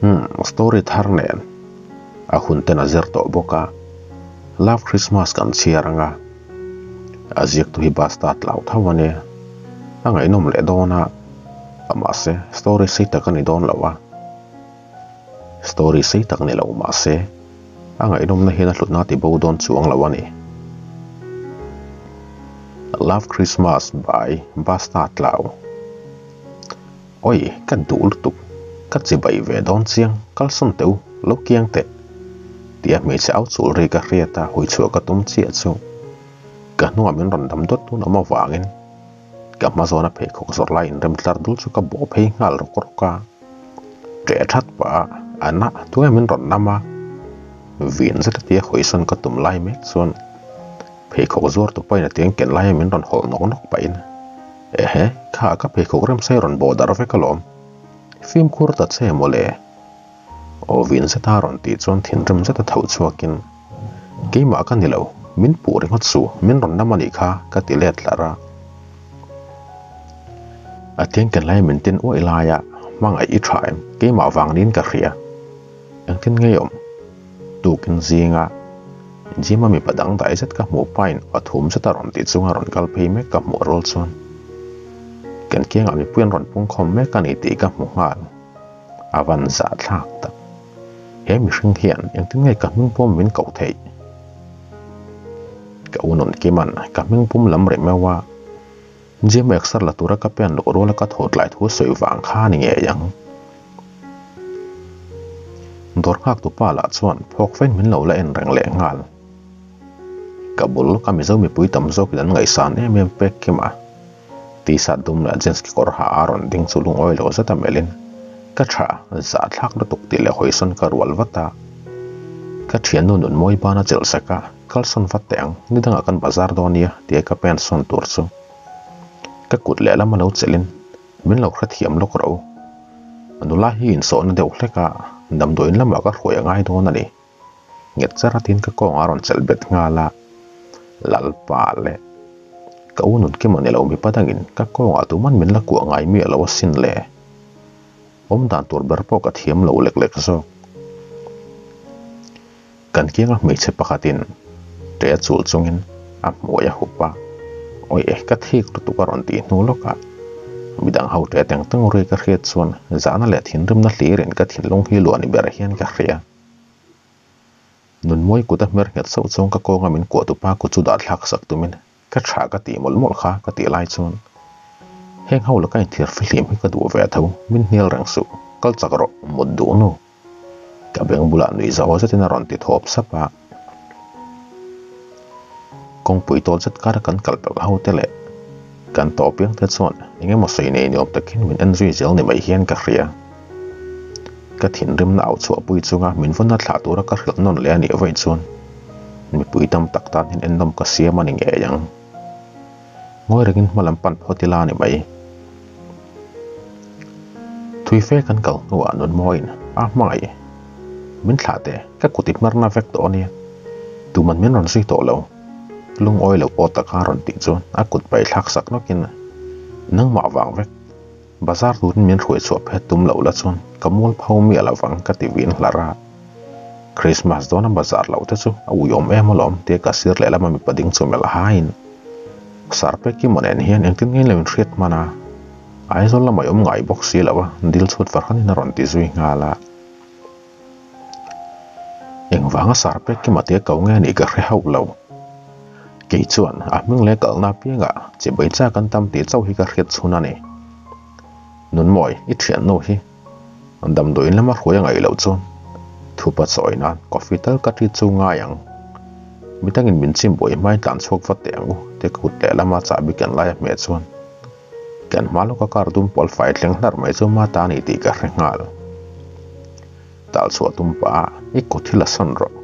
Umm story thar nen a hun ten a zir tawh bawk a, Love Christmas kan chhiar anga a ziaktu hi bus ta tlau tho a nia, a ngaihnawm leh dawn a, mahse story sei tak a ni dawn lo a, story sei tak ni lo mahse a ngaihnawmna hian a hlutna ti bo dawn chuang lo a ni. Love Christmas by Basta Tlau. Oi, ka duh lutuk, ka chibai ve dawn chiang, kalsawn teh u, lo kiang teh. Tia hmeichhe au chul ri ka hriat a, hui chhuah ka tum chiah chu ka hnungah min rawn dam dawt tun awm avangin ka hma zawna pheikhawk zawrh lai inrem tlar dul chu ka bawh phei nghal rawk rawk a. Ṭeh that pah a, a na tunge min rawn nam a, vin zet a tia hawisawn ka tum lai mek chuan pheikhawk zuar tu pain a tiang ken laia min rawn hawlh nawk nawk pahin Ehe, kha ka pheikhawk remsai rawn bawh darh vek alawm. Fimkhur ta che mawle. Aw vin zeta rawn tih chuan thinrim zeta tho chhuakin, Keimah ka ni lo, min puh ringawt suh, min rawn nam a nih kha, ka ti let tlarh a. A tiangken lai min tin uaih laia hmangaih i tha em, keimah vang niin ka hria. Engtin ngei awm? Tukin zinga Jim-a mipa dang dai zet ka hmuh pain a thum zet a rawn tih chunga rawn kal phei mek ka hmuh rual chuan kan kiangah mipui an rawn pungkhawm mek a ni tih ka hmu nghal. A van zahthlak tak. He mihring hian engtin nge ka hming pawm min koh theih? Ka u nawn Kima'n ka hming pum lam rih meuh a, Jim exer la tura ka pen loh ruala ka thaw tlai thu sawi vang kha a ni ngei ang. Dawr nghak tu pa lah chuan phawk fein min lo la en reng leh nghal. Ka bul ka Mizo mipui tam zawkin an ngaihsan em em pek kim a. T-shirt dum leh jeans kekawr ha a rawn ding chu lungawi lo zet a melhin ka tha zahthlak lutuk tih leh hawisawn ka rual vat a. Ka thiannu nun mawi bana chelh sak a. Kalsawn vat teh ang, ni dangah kan bazar dawn nia tia ka pen sawn tur chu ka kut lehlam a lo chelhin min lo hrethiam lawk ro. Nula hi insawhna deuh hlek a, damdawiin lamah ka hruai a ngai dawn a ni. Nghet char atin ka kawng a rawn chelh bet nghal a, Lalpa leh ka u nun kim a ni lo mipa dangin ka kawngah tuman min la kuah ngai miah lo asin le. Awm dan tur ber pawh ka thiam lo lek lek zawk. Kan kianga hmeichhe pakhatin ṭe a chul chungin a hmuai a hup a, Awi e, ka thik lutuk a rawn tih hnu lawkah midang ho ṭe teng teng ri ka hriat chuan zahna leh thinrimna hlirin ka thinlung hi luah ni ber hian ka hria. Nunmawi kut a hmer nghet sauh chuan ka kawnga min kuah tupa kut chu dah thlak sak tumin ka tha ka tih mawlh mawlh kha ka tih lai chuan heng ho laka inthlir fihlim hi ka duh ve tho, min hnial reng suh, kal chak rawh, mut duh nu. Ka beng bulah nuih zaw zetin a rawn ti thawp sap a. Kawngpui tawl zet kara kan kal pelh ho te leh kan tawh piang te chuan eng emaw sawi nei ni awm takin min en zui zel ni mai hian ka hria. Ka thinrimna au chhuahpui chunga min vawnna thlah tura ka hrilh nawn leh a nih vaih chuan mipui tam tak tan hian ennawm ka siam a ni ngei ang. Ngawi rengin hma lam pan phawt ila a ni mai. Thui fe kan kal hnuah Nunmawiin a hmangaih min thlah teh ka kut i hmarna vek tawh a nia, tuman min rawn zui tawh lo. Lungawi lo aw taka rawn tih chuan a kut paih thlak sak nawkin nangmah vang vek bazar turin min hruai chhuah phet tum loh la chuan ka mual pho miah lo vang ka ti vin hlar a. Christmas dawna bazar loh te chu a uiawm em alawm tia ka sir lehlam a mipa ding chu melh haiin Sarpe Kimo nen hian engtin nge lo inhriat hman a, Aizawl lamah i awm ngai bawk si lo a, dil chhut farhanin a rawn ti zui nghal a. Engvanga Sarpe Kima tia ko nge anih ka hre hauh lo. Kei chuan a hming leh kalna apiangah chibai chak an tam tih chauh hi ka hriat chhun a ni. Nunmawi, i thiannu hi damdawiin lama hruai a ngaih loh chuan thupa chawi nan coffee tal ka ṭi chu ngai ang. Midangin min chim buai hmain tlan chhuak vat teh ang u tia ka kut lehlama chahbi ken lai a hmeh chuan kan hma lawka car dum pawl fai thleng hlar mai chu ma ta a ni tih ka hre nghal. Tal chhuah tum pah a i kut hi la sawn rawh.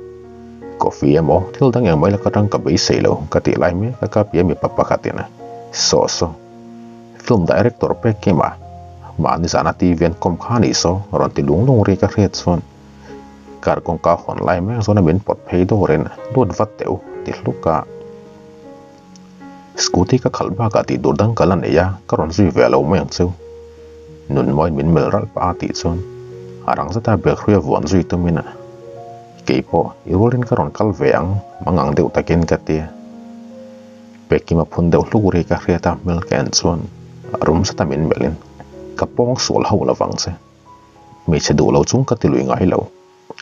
Coffee emaw thil dang engmah ila ka tang ka beisei lo ka tih lai mek a ka pia mipa pakhatin saw saw. Film director pek kim a, mahni zana TV an kawm kha anih saw rawn ti lung lung ri ka hriat chuan car kawngka hawn lai mek zawna min pawt phei dawrin lut vat teh u ti hluk a. Scooty ka khalh bakah tih tur dang ka la nei a, ka rawn zui ve lo mai ang chu. Nunmawiin min melh ralh pah a tih chuan A rang zeta bag hruia vuan zui tumin keipawh i rualin ka rawn kal ve ang mangang deuh takin ka ti. Pekima phun deuh hluk ri ka hriat a hmel ka en chuan a rum zeta min melhin ka pawng sual ho lovang che. Hmeichhe duh lo chung ka ti lui ngai lo.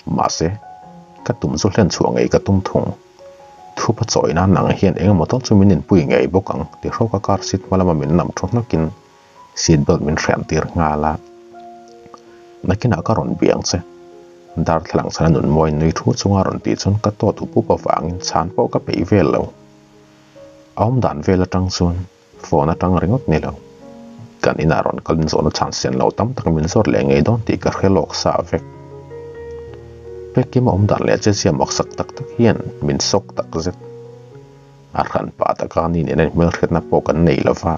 Mahse, ka tum chu hlen chhuah ngei ka tum thung. Thupa chawi nan nang hian eng emaw tal chu min inpui ngei bawk ang ti hrawka car seat hma lama min nam thu hnawkin seat belt min hriam tir nghal a. Nakinah ka rawn biang che. Darthlalang chhana nun mawi nui thu chunga rawn tih chuan ka tawt up up avangin chhan pawh ka peih vel lo. A awm dan vel atang chuan phone atang ringawt ni lo. Kan inah rawn kalin zawhna chhan sian lo tam tak min zawt leh ngei dawn tih ka hre lawk sa vek. Pekkim a awm dan leh che zia maksak tak tak hian min sawk tak zet. A hran pah taka ni nena hmelhriatna pawh kan nei lova.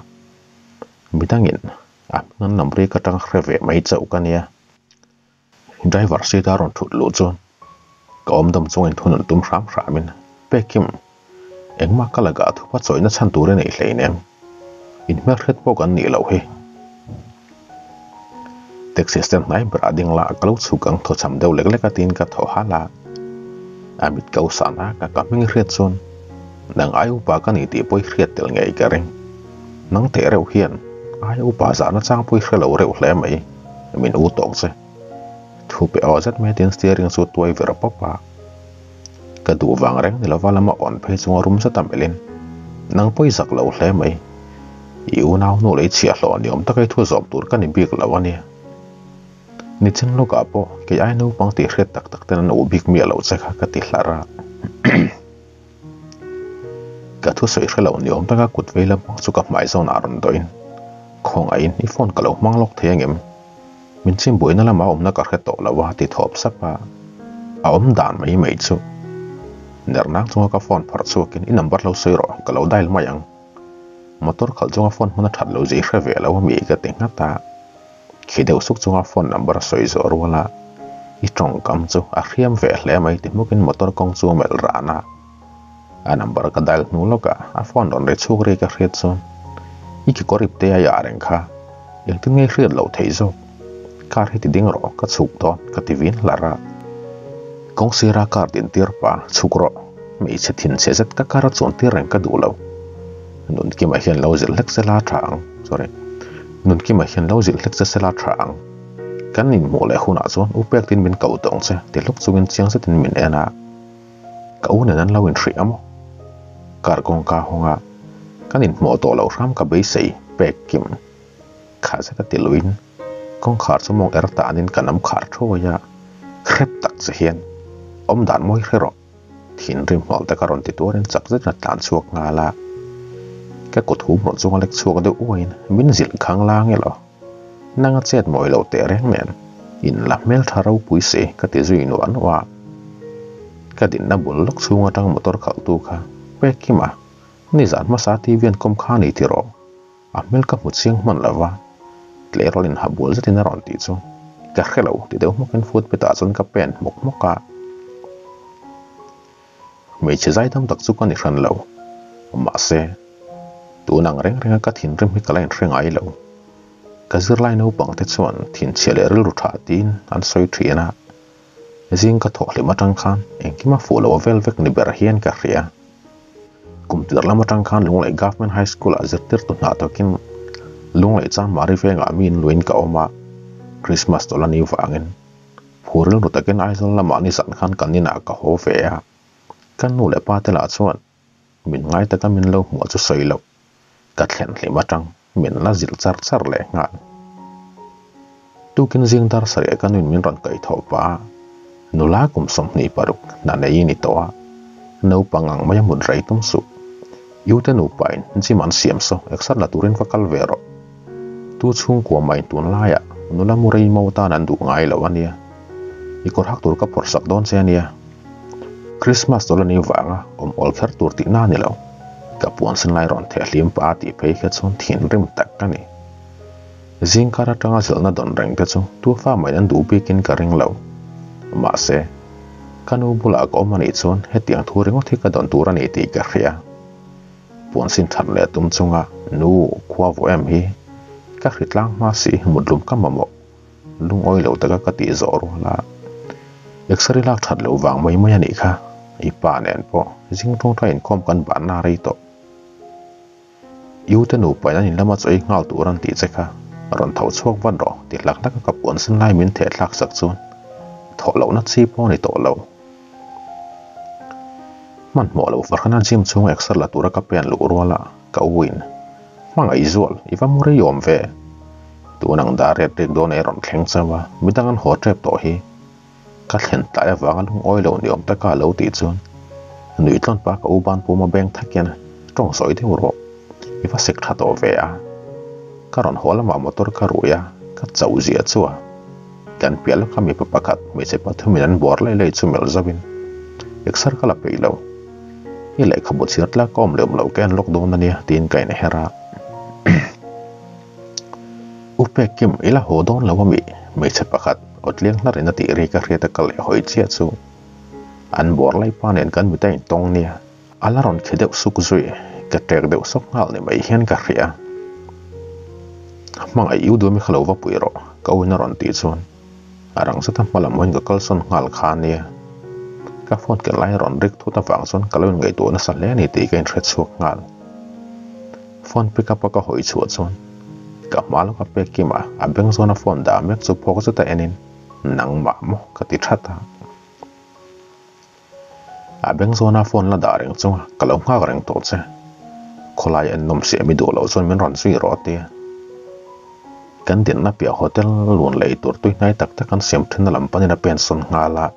Midangin a hming an lam rik atang hre ve mai chauh ka nia. Driver seat a rawn thut luh chuan ka awm dam chungin thunun tum hram hramin Pekim engmah ka lagah thupa chawihna chhan tur i nei hleinem. Inhmelhriat pawh kan nih loh hi. Taxi stand hnai berah ding la ka lo chhuk ang thawchham deuh lek lek a tiin ka thaw halh a. A mit ko san a ka ka hming hriat chuan nang ai upa ka ni tih pawh i hriat tel ngei ka ring. Nang teh reuh hian ai upa zahna chang pawh i hre lo reuh hle mai. Min u tawk che. Thu pe aw zet mai tin steering chu tuai ver pawp a. Ka duh vang reng ni lova lama awn phei chunga rum zet a melhin nang pawh i zak lo hle mai. I unau hnu lei chhiah hlawh ni awm taka i thu zawm tur ka ni bik lo a nia. Nichin lawkah pawh kei ai naupang tih hriat tak tak ten an uh bik miah loh che kha ka ti hlar a. Ka thusawi hre lo ni awm taka kut vei lampang chu ka hmai zawnah a rawn dawhin Khawngaihin i phone ka lo hmang lawk thei angem? Min chimbuaina lama awmna ka hre tawh lo a ti thawp sap a, a awm dan mai mai chu. Ner nang chunga ka phone phawrh chhuakin i number lo sawi rawh, ka lo dial mai ang. Motor khalh chunga phone hmuna that lo zui hre ve lo a mi ka ti nghat a. Khi deuh suk chunga phone number a sawi zawh rual a, i tawngkam chu a hriam ve hle mai ti hmukin motor kawng chu a melh ran a. A number ka dial hnu lawkah a phone rawn ri chhuk ri ka hriat chuan i kekawr ip te a yah reng kha engtin nge hriat loh theih zawk? Car hi ti ding rawh ka chhuk dawn ka ti vin hlar a. Kawng sira car din tir pa chhuk rawh hmeichhe thinchhe zet ka car a chuan tir reng ka duh lo. Nunkima hian lo zilh hlek sela tha ang sorry Nunkima hian lo zilh hlek che sela tha ang. Kan inhmuh leh hunah chuan u pek tin min ko tawng che ti hluk chungin chiang zetin min en a. Ka u nen an lo inhrih a maw? Kar kawngka hawnga kan inhmuh tawh loh hram ka beisei pek kim. Kha zeta ti luin kawngkhar chu mawng er tanin ka nam khar thuai a, hrep tak che hian awm dan mawi hre rawh. Thinrim hmawlh te ka rawn ti tuarin chak zetin a tlan chhuak nghal a. Ka kut hum rawh chunga lek chhuak deuh uaiin min zilh khang lang elaw. Nanga chet mawi lo teh reng nen in la hmeltha ropui si ka ti zui nuah nuah a. Ka dinna bul lawk chhung atang motor khalhtu kha pek kim a, nizan hmasa TV an kawm kha a ni tiraw? A hmel ka hmu chiang hman lo va, tleirawl in ha bual zetin a rawn tih chu ka hre lo ti deuh hmawkin footpath ah chuan ka pen hmawk hmawk a. Hmeichhe zaidam tak chu ka ni hran lo, mahse tun ang reng renga ka thinrim hi ka la inhre ngai lo. Ka zirlai naupang te chuan thinchhia leh rilru tha tiin an sawi thin a, zing ka thawh hlim atang khan engkim a fuh lo vel vek ni ber hian ka hria. Kum tir lam atang khan Lunglei Government High School ah zirtirtu hna tawkin Lunglei Chanmari vengah mi inluin ka awm a, Christmas tawlh a ni vangin Phu rilru takin Aizawl lamah nizan khan kan inah ka haw ve a, ka nu leh pa te lah chuan min ngai taka min lo hmuh chu sawi loh ka thlen hlim atang min la zilh char char leh nghal. Tukin zing dar sarih ka nuin min rawn kaih thawh pah a, nula kum 26 hna nei i ni tawh a, naupang ang maia mut rei tum suh. I ute nupain gym an siam saw exer la turin va kal ve rawh. Tu chhungkua mai tunlaiah nula mu rei mo tan an duh ngai lo a nia. I kawr hak tur ka phawrh sak dawn che a nia. Christmas tawlh a ni vanga awm awl kher tur tihna a ni lo. Ka puan sen lai rawn theh hlim pah a tih phei kha chuan thinrim tak ka ni. Zingkar atanga zilhna dawn reng te chu tu fa mai an duh bikin ka ring lo. Mahse, ka nu bulah ka awm a nih chuan hetiang thu ringawt hi ka dawn tur a ni tih ka hria. Puan sin that leh tum chunga nu khua vaw em hi ka hri tlang hma si mutlum ka mamawh. Lungawi lo taka ka tih zawh rual a, X-ray lak that loh vang mai mai a nih kha, i pa nen pawh zing tawngtai inkhawm kan banna a rei tawh. I ute nupa in an in lama chaw ei nghal tur an tih che kha, rawn tho chhuak vat rawh ti hlak hlak a ka puan sen lai min theh thlak sak chuan thawh lohna chi pawh a ni tawh lo. Hmanhmawh loh fahran a gym chhunga exer la tura ka pen luh ruala ka u in Hmangaih zual i va mu rei awm ve. Tun ang dar riat rik dawn ei rawn thleng chauh a, midang an haw tep tawh hi. Ka thlen tlai avanga lungawi lo ni awm taka a lo tih chuan nuih tlawn pa ka u ban puma beng thakin tawng sawi deuh rawh i va sek tha tawh ve a. Ka rawn haw lamah motor ka rui a, ka chauh zia chu a. Kan piah lawka mipa pakhat hmeichhe pathumin an buar laih laih chu melh zauhin exer ka la peih lo. I lehkhabu chhiar tlak ka awm leh awm lo ka en lawk dawn a nia tiin ka inher a. U Pekkim i la haw dawn lo a mi? Hmeichhe pakhat aw tliang hlar in a tih ri ka hriat a ka leh hawi chiah chu an buar lai pa nen kan mit a intawng nia. A la rawn khi deuh suk zui, ka ṭek deuh sawk nghal ni mai hian ka hria. Hmangaih i u duhmi kha lo va pui rawh, ka u in a rawn tih chuan a rang zeta hma lam hawiin ka kalsawn nghal kha nia. Ka phone ken lai a rawn rik thut avang chuan ka lo inngaihtuah nasa hle a ni tih ka inhre chhuak nghal. Phone pick up a ka hawi chhuah chuan ka hma lawka pek kima a beng zawna phone dah mek chu phawk zeta enin nangmah maw ka ti that a. A beng zawna phone la dah reng chunga ka lo nghak reng tawh che. Khawlai en nawm siam i duh loh chuan min rawn zui rawh a tia. Kan dinna piah hotel lun lei tur tui hnai tak tak an siam thenna lam panin a pensawn nghal a.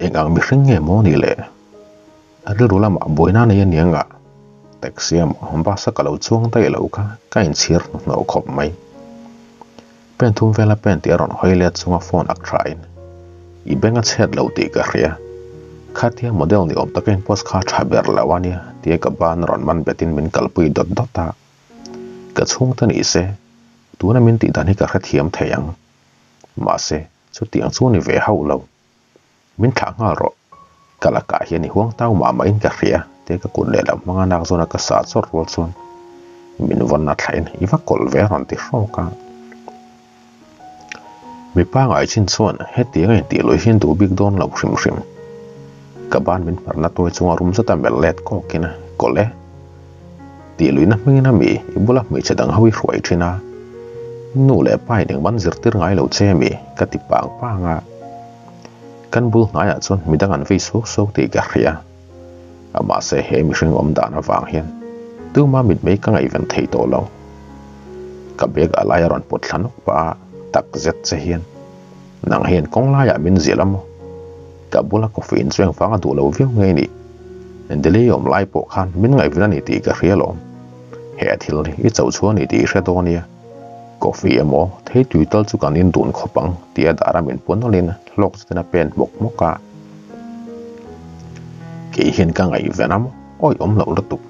Eng ang mihring nge maw ni le? A rilru lamah buaina nei a nia ngah. Taxi emaw bus a ka lo chuang daih loh kha ka inchhir hnuhnawh khawp mai. Pen thum vela pen tih a rawn hawi let chunga phone ak thain i beng a chhet lo tih ka hria. Khatia model ni awm taka in post kha tha ber lo a nia tia ka ban rawn man betin min kalpui dawt dawt a. Ka chhungte ni se tuna min tih dan hi ka hrethiam thei ang. Mahse chutiang chu ni ve hauh lo. Min thlah nghal rawh. Ka lakah hian i huang tau mah mahin ka hria tia ka kut lehlam hmanga nak zawna ka sah chawrh rual chuan min vawn a thlahin i va kawlh ve a rawn ti hrawk a. Mipa ngaichin chuan hetiang a intih luih hian duh bik dawn lo hrim hrim. Ka ban min hmarna tuai chunga rum zeta melh let kawkin a kawlh e. Tih luihna hmingin a mi i bula hmeichhe dang ho i hruai thin a. Nu leh pa in engman zirtir ngai lo che mi ka ti pang pang a. Kan bul hnaiah chuan midang an vei suau suau tih ka hria. Mahse he mihring awm dan avang hian tuma mitmei ka ngaihven thei tawh lo. Ka bag a lai a rawn pawt thla nawk pah a, tak zet che hian nang hian kawng laiah min zilh a maw? Ka bula coffee in chu engvang a duh lo viau ngei ni? Delhi awm lai pawh khan min ngaihven a ni tih ka hria lawm. He thil hi i cho chhuah a ni tih i hre dawn nia. Coffee emaw thei tui tal chu kan in dun khawp ang tia dara min puan nawlhin hlawk zetin a pen hmawk hmawk a. Kei hian ka ngaihven a maw? Awi awm loh lutuk.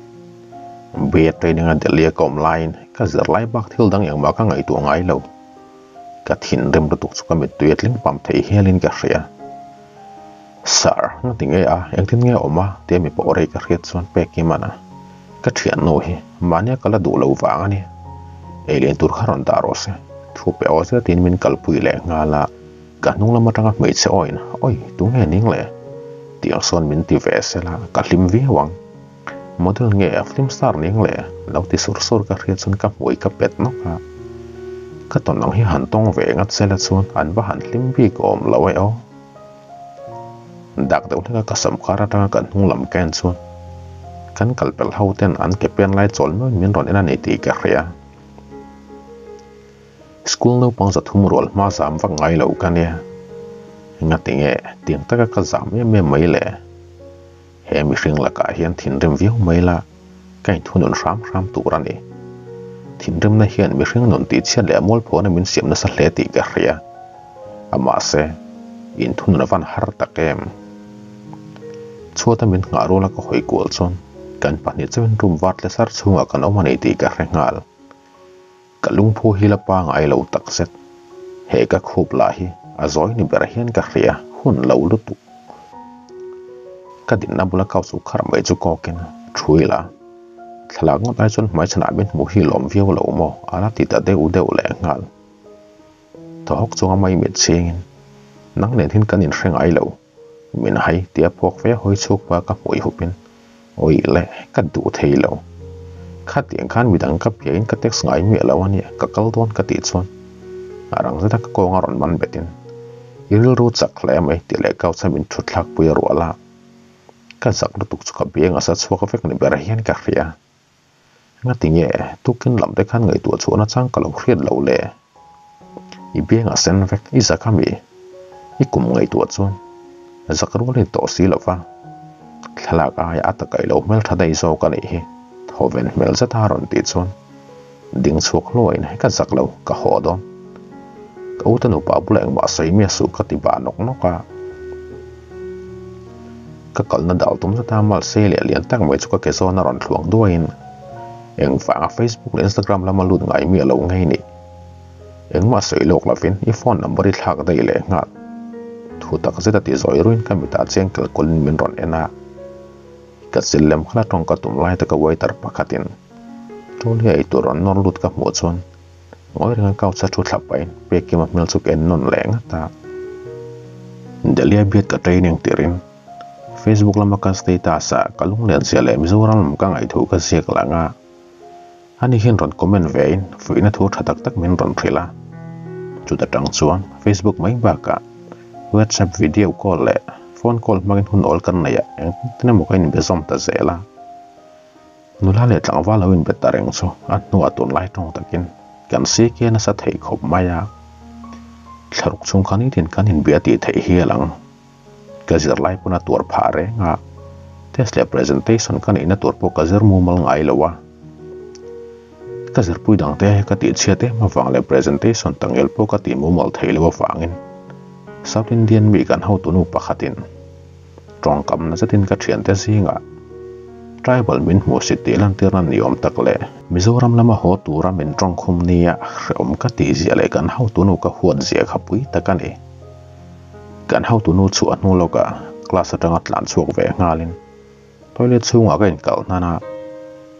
Bia training a Delhi a ka awm laiin ka zirlai bak thil dang engmah ka ngaihtuah ngai lo. Ka thinrim lutuk chu ka mittui a tling pam thei hialin ka hria. Sir, ngati nge a, engtin nge a awm a? tia mi pawh rei ka hriat chuan pek i man a. Ka thiannu hi mahnia ka la duh lo vang a ni. Ei lian tur kha rawn dah rawh se. Thu pe aw zetin min kalpui leh nghal a. Ka hnung lam atanga hmeichhe awiin, Awi, tunge ning le? Tiang sawn min ti ve sela ka hlim viau ang. Model nge film star ning le? Lo ti sur sur ka hriat chuan ka hmui ka pet nawk a. Ka tawn ang hi han tawng ve ngat sela chuan an va han hlim bik awm lo e aw. Dak deuh hlek a ka sam kar atanga kan hnung lam ka en chuan kan kal pelh ho ten an ke pen lai chawl meuhin min rawn en a ni tih ka hria. School naupang zathum rual hma zam vak ngai lo ka nia. Engati nge tiang taka ka zam em em mai le? He mihring lakah hian thinrim viau mai la, ka inthunun hram hram tur a ni. Thinrimna hian mihring nun tihchhiat leh mualphuana min siam nasa hle tih ka hria. A mahse, inthunun a van har tak em? Chhuata min nghah ruala ka hawi kual chuan kan pahnih chauhin room var tle sar chhungah kan awm a ni tih ka hre nghal. Ka lungphu hi la pangai lo takzet. He ka khup lah hi a zawi ni ber hian ka hria hun lo lutuk. Ka dinna bula couch uk kharh mai chu kawkin thui la. Thlalak ngawt ai chuan hmaichhanah min hmuh hi lawm viau lo maw a la ti ta deuh deuh leh nghal. Thaw hawk chunga mai mit chhingin, Nang nen hin kan inhre ngai lo, min hai tia phawk ve hawi chhuk pa ka hmuih hupin, Awi le, ka duh thei lo. Khatiang khan midang ka piahin ka text ngai miah lo a nia, ka kal dawn ka tih chuan a rang zeta ka kawng a rawn man betin, I rilru chak hle mai tih leh couch a min thut thlak pui a rual a. Ka zak lutuk chu ka biang a sa chhuak vek ni ber hian ka hria. Ngati nge tukin lam te khan ngaihtuah chhuah nachang ka lo hriat lo le? I biang a sen vek, i zak a mi? I kum ngaihtuah chuan zak rual in tawh si lo va. Thlalak aia a takaih lo hmel tha daih zawk a nih hi, thawven hmel zet a rawn tih chuan ding chhuak hluain ka zak lo, ka haw dawn. Ka ute nupa bula engmah sawi miah suh ka ti bah nawk nawk a. Ka kalna dal tum zata mal sei leh lian tak mai chu ka ke zawn a rawn thluang duaiin engvanga Facebook leh Instagram lama lut ngai miah lo ngei ni. Engmah sawi lawk lovin i phone number i thlak daih leh nghal. Thu tak zeta ti zawi ruin ka mitah chiang kel kawlin min rawn en a. Ka chil lem khala tawng ka tum lai taka waiter pakhatin trolley a eitur rawn nawr lut ka hmuh chuan Ngawi renga couch a thu thlap pahin Pekima hmel chu ka en nawn leh ngat a. Delhi a biat ka training tirin Facebook lama ka status ah ka lunglen zia leh Mizoram lam ka ngaihthu ka ziak lang a. Ani hian rawn comment ve in fuihna thu tha tak tak min rawn hrilh a. Chuta tang chuan Facebook mai bakah WhatsApp video call leh phone call hmangin hun awl kan neih ah engtin emaw ka inbe zawm ta zel a. Nula leh tlangval lo inbe ta reng chu a hnuah tunlai tawng takin kan CK nasa theih khawp mai a, thlaruk chhung kha nitin kan inbia tih theih hi a lang. Ka zirlai pawn a tuar phah reng a, test leh presentation ka neihna tur pawh ka zir mumal ngai lo a. Ka zirpui dangte ka tihchhiat em avang leh presentation tangel pawh ka tih mumal theih loh avangin South Indian mi kan hotunu pakhatin Tawngkam na zetin ka thiante zingah tribal min hmuhsit tih lantirna ni awm tak leh Mizoram lama haw tura min tawngkhum nia hrehawm ka tih zia leh kan hotunu ka huat zia kha pui tak a ni. Kan hotunu chu a hnu lawkah class atanga tlan chhuak ve nghalin toilet chhungah ka inkalh hnan a,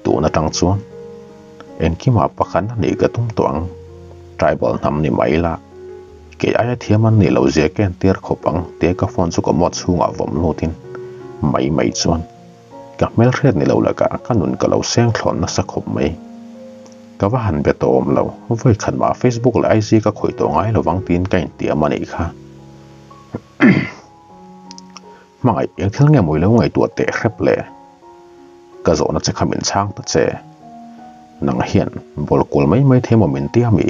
tun atang chuan engkimah pakhat a nih ka tum tawh ang, tribal hnam ni mai ila. Kei aia thiam an nih loh zia ka entir khawp ang tia ka phone chu ka mawt chhungah vawm lutin mai mai chuan ka hmelhriat ni lo lakah ka nun ka lo seng thlawn nasa khawp mai. Ka va han be tawh awm lo, vawi khat mah Facebook leh IG ka khawih tawh ngai lovang tiin ka intiam a nih kha. Hmangaih eng thil nge mawi lo ngaihtuah teh hrep le? Ka zawhna che kha min chhang ta che. Nang hian bawl kual mai mai thei maw min tia mi?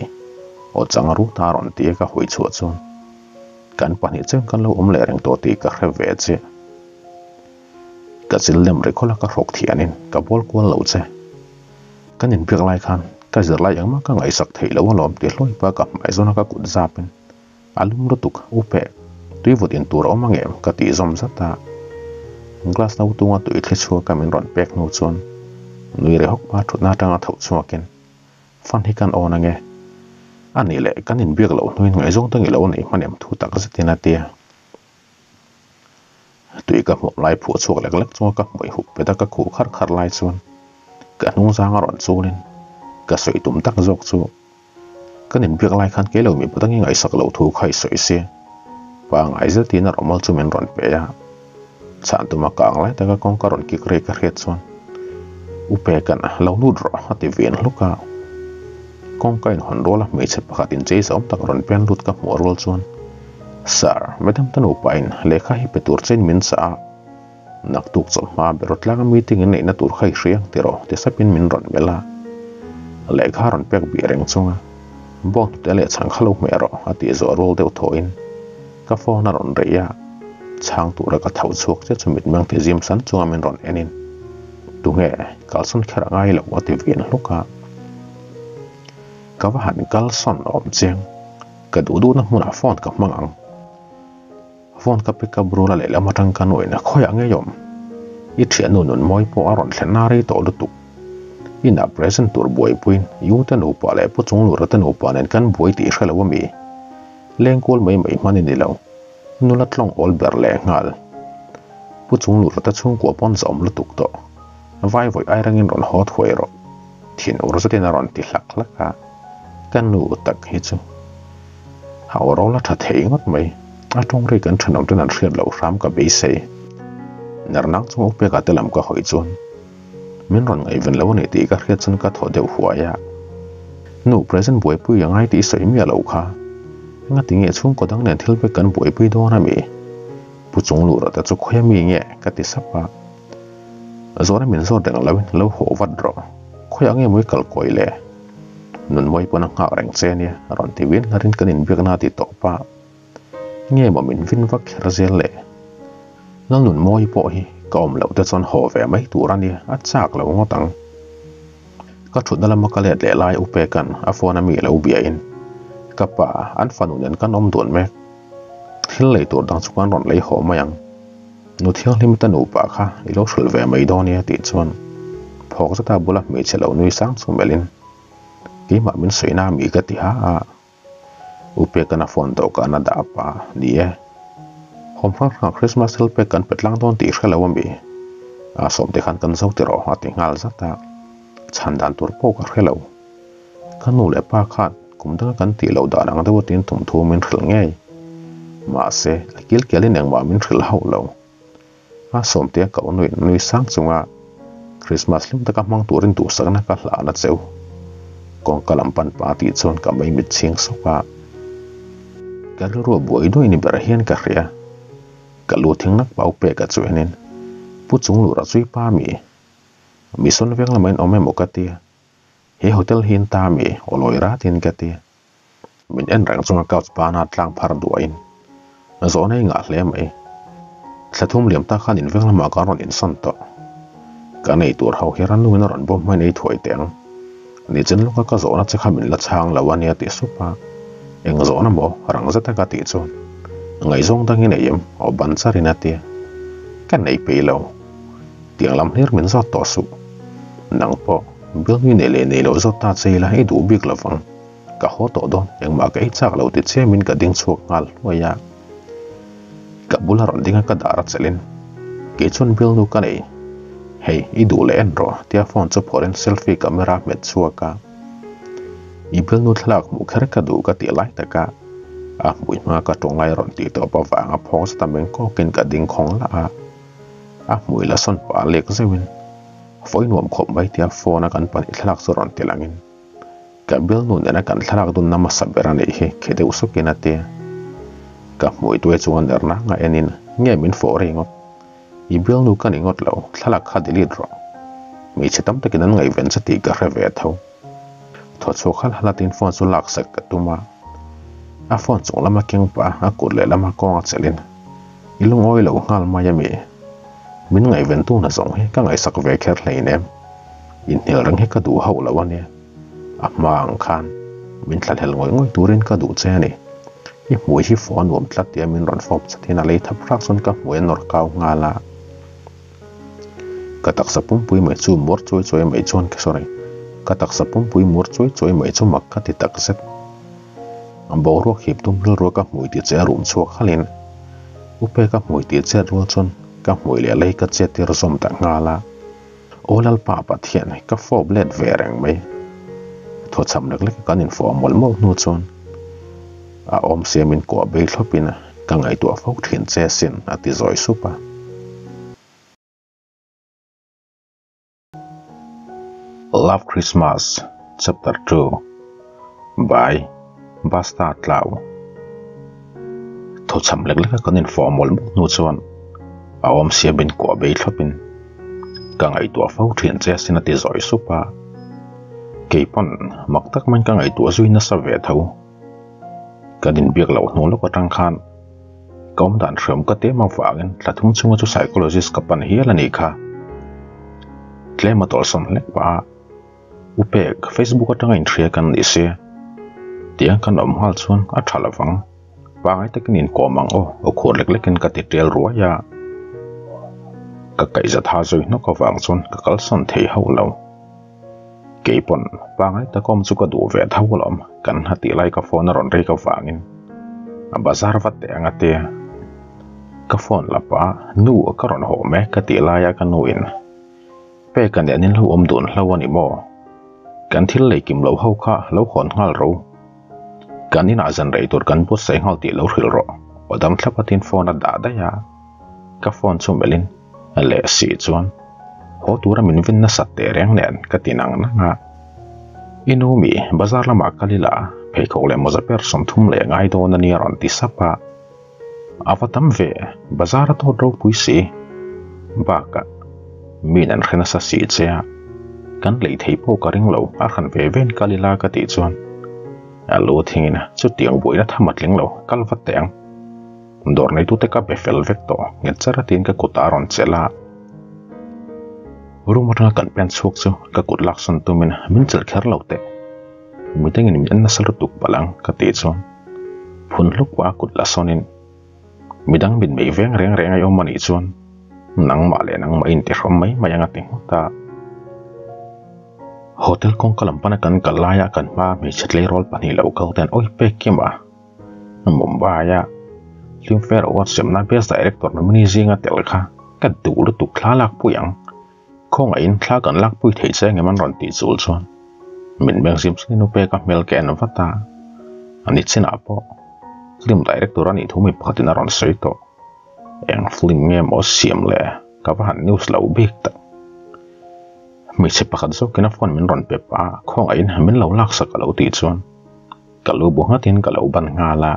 Aw chang a rut a rawn ti a ka hawi chhuah chuan kan pahnih chen kan lo awm leh reng tawh tih ka hre ve che. Ka chil lem ri khawlh a ka hrawk thianin ka bawl kual lo che. Kan inbiak lai khan ka zirlai engmah ka ngaihsak theih lo alawm ti hlawi pa ka hmai zawn a ka kut zapin A lum lutuk, u pek, tui vut in tur a awm angem? ka tih zawm zat a. Glass no tunga tui thli chhuaka min rawn pek hnu chuan nui reh hawk pa thutna atanga tho chhuakin fan hi kan awn ange. A nih leh kan inbiak loh hnuin ngaihzawng te ngilo nei hman em thu tak zetin a tia. Tui ka hmuh lai phuah chhuak lek lek chunga ka hmuih hup pet a ka khuh khar khar lai chuan ka hnungzang a rawn chulin ka sawi tum tak zawk chu Kan inbiak lai khan kei lo mipa dangin ngaihsak loh thu kha i sawi si. Pangai zet tiin a rawmal chu min rawn pe a. Chhan tuma kang lai taka kawngka rawn kik rei ka hriat chuan U Pekan lo lut rawh a ti vin hluk a. Kawngka inhawn ruala hmeichhe pakhat inchei zawm tak rawn pen lut ka hmuh rual chuan Sir, madam ta nupain lehkha hi pe tur chein min chah a, Naktuk chawlhma ber tlanga meeting in neihna tur kha i hria ang tiraw ti sapin min rawn melh a. Lehkha rawn pek bih reng chunga bawng hnute leh chhang kha lo hmeh rawh a tih zawh rual deuh thawhin ka phone a rawn rei a, chhang tura ka tho chhuak chiah chu mitmeng ti zim san chunga min rawn enin Tunge kalsawn kher a ngai lo a ti vin hluk a. Ka va han kalsawn awm chiang, ka duh duhna hmunah phone ka hmang ang. Phone ka pick up rul a lehlam atang ka nuain a khawiah ngei awm. I thiannu nun mawi pawh a rawn thlen na rei tawh lutuk. Inah present tur buaipuiin i u te nupa leh pu Chunglura te nupa nen kan buai tih hre lo ami? Lengkual mai mai hman i ni lo. Nula tlawng awl ber leh nghal. Pu Chunglura te chhungkua pawn zawm lutuk tawh. Vai vawi ai rangin rawn haw thuai rawh. Thin ur zetin a rawn ti hlak hlak a. Ka nu tak hi chu. A aw ro la tha thei ngawt mai. A tawng ri kan thenawm ten an hriat loh hram ka beisei. Ner nang chunga upeka te lam ka hawi chuan min rawn ngaihven lo a ni tih ka hriat chuan ka thaw deuh huai a. Nu, present buaipui a ngai tih i sawi miah lo kha. Engati nge chhungkaw dang nen thil pek kan buaipui dawn a mi? Pu Chunglura te chu khawi a mi nge? ka ti sap a. Zawhna min zawt reng loin lo haw vat rawh. Khawiah nge mawi kal kawi le? Nunmawi pawn a nghak reng che ania, rawn ti vin hlarin kan inbiakna a ti tawp a. Nge maw min vin vak kher zel le? Lalnunmawi pawh hi ka awm loh te chuan haw ve mai tur ania, a chak lo ngawt ang. Ka thutna lama ka let leh lai Upeka'n a phone a mi lo biain, Ka pa, an fanu nen kan awm dun mek. Thil lei tur dang chu kan rawn lei haw mai ang. Nu thianghlim ta nupa kha i lo hrilh ve mai dawn nia tih chuan phawk zeta bula hmeichhe lo nui sang chu melhin keimah min sawi na mi ka ti ha a. Upekana phone dawhkan a dah pa ni e. Home hrang hrang Christmas thil pek kan pe tlang dawn tih hre lo ami? A sawmte khan kan zo tiraw a ti nghal zat a. Chhan dan tur pawh ka hre lo. Ka nu leh pa khan kum danga kan tih loh dan ang deuh atin tum thu min hrilh ngei. Mahse, a kil kelin engmah min hrilh hauh lo. A sawmtea ka unuin nui sang chunga Christmas hlim taka hmang turin duhsakna ka hlahna cheu. Kawngka lam pan pa tih chuan ka mei mit chhing sawk a. Ka rilru a buai duai ni ber hian ka hria. Ka lu thing nak pau pek a chuanin Pu Chunglura chui pa mi? Mission veng lama in awm emaw ka tia. He hotel hi in ta mi aw lawi ratin ka ti. Min en reng chunga couch bana tlang phar duahin zawhna i ngah hle mai. Thla thum liam tak khan inveng lamah kan rawn insawn tawh. Kan ei tur ho hi rannungin a rawn bawm hmain ei thuai teh ang. Nichin lawka ka zawhna che kha min la chhang lo a nia ti sup a. Eng zawhna maw rang zeta ka tih chuan ngaihzawng dangin ei em aw ban charin a ti. Ka nei peih lo. Tiang lam hlir min zawt tawh suh. Nang pawh bill nui nei leh nei lo zawt ta che ila i duh bik lo vang. Ka haw tawh dawn, engmah ka ei chak lo ti chiamin ka ding chhuak nghal hluai a. Ka bula rawn ding a ka dar a chelhin, Kei chuan bill nu ka nei. Hei, i duh leh en rawh, tia phone chu phawrhin selfie camera hmet chhuak a. I bill nu thlalak hmuh kher ka duh ka tih lai taka a hmui hma ka tawng lai rawn tih tawp avanga phawng zeta meng kawkin ka ding khawng lah a. A hmui la sawn pah lek zeuhin vawi nuam khawp mai tia phone a kan pahnih thlalak chu rawn ti langin ka bialnu nena kan thlalak dunna hmasa ber a nih hi khi deuh sukin a ti. Ka hmui tuai chunga ner nang a enin nge min fawh rei ngawt. I bialnu ka ni ngawt lo, thlalak kha delete rawh. Hmeichhe tam takin an ngaihven che tih ka hre ve tho. Thaw chhuak halh halh atin phone chu lak sak ka tum a. A phone chung lama keng pah a kut leh lama kawng a chelhin I lungawi lo nghal mai a mi? Min ngaihven tu hna zawng hi ka ngaihsak ve kher hlein em? Inhnial reng hi ka duh hauh lo a nia. A hma ang khan min thlahlel ngawih ngawih turin ka duh che a ni. I hmui hi fawh a nuam tlat tia min rawn fawp chatin a lei thap hrak chuan ka hmui a nawr kau nghal a. Ka taksa pumpui mai chu mur chuai chuai mai chuan ka sorry ka taksa pumpui mur chuai chuai mai chu mak ka ti tak zet. Boruak hip tum rilrua ka hmui ti che a rum chhuak halin Upe ka hmui tih chet rual chuan ka hmui leh lei ka chet tir zawm ta nghal a. Aw Lalpa Pathian ka fawp let ve reng mai. Thawchham lek lek kan infawh mawlh mawlh hnu chuan a awmsia min kuah bei thlawpin ka ngaihtuah fo thin che sin a ti zawi sup a. Love Christmas Chapter 2 By Basta Tlau Thawchham lek leka kan infawh mawlh mawlh hnu chuan a awmsia min kuah bei thlawpin ka ngaihtuah fo thin che asin a ti zawi sup a. Kei pawn mak tak maiin ka ngaihtuah zui nasa ve tho. Kan inbiak loh hnu lawk atang khan Ka awm dan hriam ka tem avangin thla thum chhunga chu psychologist ka pan hial a nih kha. Tlem a tawlhsawm hlek pah a, U Pek, Facebook atanga inhria kan ni si. Tiang kan awm nghal chuan a tha lovang. Pangai takin inkawm ang aw, aw khur lek lekin ka ti tel ruai a. Ka kaihza tha zui hnawk avang chuan ka kalsawn thei hauh lo. Keipawn pangai tak awm chu ka duh ve tho alawm, kan ha tih lai ka phone a rawn rik avangin a bazar vat teh ang a tia. Ka phone la pah a, nu ka rawn haw mek ka tih laia ka nu in pek a nen in lo awm dun hlo a ni maw? Kan thil lei kim lo ho kha lo hawn nghal ro. Kan inah zan rei tur kan buatsaih nghal tih lo hrilh rawh, aw dam thlap atin phone a dah daih a. Ka phone chu melhin leh si chuan haw tura min vin nasat teh reng nen ka ti nang nang a. I nu mi bazar lamah kal ila pheikhawk leh mawza per 30 leh ngai dawn a nia rawn ti sap a. A va tam ve, bazar a tawt ropui si. Bakah min an hre nasa si che a, kan lei thei pawh ka ring lo a hran ve vein kal ila ka tih chuan a lu thingin chutiang buaina tham a tling lo kal vat teh ang. Dawr neitute ka be fel vek tawh, nghet char atiin ka kut a rawn chelh a. Room atanga kan pen chhuak chu ka kut laksawn tumin min chelh kher lo teh. Midangin min en nasa lutuk palh ang ka tih chuan phun hluk pah a kut la sawnin midang mit mei veng reng reng a i awm anih chuan nangmah leh nangmah i intihrawm mai mai ang a ti nghut a. Hotel kawngka lam pana kan kal laia kan hmaa hmeichhe tleirawl pahnih lo kal ten awi pek kim a. Mumbai-a Filmfare Award semna Best Director nominee zinga tel kha ka duh lutuk thla lakpui ang. Khawngaihin thla kan lakpui theih che engem an rawn tih chul chuan min beng zim zingin u peka hmel ka en vat a, a ni chinah pawh film director a nih thu mi pakhatin a rawn sawi tawh. Eng film nge maw siam le ka va han news lo bik tak. Hmeichhe pakhat zawkin a phone min rawn pe pah a, khawngaihin min lo laksak a lo tih chuan Ka lu bu nghatin ka lo ban nghal a.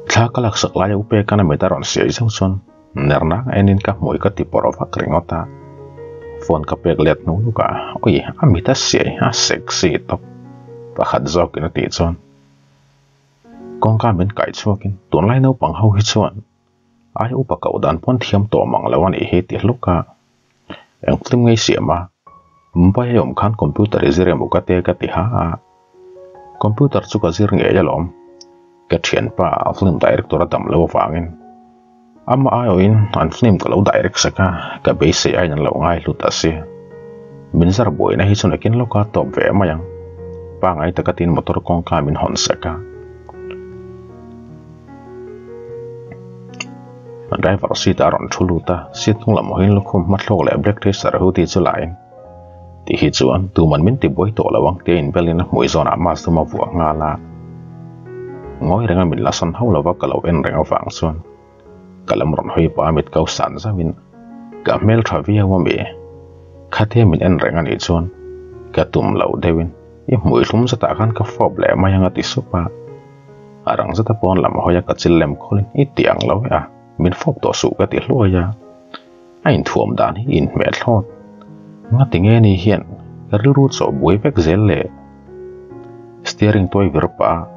Thla ka laksak laia u Peka'n a mit a rawn siai zauh chuan ner nang enin ka hmui ka ti pawrh vak ringawt a. Phone ka pek let hnu luk a, ui a mit a siai a sexy tawp pakhat zawkin a tih chuan kawngka min kaih chhuakin tunlai naupang ho hi chuan ai upa koh dan pawn thiam tawh mang lo a nih hi ti hluk a. Eng film ngei siam a, Mumbai a awm khan computer i zir emaw ka te ka ti ha a, computer chu ka zir ngei alawm. Ka thianpa a film director a dam lo avangin amah aiawhin an film ka lo direct sak a, ka beisei aiin an lo ngai hlut a si. Min zar buaina hi chu nakin lawka tawp ve mai ang. Pangai taka tin motor kawngka min hawn sak a. Driver seat a rawn thu lut a, seat hnung lam hawiin lukhum hmathlawk leh black racer hoodie chu lain tih hi chuan tuman min ti buai tawh lo ang tia inbelin a hmui zawnah mask dum a vuah nghal a. Ngawi renga min la sawn hauh lova ka lo en reng avang chuan ka lam rawn hawi pah a mit ko san zauhin ka hmel tha viau a mi? Khatia min en reng anih chuan ka tum loh deuhin i hmui hlum zatah khan ka fawp leh mai ang a ti sup a. A rang zata pawn lam hawi a ka chil lem khawlin i ti ang lo e a, min fawp tawh suh ka ti hluai a. A inthuam dan hi inhmeh thlawt. Ngati nge ni hian ka rilru chawh buai vek zel le? Steering tuai vir pah a,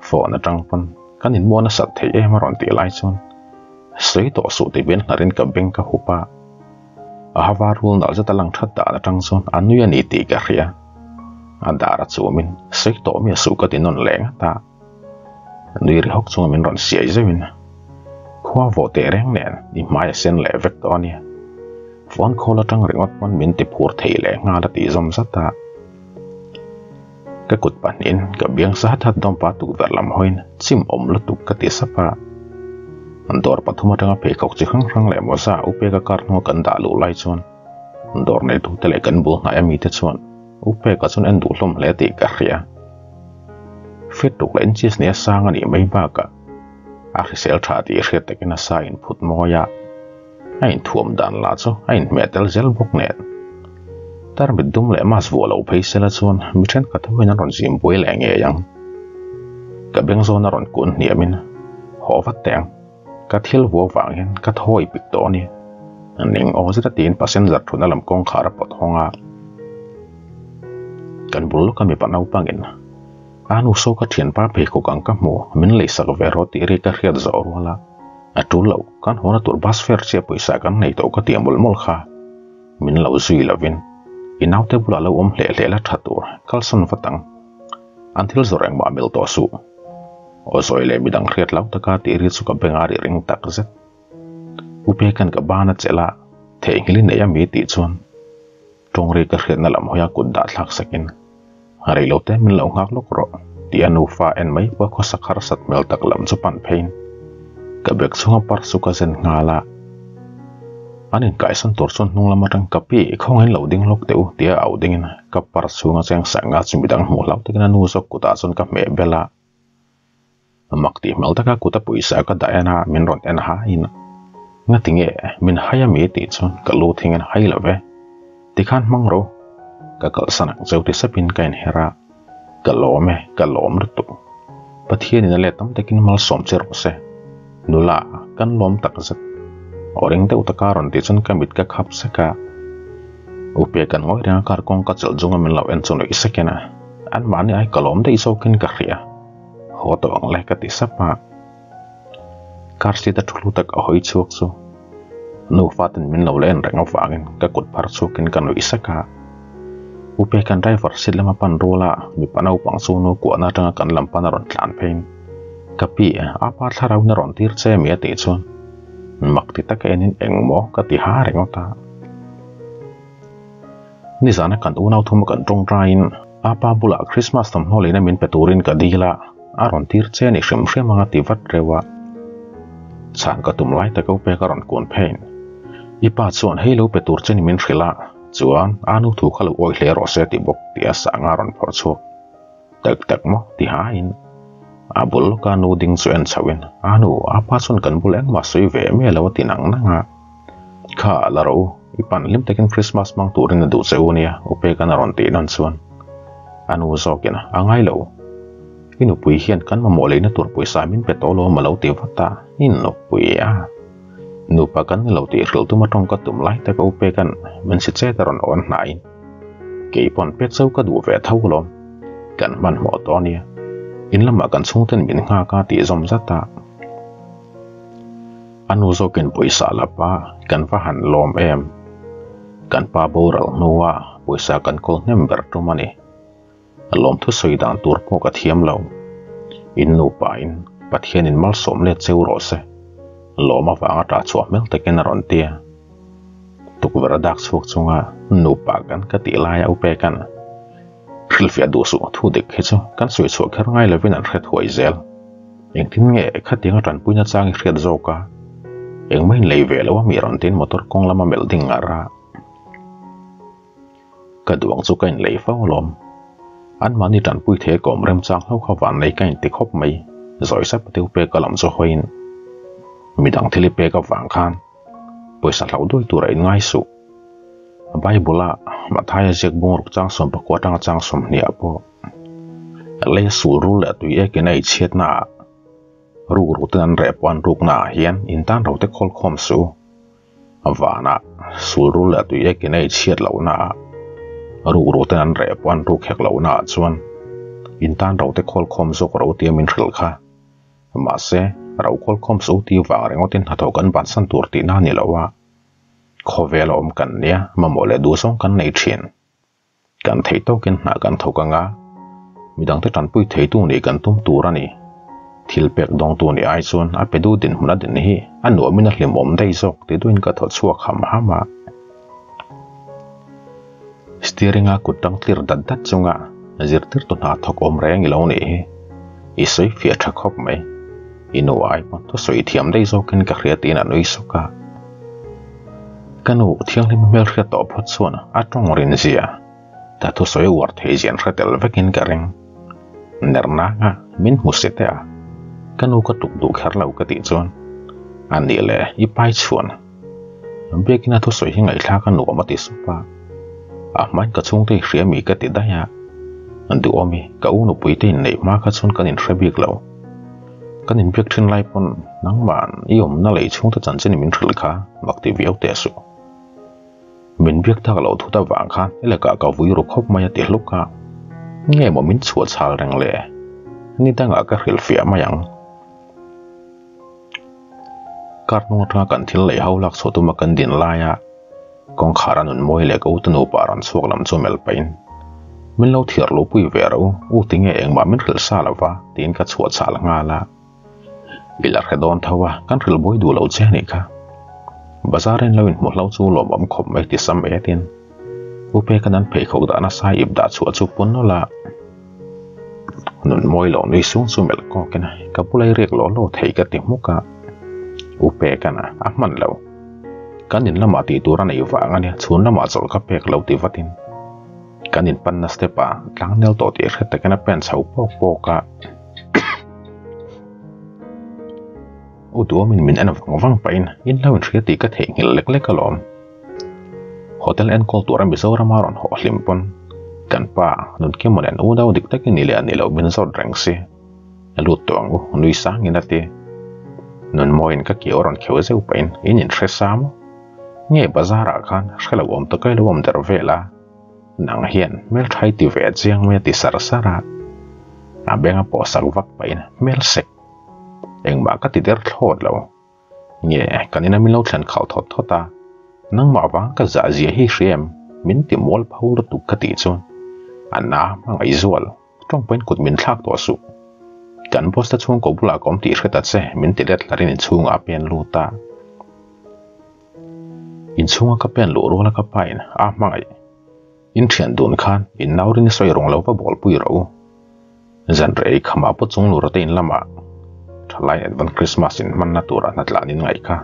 phone atang pawn kan inmuan a sat theih em a rawn tih lai chuan sawi tawh suh ti bian ngharin ka beng ka hup a. A hava rul nalh zet a lang that dan atang chuan a nui a ni tih ka hria. A dar a chumin sawi tawh mi a suh ka ti nawn leh ngat a. Nui ri hawk chunga min rawn siai zeuhin khua vawh teh reng nen i hmai a sen leh vek tawh a nia. Phone call atang ringawt pawn min ti phur thei leh nghal a tih zawm zat a. Ka kut pahnihin ka biang sa hat hat dawmpa tukverh lam hawiin chim awm lutuk ka ti sap a. Dawr pathum atanga pheikhawk chi hrang hrang leh mawza u Peka car hnunga kan dah luh lai chuan dawr neitute leh kan bul hnai amite chuan u Peka chuan en duh hlawm hle tih ka hria. Fit tuk leh inches nia sang a nih mai bakah a hrisel tha tih hriat takin a sa inphut mawi a. A inthuam dan lah chu a inhmeh tel zel bawk nen. Tarmit dum leh mask vuah lo phei sela chuan mi thenkhat ho hian an rawn zim buai leh ngei ang. Ka beng zawn a rawn kun hniamin haw vat teh ang. Ka thil vuah vang hian ka thawi pik tawh a ni. Ning aw zeta tiin passenger thutna lam kawngkhar a pawt hawng a. Kan bul lawka mipa naupangin a nu saw ka thianpa pheikhawk ang ka hmu min leisak ve rawh tih ri ka hriat zawh rual a. A tul loh, kan hawna tur bus fare chiah pawisa kan nei tawh ka ti a mawlh mawlh kha. Min lo zui lovin i naute bulah lo awm hleh hleh la tha tur, kalsan vat ang. An thil zawrh engmah mil tawh suh. Aw zawi leh midang hriat lo taka tih ri chu ka beng a ri ring tak zet. U Pekan ka ban a chelh a, theihnghilh i nei a mi tih chuan tawng ri ka hriatna lam hawi a kut dah thlak sakin rei lo te min lo nghak lawk rawh tih a nufa en mai pawh khawsak harsat hmel tak lam chu pan pheiin ka bag chhunga purse chu ka zen nghal a. An inkaisan tur chuan hnung lam atang ka pi khawngin lo ding lawk teh u tia au dingin ka purse chhunga cheng sah nga chu midang hmuh hlau takin a nu zawk kutah chuan ka hmeh bel a. Mak tih hmel taka kuta pawisa ka dah en a, min rawn en ha in Ngati nge min hai a mi tih chuan ka lu thing in hai lo ve. Tikhan hmang ro. Ka kalsan ang cheu ti sapin ka inher a, ka lawm e, ka lawm lutuk. Pathianin a let tam takin malsawm che rawh se. Nula, kan lawm tak zet. Aw ring deuh taka rawn tih chuan ka mit ka khap sek a. Upe kan ngawi reng a kar kawng ka chelh zunga min lo en chu nuih sekin a, anmahni ai ka lawm daih zawkin ka hria. Haw tawh ang le ka ti sap a. Car seat a thu tak a hawi chhuak chu nufa ten min lo la en reng avangin ka kut phar chhuakin ka nuih sek a. Upe kan driver seat lama pan rual a mipa naupang chu nu kuahna atanga kan lam pan a rawn tlan pheiin ka pi a pa thlarau in a rawn tir che mi a tih chuan mak ti taka enin engmaw ka ti ha ringawt a. Nizana kan unau thuma kan tawngtaiin a pa bulah Christmas thawmhnaw leina min pe turin ka dil a, a rawn tir che a ni hrim hrim anga ti vat reuh a. Chhan ka tum lai tak upe ka rawn kun pheiin i pa chuan hei lo pe tur che ni min hrilh a, chuan a nu thu kha lo awi hle rawh se ti bawk tih a sanga rawn phawrh chhuak. Tak tak maw ti haiin a bul lawka nu ding chu en chhoin a nu a pa chuan kan bul engmah sawi ve miah lo a ti nang nang a. Kha la rawh u, i pan hlim takin Christmas hmang turin a duh che u nia u Pekan a rawn tih nawn chuan a nu zawkin a ngai lo. I nupui hian kan mamawh leina tur pawisa min pe tawh lo a lo ti vat a, i nupui a nupa kan ni lo tih hrilh tum atawng ka tum lai taka u Pekan min si chet a rawn awn hnaiin Kei pawn pek chau ka duh ve tho alawm. Kan hmanhmawh tawh ania. In lamah kan chhungten min nghak a tih zawm zat a. A nu zawkin pawisa lap a, kan va han lawm em. Kan pa boral hnua pawisa kan kawl hnem ber tum a ni. Lawmthu sawi dan tur pawh ka thiam lo. In nupa in Pathianin malsawm let cheu rawh se. Lawm avanga ṭah chhuah hmel takin a rawn ti a. Tukverh a dak chhuak chunga nupa kan ka tih laia u Pekan hrilhfiah duh suh thu dik hi chu kan sawi chhuah kher ngai lovin an hre thuai zel. Engtin nge khatianga tanpuina chang i hriat zawk a? Engmah in lei ve lo a mi rawn tiin motor kawng lama melh ding ngar a. Ka duang chu ka inlei fo alawm. Anmahni tanpui thei a kawm remchang hlo kha vannei ka inti khawp mai, zawi sap deuh pek a lam chu hawiin midang thil i pek avang khan pawisa hlauh duai tura in ngai suh. Bible a Mathaia ziak bungruk chang 19 atanga chang 20 ah pawh lei a sul rul leh tui ekin a eichhiatna ah ruk ruk ten an reh pawh an rukna ah hian in tan ro te khawl khawm suh. Vanah sul rul leh tui ekin a eichhiat lohna ah ruk ruk ten an reh pawh an ruk hek lohna ah chuan in tan ro te khawl khawm zawk ro tia min hrilh kha. Mahse, ro khawlkhawm chu ti vang ringawtin hnathawh kan bansan tur tihna a ni lo a, khawvel a awm kan nia, mamawh leh duhzawng kan nei thin. Kan theih tawkin hna kan thawk ang a, midangte tanpui theitu nih kan tum tur a ni. Thil pek dawngtu nih ai chuan a pe duh dinhmun a din hi a nuamin a hlimawm daih zawk ti duhin ka thaw chhuak ham ham a. Steering-a kut tang tlir dat dat chunga zirtirtu hna thawk awm reng i lo nih hi i sawi fiah tha khawp mai. I nu ai pawn thu sawi thiam daih zawkin ka hria tiin a nui suk a. Ka nu thianghlim hmel hriat tawh phawt chuan a tawng rin zia, ta thu sawi uar thei zian hre tel vekin ka ring. Ner nanga min hmu si teh a, ka nu ka tuk duh kher lo ka tih chuan a nih leh i pai chhuan. Biakina thusawi hi ngaihthlak a nuam a ti sup a, a hmain ka chhungte i hria mi ka ti daih a, duhawmi ka u nupui te inneih hma kha chuan kan inhre bik lo. Kan inbiak thin lai pawn nangmah i awmna lei chhungte chanchin min hrilh kha mak ti viau teh suh. Min biak tak loh thut avang khan i lakah ka vui ru khawp mai a ti hluk a, nge maw min chhuah chhal reng le? Ni dangah ka hrilhfiah mai ang. Kar hnung atanga kan thil lei ho lak chhuah tuma kan din laia kawngkhar a nun mawi leh ka u te nupa rawn chhuak lam chu melh pahin min lo thiar lo pui ve rawh u, u tinge engmah min hrilh sa lova tiin ka chhuah chhal nghal a. I la hre dawn tho a, kan hrilh buai duh lo che anih kha. Bazar in lo inhmu hlo chu lawmawm khawp mai ti sam etin U Peka'n an pheikhawk dah nasa ip dah chhuah chu pun nawlh a. Nun mawi lo nui sung chu melh kawkin ka bula i riak law law thei ka ti hmuk a, U Peka'n a hman lo. Kan in lamah tih tur a nei vang a nia, chhun lamah chawlh ka pek lo ti vatin kan in panna step ah tlang nel tawh tih hre takin a pen chho pawk pawk a. U duamin min en vang vang pahin in lo inhria tih ka theihnghilh lek lek alawm. Hotel enkawl tura Mizorama rawn haw hlim pawn kan pa Nunkimaw nen unau dik takin ni leh a ni lo min zawt reng si. A lut tawh ang u, nui sangin a ti. Nunmawiin ka kio rawn kheuh zeuh pahin in inhre sa maw? Nge bazarah khan hre lo awm tawk ilo awm der vel a? Nang hian hmeltha i ti ve chiang mai a ti sar sar a. A benga pawh sak vak pahin hmel sek. Engmah ka ti der thlawt lo. Nge kan ina min lo thlen khalh thawt thawt a, nangmah vang ka zah zia hi hria em? Min ti mual pho lutuk ka tih chuan a na hmangaih zual tawng pawhin kut min thlak tawh suh. Kan boss te chhungkaw bulah ka awm tih hre ta che min ti let hlarin inchhungah a pen lut a. Inchhunga ka pen luh ruala ka pain a hmangaih. In thian dun khan in naurin i sawi rawng lo va bawlpui rawh u. Zan rei khamah pawh chung lura te in lamah thalai advance Christmas in hmanna turah hna tlan in ngaih kha.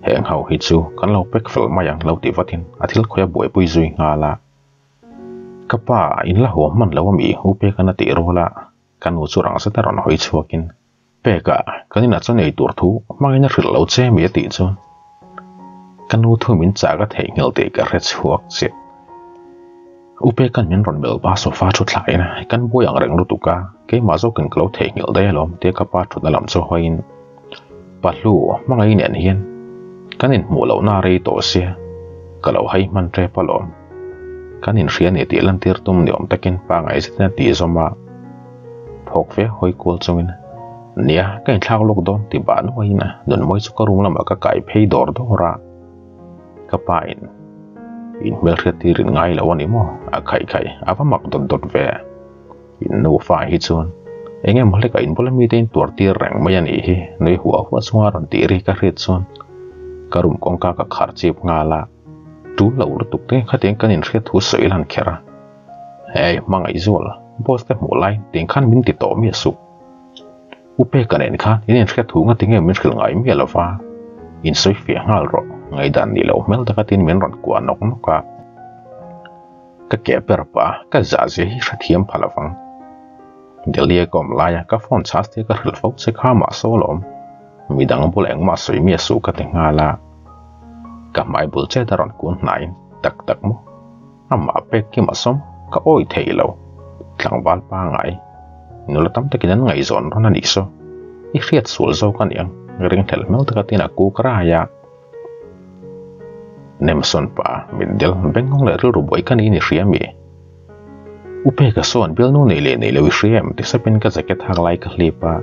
Heng ho hi chu kan lo pack fel mai ang lo ti vatin a thil khawi a buaipui zui nghal a. Ka pa in la haw hman lo ami u Pekana tih ruala ka nu chu rang zeta rawn hawi chhuakin Peka kan inah chuan ei tur thu hmangin a hrilh lo che mi a tih chuan ka nu thu min chah ka theihnghilh tih ka hre chhuak chiah. U Peka'n min rawn melh pa sofa thu thlain kan buai ang reng lutuk a, keimah zawkin ka lo theihnghilh daih alawm tia ka pa thutna lam chu hawiin Pahlu hmangaih nen hian kan inhmuh lohna a rei tawh sia ka lo hai hman tep alawm. Kan inhria ni tih lantir tum ni awm takin pangngai zetin a tih zawm a. Phawk ve hawi kual chungin, Nia, ka inthlak lawk dawn ti bah nuaiin Nunmawi chu ka room lamah ka kai phei dawr dawr a. Ka pa in in hmelhriat tir in ngai lo a ni maw? A khaih khaih, a va mak dawt dawt ve. In nufa hi chuan eng emaw hlekah in bula mite in tuar tir reng mai a nih hi, nui huah huah chunga rawn tih ri ka hriat chuan ka room kawngka ka khar chip nghal a. Tul lo lutuk te khatiang kan inhriat thu sawi lan kher a. Hei, hmangaih zual, boss te hmuh lai tiang khan min ti tawh miah suh. U Peka nen khan in inhriat thu nga tinge min hrilh ngai miah lova, in sawi fiah nghal rawh, ngaihdan nih loh hmel taka tin min rawn kuah nawk nawk a. Ka ke ber pah a, ka zah zia hi hrethiam pha lovang. Delhi a ka awm laia ka phone charge te ka hrilh fo che kha mah saw lawm. Midang bula engmah sawi miah suh ka ti nghal a. Ka hmai bul chet a rawn kun hnaiin tak tak maw? Amah pek kim a sawm ka awi thei lo. Tlangval pangai nula tam takin an ngaihzawn rawn a nih saw. I hriat sual zawk a niang ringhlel hmel taka tin a kuk rai a. Nemsawn pa mitdel bengngawng leh rilru buai ka ni ni hria mi? U Peka sawn bialnu nei leh nei lo i hria em ti sapin ka jacket hak lai ka hlip a.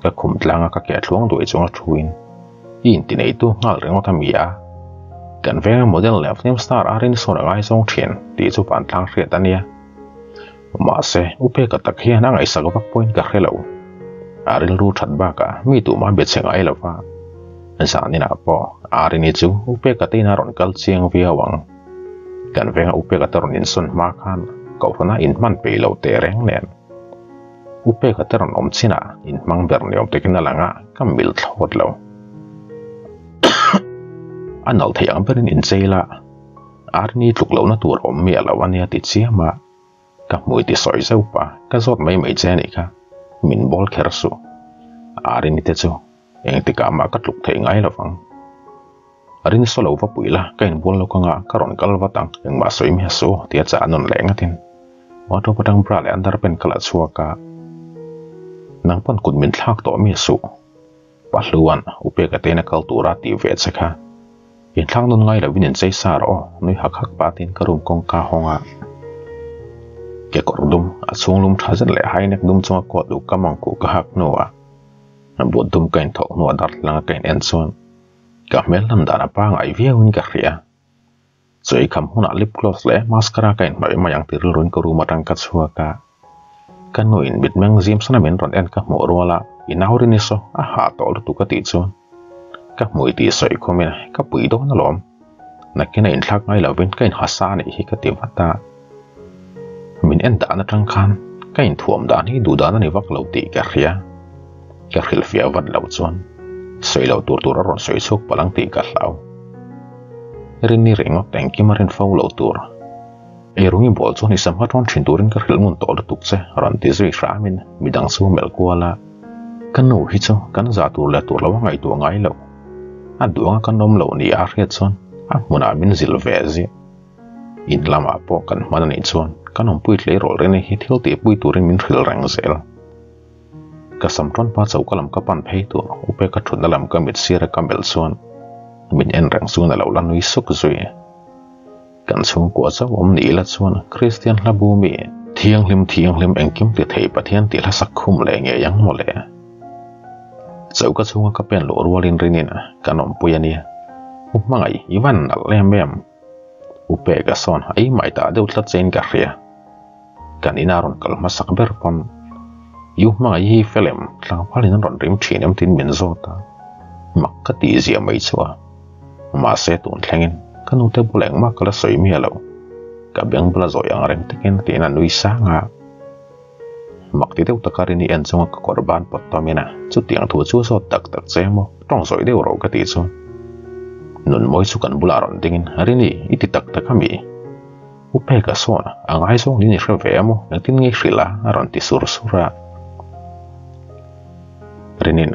Ka khum tlanga ka ke thluang duai chunga thuin i intineitu nghal ringawt a mi a. Kan venga model leh film star a rin sawn a ngaizawng thin tih chu vantlang hriat a nia. Mahse, U Peka tak hian a ngaihsak vak pawhin ka hre lo. A rilru that bakah mi tumah be che ngai lo va. Zaninah pawh Arini chu U Peka te ina rawn kal chiang viau ang. Kan venga U Peka te rawn insawn hma khan Kohhrana inhman peih lo teh reng nen. U Peka te rawn awm chinah inhmang ber ni awm takin a lang a, ka mil thlawt lo. A nalh theih ang berin inchei la, Arini tluk lohna tur awm miah lo a nia ti chiam a, ka hmui ti sawi zeuh pa, ka zawt mai mai che a nih kha, min bawl kher suh. Arini te chu engtikah mah ka tluk theih ngai lo vang. Rin saw lo va pui la, ka inbual lo kanga ka rawn kal vat ang, engmah sawi miah suh tia chah a nawn leh ngatin wardrobe atang bra leh underpant ka la chhuak a, nang pawn kut min thlak tawh miah suh. Pahluan u Peka te ina kal tura tih ve che kha inthlak nawn ngai lovin inchei sa rawh aw, nui hak hak pah tiin ka room kawngka hawng a, kekawr dum a chhung lum tha zet leh high neck dum chunga coat uk ka mangkuh ka hak hnuah but dum ka inthawh hnuah darthlalang a ka in en chuan Ka hmel lam dan a pangai viauin ka hria. Chawi kham hunah lip gloss leh mascara ka inhnawih mai ang ti rilruin ka room atang ka chhuak a. Ka nuin mitmeng zim sana min rawn en ka hmuh rual a, i nau rin i saw, a hah tawh lutuk a tih chuan ka hmui tih sawi khumin ka pui dawn alawm. Nakin a inthlak ngai lovin ka inhasa a nih hi ka ti vat a. Min en dan atang khan ka inthuam dan hi duh dan a ni vak lo tih ka hria. Ka hrilhfiah vat loh chuan sawi loh tur tur a rawn sawi chhuak palh ang tih ka hlau. Rinni ringawt engkim a rin fo loh tur. Eirungi bawl chuan i sam kha tawn thin turin ka hrilh ngun tawh lutuk che rawn ti zui hramin midang chu a melh kual a. Ka nu hi chu kan zah tur leh tur lo a ngaihtuah ngai lo. A duh anga kan awm loh ni a hriat chuan a hmunah min zilh ve ziah. In lamah pawh kan hman a nih chuan kan awmpui tleirawl reng hi thil tihpui turin min hrilh reng zel. Ka sam tawn hma choka lam ka pan phei tur Upe ka thutna lam ka mit sira ka melh chuan min en reng chuan a lo la nui suk zui. Kan chhungkua chauh awm ni ila chuan Kristian hla bu mi thianghlim thianghlim engkim ti thei Pathian tih hla sak khum leh ngei ang mawle. Choka chhunga ka pen luh rualin rinin kan awmpui a nia. U hmangaih i van nalh em em. U peka sawn ei mai ta deuh tlat chein ka hria. Kan ina rawn kal hmasak ber pawn I u hmangaih hi fel em tlangvalin an rawn rim thin em tiin min zawt a. Mak ka tih zia mai chu a. Mahse tun thlengin ka nute bul engmah ka la sawi miah lo. Ka beng bula zawi ang reng takin tiin a nui sang a. Mak ti deuh taka rin i en chunga ka kawr ban pawt tawmin a, chutiang thu chu zawt tak tak che maw, tawng zawi deuh rawh ka tih chuan Nunmawi chu kan bulah rawn dingin Rini i ti tak tak a mi? U Peka sawn a ngaizawng niin i hre ve a maw, engtin nge i hrilh a? a rawn ti sur sur a. Rinin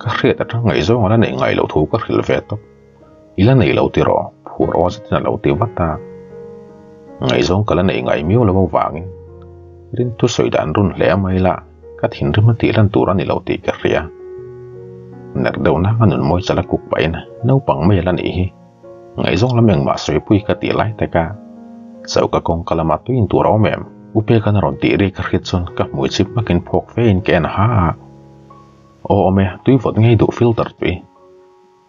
ka hriat atang ngaihzawng a la neih ngai loh thu ka hrilh ve tawp. I la nei lo tiraw? Phur aw zetin a lo ti vat a. Ngaihzawng ka la neih ngai miau lo avangin rin thusawi dan run hle mai la, ka thinrim a tih lan tur a ni lo tih ka hria. Ner deuh nanga nun mawi chala kuk pahin naupang mai a la nih hi. Ngaihzawng lam engmah sawipui ka tih lai tak a, choka kawngka lamah tuiin tur a awm em? U Peka'n a rawn tih ri ka hriat chuan ka hmui chip hmakin phawk fe in ka en ha a. Aw awm e, tui vawt ngei duh filter tui.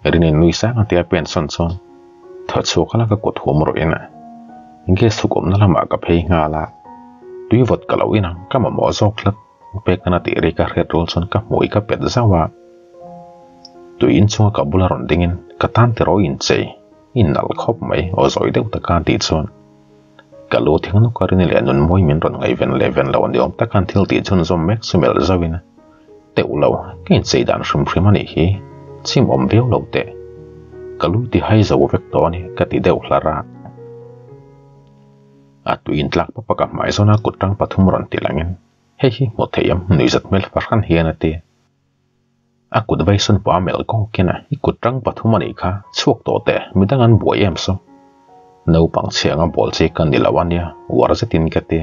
Rinin nui sang a tia pen sawn chuan thaw chhuak a la ka kut hum rawh in gas huk awmna lamah ka phei nghal a, tui vawt ka lo in ang ka mamawh zawk tlat. U Peka'n a tih ri ka hriat rual chuan ka hmui ka pet zauh a. Tui inchunga ka bula rawn dingin ka tan tiraw inchei i nalh khawp mai aw zawi deuh taka a tih chuan ka lu thing nawk a rini leh nunmawi min rawn ngaihven leh ven lo ni awm taka an thil tih chhunzawm mek chu melh zauhin teuh lo ka inchei dan hrim hrim a nih hi chim awm viau lo teh ka lui ti hai zo vek tawh a ni ka ti deuh hlar a. A tui intlak papa ka hmai zawna kut tang pathum rawn ti langin hei hi hmuh theih em nuihzat hmel fahran hian a ti. A kut veisawn pawh a melh kawkin a, i kut tang pathum a nih kha, chhuak tawh teh, midang an buai em saw. Naupang chhia anga bawl chi ka ni lo a nia, uar zetin ka ti.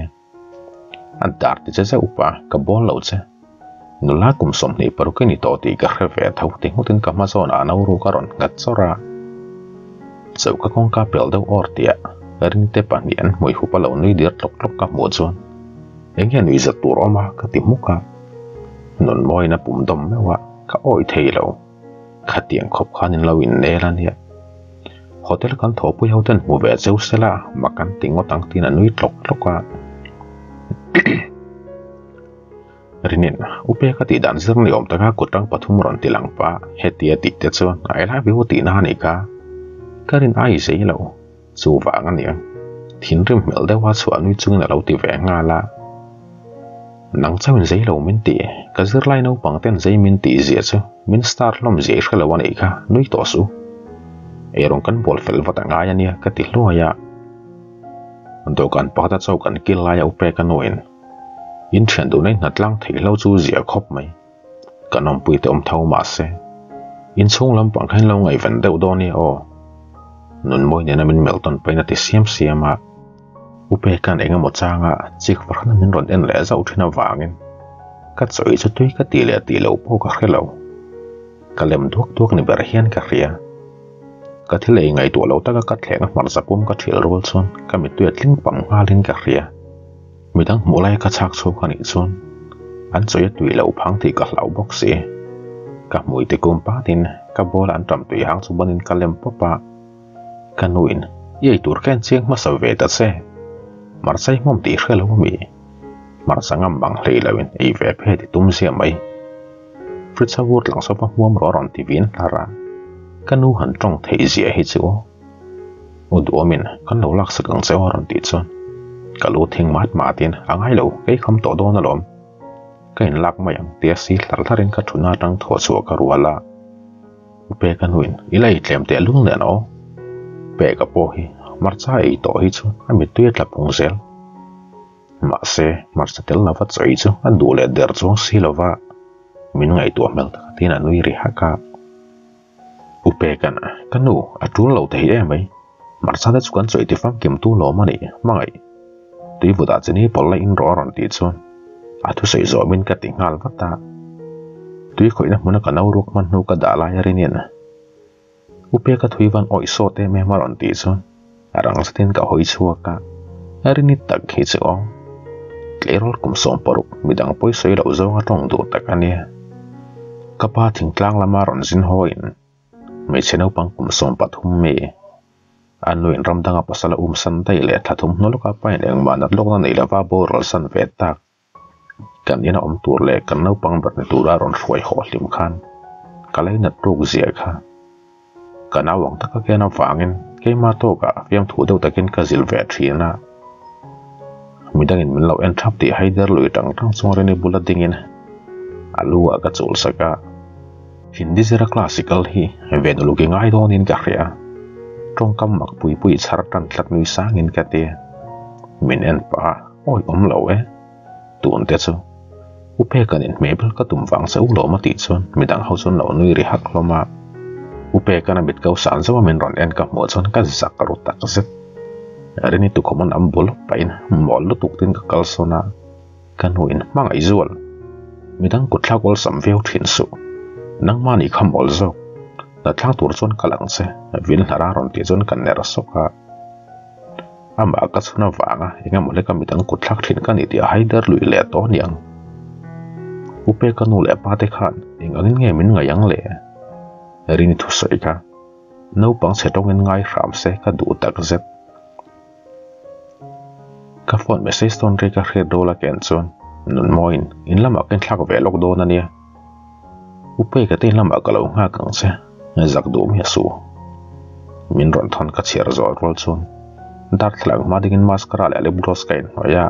A dar ti che zeuh pah a, ka bawl lo che. Nula kum 26 i ni tawh tih ka hre ve tho ti nghutin ka hma zawnah a nauru ka rawn nghat chawrh a. Choka kawngka pel deuh awr tihah Rinte pahnih an hmui hup a lo nui dir tlawk tlawk ka hmuh chuan eng nge nui zat tur awm a ka ti hmuk a. Nunmawiin a pum dawm meuh a, ka awih thei lo. Khatiang khawp khan in lo innel a nia. Hotel kan thawhpui ho ten hmu ve cheu sela mak an ti ngawt ang tiin a nui tlawk tlawk a. Rinin, U Peka tih dan zir ni awm taka kut rang pathum rawn ti lang pah, hetia tih te chuan I love you tihna a nih kha. Ka rin ai zei lo. Chu vang a nia, thinrim hmel deuha chhuah nui chungin a lo ti ve nghal a. Nang chauhin zei lo min ti, ka zirlai naupang ten zei min tih zia chu min star hlawm zia i hre lo a nih kha, nui tawh suh. Eirawng kan bawl fel vat a ngai a nia ka ti hluai a. Dawhkan pakhata chaw kan kil laia u pek a nuin in thian duhna in hnatlang theihlo chu zia khawp mai. Kan awmpui te awm tho mahse inchhung lampang kha in lo ngaihven deuh dawn nia aw. Nunmawi nena min melh tawn pahin a ti siam siam a, U Peka'n eng emaw changa chik farhana min rawn en leh zauh thin avangin ka chawi chu tui ka tih leh tih loh pawh ka hre lo. Ka lem duak duak ni ber hian ka hria. Ka thil ei ngaihtuah lo taka ka thleng a hmarcha pum ka thial rual chuan ka mittui a tling pam nghalin ka hria. Midang hmuh laia ka chhak chhuak a nih chuan an chawi a tui loh phang tih ka hlau bawk si. Ka hmui ti kum patin ka bowl an ṭam tui hang chu banin ka lem pawp a. Ka nuin, I ei tur kha en chiang hmasa ve ta che. Hmarcha i hmawm tih hre lo ami? Hmarcha ngam bang hlei loin ei ve phe ti tum zia mai. Fritz-a vur tlang sawpa hmuam rawh a rawn ti vin hlar a. Ka nu han ṭawng theih zia hi chu. U duhawmin kan lo laksak ang che aw a rawn tih chuan ka lu thing mat matin a ngai lo kei kham tawh dawn alawm. Ka inlak mai ang tia si hlar hlarin ka thutna atang thawh chhuah ka rual a. U Peka nuin i la ei tlem teh lung nen aw. Peka pawh hi hmarcha ei tawh hi chu a mittui a tla pung zel. Mahse hmarcha tel lova chawi chu a duh leh der chuang si lova. Min ngaihtuah hmel tak tiin a nui ri hak a. U Peka'n, Ka nu, a tul lo thei em mai. Hmarcha te chu kan chawi ti famkim tu lawm a ni, hmangaih. Tuivutah chini pawlh la in rawh a rawn tih chuan a thusawi zawmin ka ti nghal vat a. Tui khawihna hmuna ka no ruak hman hnu ka dah lai a rinin U Peka thui van awih sawt em em a rawn tih chuan a rang zetin ka hawi chhuak a, a rini tak hi chu aw. Tleirawl kum 60 midang pawi sawi loh zawnga tawng duh tak a nia. Ka pa thingtlang lama rawn zin hawiin hmeichhe naupang kum 13 mi a nuin ram danga pasal a um san daih leh thla thum hnu lawka pain engmah nat lawkna nei lova boral san ve tak. Kan ina awm tur leh kan naupang ber ni tura rawn hruai haw hlim khan ka lainat ruk zia kha. Ka nau ang taka ken avangin keima tawkah fiamthu deuh takin ka zil ve thin a. Midangin min lo en thap tih haider lui tang tang chung Rini bula dingin a lu ah ka chul sak a. Hindi zira classical hi ven uluk i ngai dawnin ka hria. Tawngkam mak pui pui chhar tan tlat nui sangin ka ti. Min en pah a. Awi awm lo e. Tun te chu. U Peka'n inhmeh bel ka tum vang che u lawm a tih chuan midang ho chuan lo nui ri hak hlawm a. U Peka'n a mit ko san zauh a min rawn en ka hmuh chuan ka zak ru tak zet. Rini tukhum an am bul pahin mawl lutuk tin ka kal sawn a, ka nu in hmangaih zual. Midang kut thlak awlsam viau thin suh. Nangmah nih kha mawl zawk. Hna thlak tur chuan kal ang che, vin hlar a rawn tih chuan ka ner sawk a. Amah ka chhun avanga eng emaw hleka midang kut thlak thin ka ni tih a haider lui leh tawh aniang. U Peka nu leh pa te khan eng angin nge min ngaih ang le? Rini thusawi kha naupang chhe tawngin ngai hram se ka duh tak zet. Ka phone message tawn ri ka hriat rual a ken chuan Nunmawiin in lamah ka inthlak ve lawk dawn ania. U Peka te in lamah ka lo nghak ang che, zak duh miah suh. Min rawn thawn ka chhiar zawh rual chuan darthlalang hma dingin mascara leh lip gloss ka inhnawih a.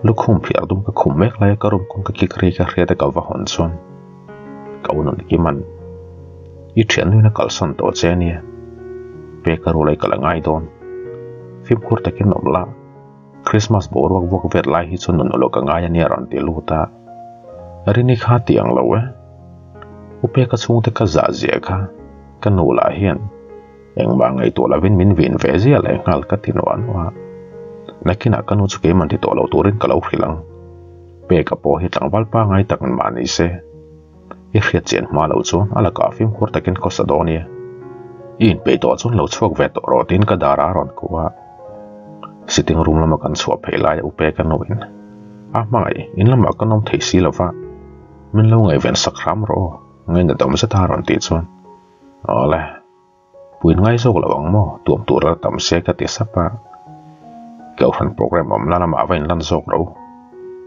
Lukhum phiar dum ka khum mek laia ka room kawngka kik ri ka hriat a ka va hawn chuan ka u nun Kima'n i thiannuin a kalsan tawh che ania, Peka rul ai ka la ngai dawn. Fimkhur takin awm la. Christmas boruak vuak vet lai hi chu nun uluk a ngai ania rawn ti lut a. Rini kha ti ang lo e. U Peka chhungte ka zah zia kha ka nu lah hian engmah ngaihtuah lovin min vin ve zia leh nghal ka ti nuah nuah a. Nakinah ka nu chu keimah ti tawh lo turin ka lo hrilh ang. Peka pawh hi tlangval pangai tak mah ni se. I hriat chian hma loh chuan a lakah fimkhur takin khawsa dawn nia. I inpeih tawh chuan lo chhuak ve tawh rawh tiin ka darah a rawn kuh a. Sitting room lama kan chhuah phei laia U Peka nuin a hmangaih in lamah kan awm thei si lova min lo ngaihven sak hram rawh aw ngaina dawm zeta a rawn tih chuan Awle. Puin ngai zawk lo ang maw? Tuam tur a tam se ka ti sap a. Kohhran program awm la lamah va inlan zawk ro.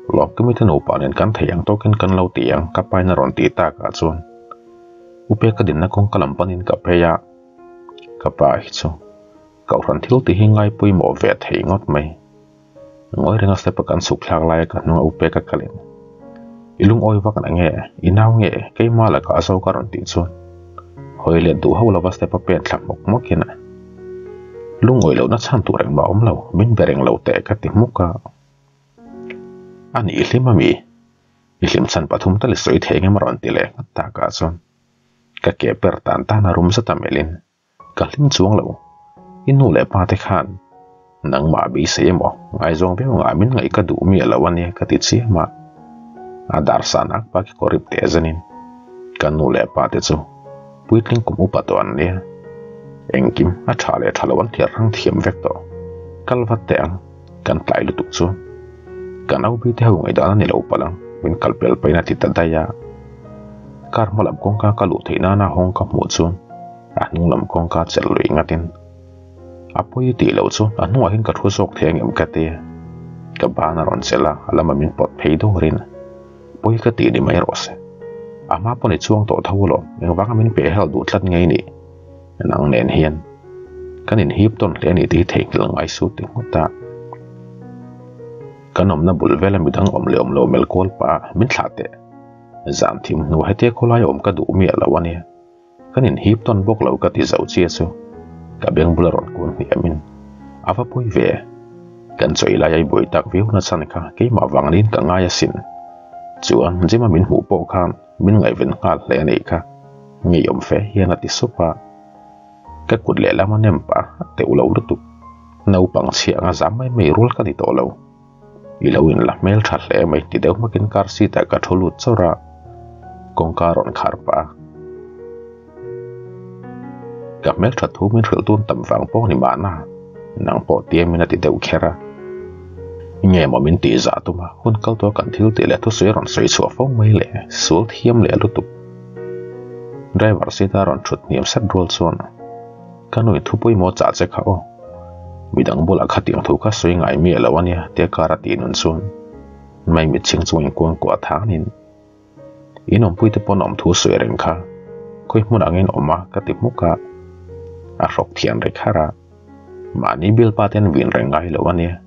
Lawmkimi te nupa nen kan thei ang tawkin kan lo ti ang ka pain a rawn tih takah chuan U Peka dinna kawngka lam panin ka phei a. Ka pa hi chu Kohhran thil tih hi ngai pawimawh ve thei ngawt mai. Ngawi renga step a kan chhuk thlak laia ka hnunga U Peka kalin I lungawi vak na nge? I nau nge? Keimah lakah a zo ka rawn tih chuan hawi let duh ho lova step a pen thla hmawk hmawkin a lungawi lohna chhan tur engmah awm lo, min be reng lo teh ka ti hmuk a. A nih hlim a mi? I hlim chhan pathum tal i sawi thei engemaw rawn ti leh nghat takah chuan ka ke per tan tan a rum zet a melhin Ka hlim chuang lo. I nu leh pa te khan nangmah beisei emaw ngaizawng viau ngah min ngaih ka duh miah lo ania ka ti chiam a. A dar san ak bak i kawr ip teh zanin ka nu leh pa te chu puitling kum upa tawh an nia. Engkim a tha leh tha lo an thliar hrang thiam vek tawh. Kal vat teh ang, kan tlai lutuk chu. Kan au bite ho ngaihdan a ni lo palh ang, min kal pel pahin a ti ta daih a. Car hma lam kawngka ka luh theih nana hawng ka hmuh chuan A hnung lam kawngka chelh lui ngatin a pawi tih loh chu a hnungah hian ka thu zawk thei angem ka ti. Ka ban a rawn chelh a, a lama min pawt phei dawrin pawi ka tih ni mai rawh se. A hma pawh ni chuang tawh tho alawm, engvanga min peh hel duh tlat ngei ni. Nang nen hian kan inhip tawn hle a ni tih hi theihnghilh ngai su ti nghut a. Kan awmna bul vela midang awm leh awm lo melh kual pah a min thlah teh. Zan thim hnu hetia khawlai awm ka duh miah lo a nia. Kan inhip tawn bawk lo ka ti zo chia chu ka beng bula rawn kun hniamin a va pawi ve. Kan chawi lai a i buai tak viau na chhan kha keimah vang niin ka ngai asin. Chuan Jim-a min hmuh pawh khan min ngaihven nghal hle a nih kha, ngeiawm fe hian a ti sup a. Ka kut lehlam a nem pah a teuh lo lutuk. Naupang chhia anga zam mai mai rual ka ni tawh lo. I lo inla hmel tha hle mai ti deuh hmakin car seat ah ka thu lut chawrh a, kawngka a rawn khar pah a. Ka hmel tha thu min hrilh tun tam vang pawh ni mahna, nang pawh tiamin a ti deuh kher a. Nge maw min tih zah tum a, hun kal tawh kan thil tih leh thusawi a rawn sawi chhuah fo mai le, sual thiam leh lutuk. Driver seat a rawn thut hniam sat rual chuan ka nu in thu pawimawh chah che kha aw. Midang bulah khatiang thu kha sawi ngai miah lo ania tia kar a tih nun chuan mai mitchhing chung inkuang kuah thanin In awmpuite pawn awm thu sawi reng kha khawi hmun angin awm a ka ti hmuk a, a hrawk thian ri kharh a, mahni bialpa te an vin reng ngai lo ania,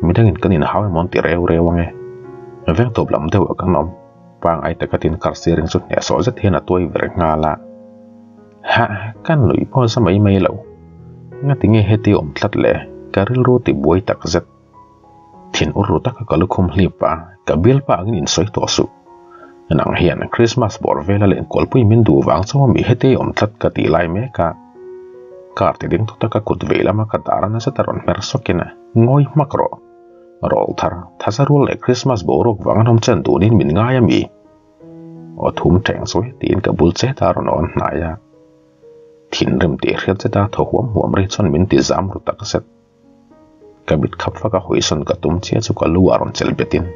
midangin kan inhau emaw an ti reu reu ange, veng tawp lam deuh ah kan awm, pangai taka tin car steering chu hnehsawh zet hian a tuai ver nghal a, hah ka nuih pawh za mai mai lo, ngatinge heti awm tlat le, ka rilru ti buai takzet. Thin ur ru taka ka lukhum hlip a, ka bialpa angin insawi tawh suh. Nang hian Christmas bawr vela lenkualpui min duh vang chaw ami heti awm tlat ka tih lai mek a. Car ti ding thut a ka kut vei lama ka dar a nasa ta rawn hmer sawkin a, Ngawi hmak rawh. Rawl thar, thaza rual leh Christmas boruak vang an awm chen dunin min ngai ami? Aw thum teng chawi tiin ka bul chet a rawn awn hnai a. Thinrim tih hriat zeta thaw huam huam ri chuan min ti zam ru takzet. Ka mit khap fak a hawisawn ka tum chiah chu ka lu ah rawn chelh bet in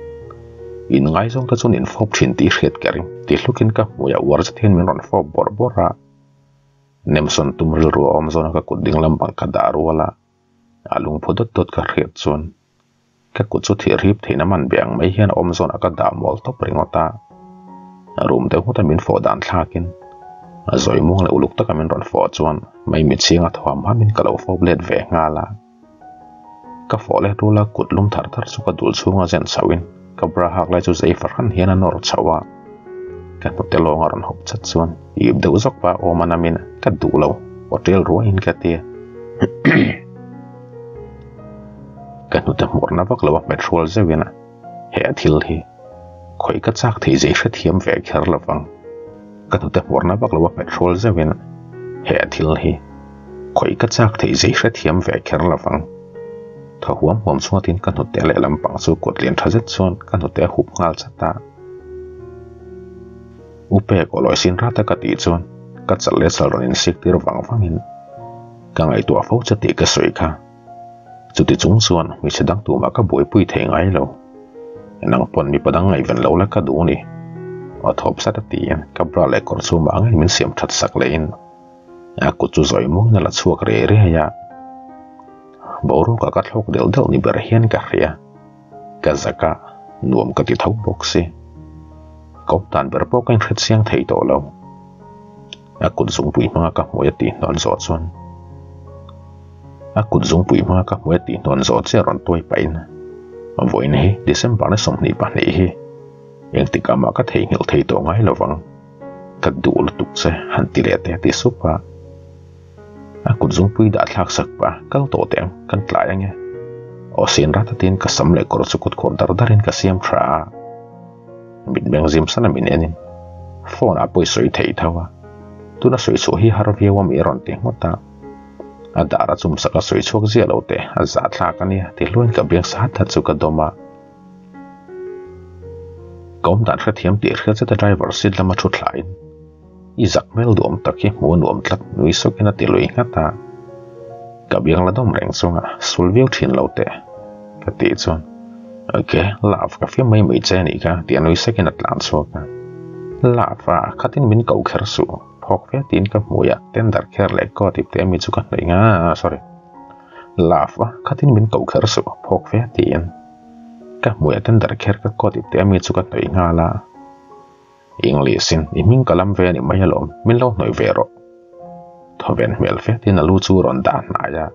in ngaizawng te chuan in fawp thin tih hriat ka ring ti hluk in ka hmui ah uar zet hian min rawn fawp bawrh bawrh a. Nemsawn tum rilru a awm zawn a ka kut ding lam bang ka dah rual a, a lungphu dawt dawt ka hriat chuan ka kut chu thih rip theihna man be ang mai hian a awm zawn ah ka dah mual tawp ringawt a. Room deuh nghut a min fawh dan thlak in a zawi muang leh uluk taka min rawn fawh chuan mai mitchhing a thuam ham in ka lo fawp let ve nghal a. Ka fawh let rul a kut lum thar thar chu ka dul chhung a zen chhoh in ka bra hak lai chu zei fahran hian a nawr chhoh a. Ka hnute lawng a rawn hawp chat chuan ip deuh zawk pa awm a nam in ka duh lo hotel ruai in ka ti a. Ka hnute hmurna vak lo a hmet hrual zeuh in he thil hi khawih ka chak thei zei hrethiam ve kher lo vang. Ka hnute hmurna vak lo a hmet hrual zeuh in he thil hi khawih ka chak thei zei hrethiam ve kher lo vang. Thaw huam huam chunga tin ka hnute lehlam pang chu kut lian tha zet chuan ka hnute a hup nghal chat a. U pek aw lawi sin rat a ka tih chuan ka chal leh chal rawn insik tir vang vang in ka ngaihtuah fo che tih ka sawi kha. Chuti chung chuan hmeichhe dang tumah ka buaipui thei ngai lo. Nang pawn mipa dang ngaihven lo la ka duh ni. Aw thawp sat a tiin ka bra leh kawr chu mah ngei min siam that sak leh in a kut chu zawi muangin a la chhuak riai riai a. Boruak ah ka thlawk deuh deuh ni ber hian ka hria. Ka zak a, nuam ka ti tho bawk si. Ka awm dan ber pawh ka inhre chiang thei tawh lo. A kut zungpui hmanga ka hmui a tih hnawn zawh chuan A kut zungpui hmanga ka hmui a tih hnawn zawh chiah rawn tuai pahin vawiin hi December ni 22 hi engtikah mah ka theihnghilh thei tawh ngai lo vang. Ka duh lutuk che han ti leh teh a ti sup a. A kut zungpui dah thlak sak pah kal tawh teh ang kan tlai ange. Aw sin rat atin ka sam leh kawr chu kut khawr dar darin ka siam tha a. Mitmeng zim sana min enin phone ah pawh i sawi thei tho a, tuna sawi chhuah hi har viau a mi a rawn ti nghawt a. A dar a chum sak a sawi chhuak ziah lo teh a zah thlak a nia ti hluain ka biang sa hat chu ka dawm a. Ka awm dan hrethiam tih hriat zet a driver seat lama thu thlain i zak hmel duam tak hi hmuh a nuam tlat nui sawkin a ti lui nghat a. Ka biang la dawm reng chunga sul viau thin lo teh ka tih chuan ok love ka fiam mai mai che anih kha tih a nui sakin a tlan chhuak a. Love a khatin min ko kher suh phawk ve tiin ka hmui a tender kher leh coat ip te ami chu ka hnawih nga sorry love a khatin min ko kher suh phawk ve tiin ka hmui a tender kher ka coat ip te ami chu ka hnawih nghal a. English in i hming ka lam ve a ni mai alawm, min lo hnawih ve rawh. Thawven hmel fet in a lu chu rawn dah hnai a.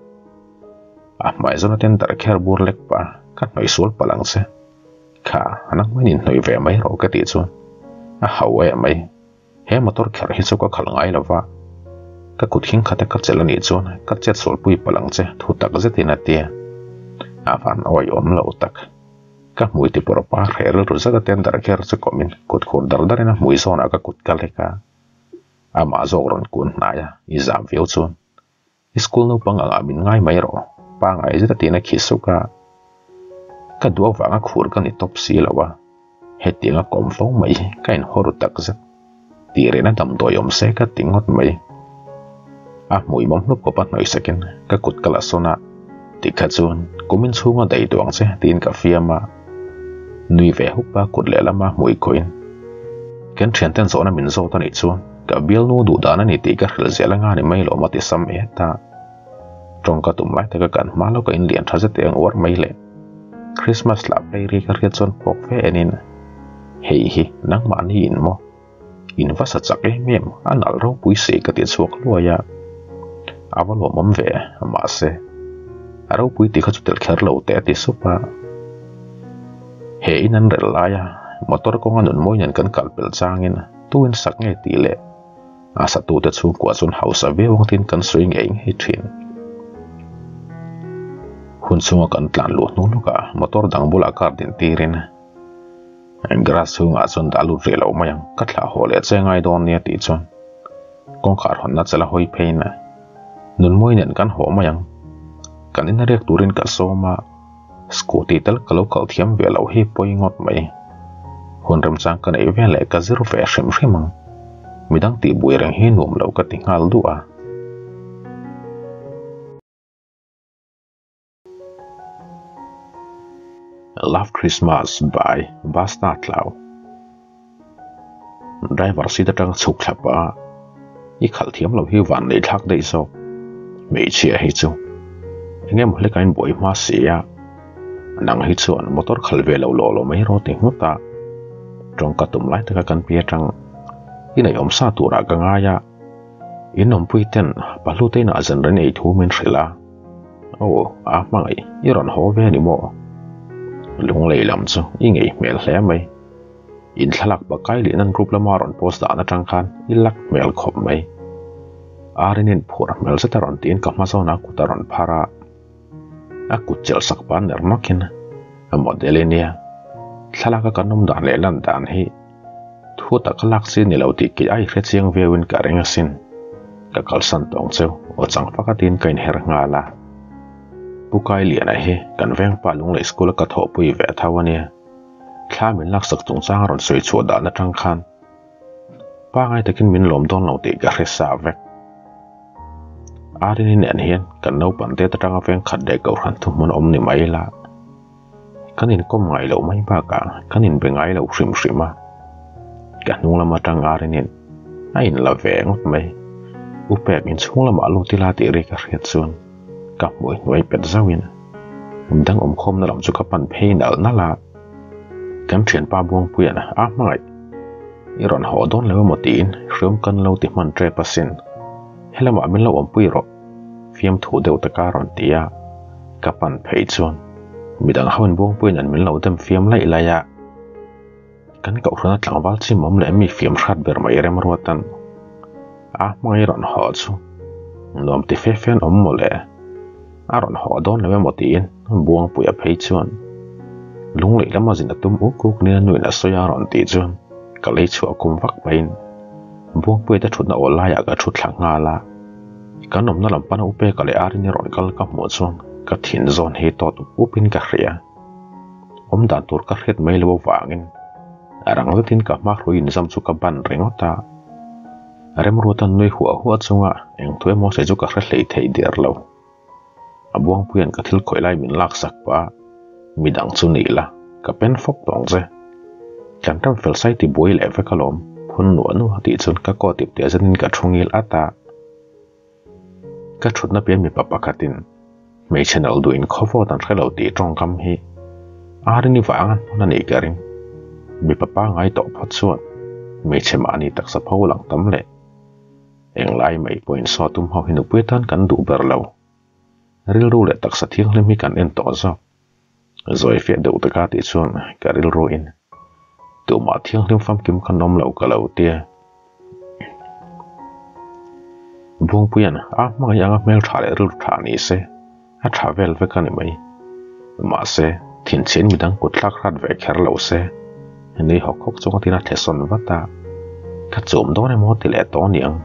A hmai zawn aten dar kher bur lek pah, ka hnawih sual palh ang che. Kha, nangmah in hnawih ve mai rawh ka tih chuan a hau e mai. He motor kher hi chu ka khalh ngai lo va. Ka kut hing khat a ka chelh a nih chuan ka chet sual pui palh ang che thu tak zetin a ti a. A van awihawm lo tak. Ka hmui ti pawrh pa hreh rilru zet a tender kher chu kawmin kut khur dar darin a hmui zawnah ka kut ka lek a. Amah zawk rawn kun hnai a, i zam viau chuan i school naupang angah min ngai mai rawh pangai zet a tiin a khi suk a. Ka duh avanga khur ka ni tawp si lo a, hetianga kawm fo mai hi ka inhaw ru tak zet. Tih rehna damdawi awm se ka ti ngawt mai. A hmui mawm hnup kawp a hnawih sakin ka kut ka la sawn a, tikha chuan kumin chhunga daih duh ang che tiin ka fiam a. Nui ve hup a kut lehlama hmui khawhin kan thianten zawhna min zawt a nih chuan ka bialnu duh dan a ni tih ka hrilh zel anga ni mai lawm a ti sam et a. Tawng ka tum lai taka kan hma lawka in lian tha zet eng uar mai le. Christmas lah play ri ka hriat chuan phawk fe enin hei hi nangmahni in maw? In va sa chak em em a nalh ropui si ka ti chhuak hluai a. A va lawmawm ve mahse a ropui tih kha chu tel kher lo teh a ti sup a. He in an rel lai a motor kawnga nun mawi nen kan kal pel changin tu in sak nge tih leh A satute chhungkua chuan hausa viau ang tiin kan sawi ngei ngei thin. Hun chhunga kan tlan luh hnu lawkah motor dang bulah car din tirin grass chhungah chuan dah lut rih lo mai ang, ka thlah haw leh che ngai dawn nia tih chuan kawngkhar hawnna chal a hawi pheiin Nunmawi nen kan haw mai ang, kan ina riak turin ka sawm a. Scooty tal ka lo kal thiam ve loh hi pawi ngawt mai. Hun remchang ka neih ve leh ka zir ve hrim hrim ang. Midang tih bui reng hi nuam lo ka ti nghal duh a. Love Christmas by Basta Tlau. Driver seat atang chhuk thlap a, i khalh thiam lo hi van nei thlak daih zawk. Hmeichhia hi chu eng emaw hlek a inbuai hma si a, nang hi chuan motor khalh ve lo lawh lawh mai rawh ti nghut a. Tawngka tum lai taka kan pi atang i neih awm sa turah ka ngai a, in awmpui ten pahlu te inah zan ren ei thu min hrilh a. Aw, a hmangaih i rawn haw ve a ni maw? Lunglei lam chu i ngei hmel hle mai. In thlalak pakai leh nan group lama rawn post dan atang khan i lak hmel khawp mai. Arinin phur hmel zet a rawn tiin ka hma zawn a kut a rawn phar a. A kut chelh sak pa ner nawkin a model i nia. Thlalak a kan awm dan leh lan dan hi thu tak a lak chi ni lo tih kei a i hre chiang viauin ka ring asin. Ka kalsan tawng cheu aw chang fak a tiin ka inher nghal a. Pu Kailiana hi kan vengpa Lunglei school a ka thawhpui ve tho a nia. Thla min laksak chungchang a rawn sawi chhuah dan atang khan pangai takin min lawm dawn lo tih ka hre sa vek. Arini nen hian kan naupang te atanga veng khat leh kohhran thuhmun awm ni mai ila kan inkawm ngai loh mai bakah kan inbe ngai lo hrim hrim a. Ka hnung lam atang Arinin a inla ve ngawt mai. Upek inchhung lamah lut ila tih ri ka hriat chuan ka hmui hnuai pet zauhin Midang awmkhawmna lam chu ka pan phei nalh nalh a, kan thianpa Buangpuia'n a hmangaih i rawn haw dawn lo emaw tiin hriawm kan lo ti hman tep asin, helamah min lo awmpui rawh fiamthu deuh taka a rawn ti a, ka pan phei chuan midang hoin Buangpuia'n an min lo dem fiam laih laih a, kan kohhrana tlangval chimawm leh mi fiam hrat ber mai Remruata'n a hmangaih rawn haw chu nuam ti fe fe an awm mawle. A rawn haw dawn lo emaw tiin Buangpuia phei chuan Lunglei lama zin a tum uk uk nia nuin a sawi a rawn tih chuan ka lei chhuah kum vak pahin Buangpuia te thutna awl laiah ka thu thla nghal a. Kan awmna lam pana Upeka leh Arini rawn kal ka hmuh chuan ka thin zawn hi tawt up upin ka hria. Awm dan tur ka hriat mai lo avangin a rang zetin ka hma hrui inzam chu ka ban ringawt a. Remruata'n nui huah huah chunga eng thu emaw sawi chu ka hre hlei thei der lo. A Buangpuia'n ka thil khawih lai min laksak pah a, midang chu ni ila, ka pen fawk tawng che. Kan ram fel sai ti buai leh vek alawm, phun nuah nuah tih chuan ka kaw tip teh zetin ka thu ngil at a. Ka thutna pian mipa pakhatin hmeichhe nalh duhin khawvawt an hre lo tih tawngkam hi Arini vang an hmun a nih ka ring. Mipa pangngai tawh phawt chuan hmeichhe mahni taksa pho lang tam leh englai mai pawhin saw tum ho hi nupui atan kan duh ber lo. Rilru leh taksa thianghlim hi kan en tawh zawk. Zawi fiah deuh taka tih chuan ka rilruin tumah thianghlim famkim khan awm lo ka lo tia. Buangpuia'n a hmangaih anga hmeltha leh rilru tha ni se a tha vel vek a ni mai. Mahse. Thinchhiain midang kut thlak hrat ve kher lo se, nui hawk hawk chunga tin a thle sawn vat a, ka chum dawn emaw ti leh tawh aniang.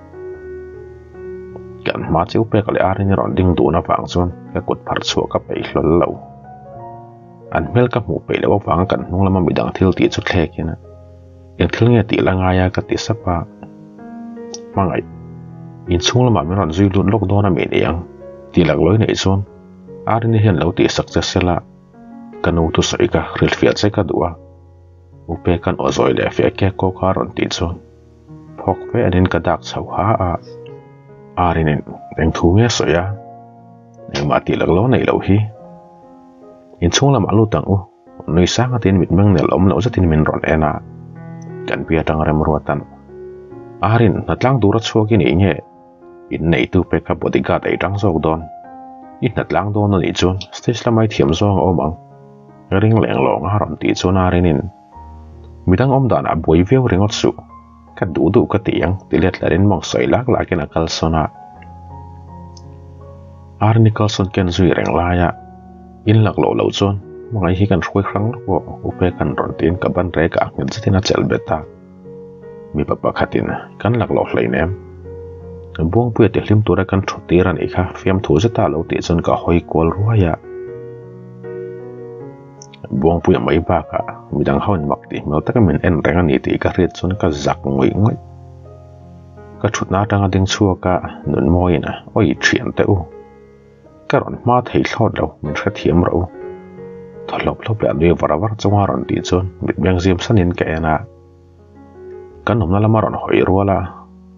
Kan hma chiu pek leh arin i rawn ding dun avang chuan ka kut phar chhuah ka peih hlawl lo. An hmel ka hmuh peih loh avanga kan hnung lama midang thil tih chu thlekin eng thil nge tih la ngai a ka ti sap a. Hmangaih, inchhung lamah min rawn zui lut lawk dawn a mi niang tih laklawih neih chuan Arini hian lo tihsak che sela ka nu thusawi ka hrilhfiah che ka duh a. U Peka'n aw zawi leh fiah kek kawk a rawn tih chuan phawk fe anin ka dak chho ha a. Arinin eng thu nge sawi a? Engmah tih lak lo neih loh hi. Inchhung lamah lut ang u, nui sang atin mitmeng nel awm loh zetin min rawn en a. Kan pi atang remruatan Arin hnatlang tura chhuak i nih nge? Inneitu pek kha bodyguard ei tang zawk dawn. I hnatlang dawn a nih chuan stage lamah i thiam zawng a awm ang. Ring leng lawng a rawn tih chuan Arinin midang awm danah buai viau ringawt suh. Ka duh duh ka ti ang ti let larin mawng sawi lak lakin a kalsawn a. Arni kalsawn ken zui reng laia in lak loh loh chuan hmangaih hi kan hruai hrang lawk aw U Peka'n rawn tiin ka ban rekah nghet zetin a chelh bet a. Mipa pakhatin kan lak loh hleinem. Buangpuia ti hlim tura kan thut tir a nih kha fiamthu zeta lo tih chuan ka hawi kual ruai a. Buangpuia mai bakah midang ho in mak tih hmel taka min en reng a ni tih ka hriat chuan ka zak ngawih ngawih. Ka thutna atanga ding chhuak a Nunmawiin awi thian teh u. Ka rawn hma thei thlawt lo, min hrethiam rawh u. Thaw hlawp hlawp leh a nui var var chunga rawn tih chuan mitmeng zim sanin ka en a. Kan awmna lama rawn hawi rual a,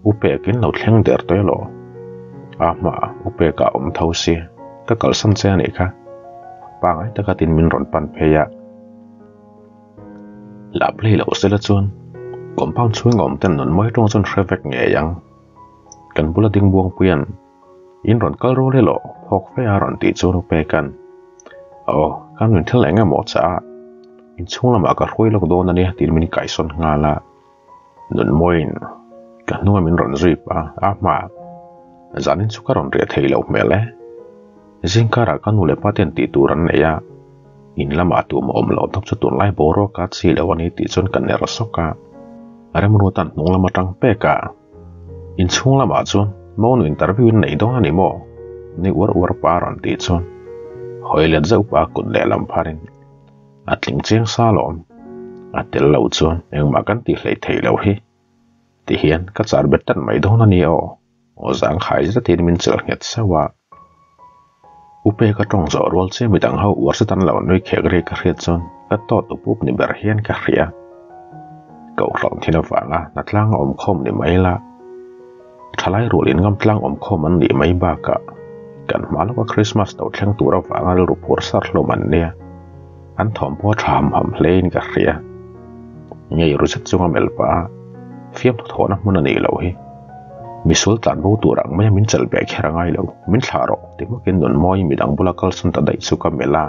U Pekin lo thleng der tawh elaw? A hmaah U Peka awm tho si, ka kalsan che a nih kha. Pangai taka tin min rawn pan phei a. Lap hlei loh sela chuan compound chhung awm ten nun mawi tawng chuan hre vek ngei ang. Kan bula ding buangpuian In rawn kal rual elaw? Phawk fe a rawn tih chuan U Pekan, Aw, ka nun thil eng emaw chah a, inchhung lamah ka hruai lawk dawn a nia tiin min kaisawn nghal a. Nunmawiin ka hnunga min rawn zui pah a, a hmaah zanin chu ka rawn riah thei loh hmel e. Zingkarah ka nu leh pa ten tih tur an nei a, in lamah tum a awm loh tawp chu tunlai boruak a chi lo a ni tih chuan ka ner sawk a. Remruata'n hnung lam atang pek a. Inchhung lamah chuan Monu interview in nei dawn a ni maw? Ni uar uar pa rawn tih chuan hawi let zeuh pa kut lehlam pharin a tling chiang sa lawm. A tel lo chuan engmah kan tih hleih theih loh hi. Tihian ka char bet tan mai dawn a ni aw. Aw zang khai zetin min chelh nghet sauh a. U Peka tawng zawh rual che midang ho uar zet an lo nui khek ri ka hriat chuan ka tawt up up ni ber hian ka hria. Kohhran thin avanga hnatlang a awm khawm ni mai la, thalai rual in ngam tlang awm khawm an nih mai bakah kan hma lawka Christmas lo thleng tur avanga rilru phur sar hlawm an nia, an thawmhnaw tha ham ham hle in ka hria. Ngei ru zet chunga melh pah a, fiamthu thawhna hmun a nih loh hi. Misual tlan bo tur ang maia min chelh ve kher a ngai lo, min thlah rawh ti hmakin Nunmawi midang bula kalsan ta daih chu ka melh a,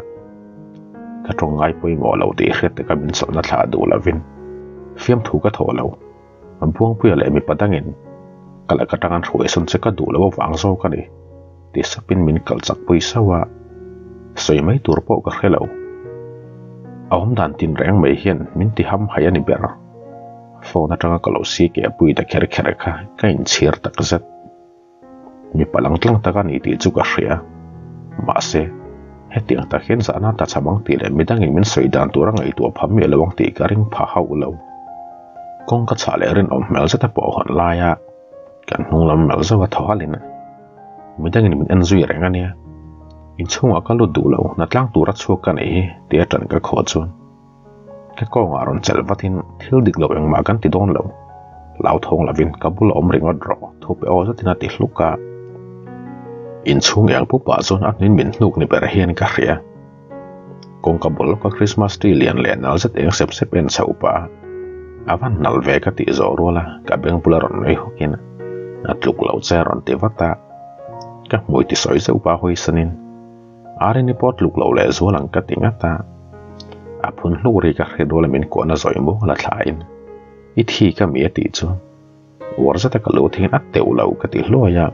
ka tawng ngai pawimawh lo tih hriat taka min chawlhna thlah duh lovin fiamthu ka thawh lo, Buangpuia leh mipa dangin ka lak atang an hruaisawn che ka duh lo avang zawk a ni ti sapin min kalh chak pui sauh a, sawi mai tur pawh ka hre lo. A awmdan tinreng mai hian min ti hamhaih a ni ber. Phone atanga ka lo si keh pui ta kher kher kha ka inchhir tak zet. Mipa lang tlang tak a ni tih chu ka hria. Mahse, hetiang tak hian zahna ta cham ang tih leh midangin min sawi dan tur a ngaihtuah pha miah lo ang tih ka ring pha hauh lo. Kawng ka chhah leh rinawm hmel zeta pawh hawn laia kan hnung lam melh zauh a thaw halin midangin min en zui reng a nia. Inchhungah ka lut duh lo, hnatlang tura chhuak ka neih hi tia ṭan ka khawh chuan. Ka kawngah rawn chelh vatin thil dik lo engmah kan ti dawn lo. Hlauthawng lovin ka bula awm ringawt rawh thu pe aw zetin a ti hluk a. Inchhung eng pupah chuan a hnuin min hnuk ni ber hian ka hria. Kawngka bul lawka Christmas tree lian leh nal zet eng sep sep en chhoh pah a, a van nal ve ka tih zawh rual a ka beng bula rawn nui hawkin a tluk lo che a rawn ti vat a. Ka hmui ti sawi zeuh pah hawisanin Arini pawh tluk loh leh zual ang ka ti ngat a, a phun hluk ri ka hriat ruala min kuahna zawi muang la thlain i thi ka mi a tih chu uar zeta ka lu thingin a teuh lo ka ti hluai a,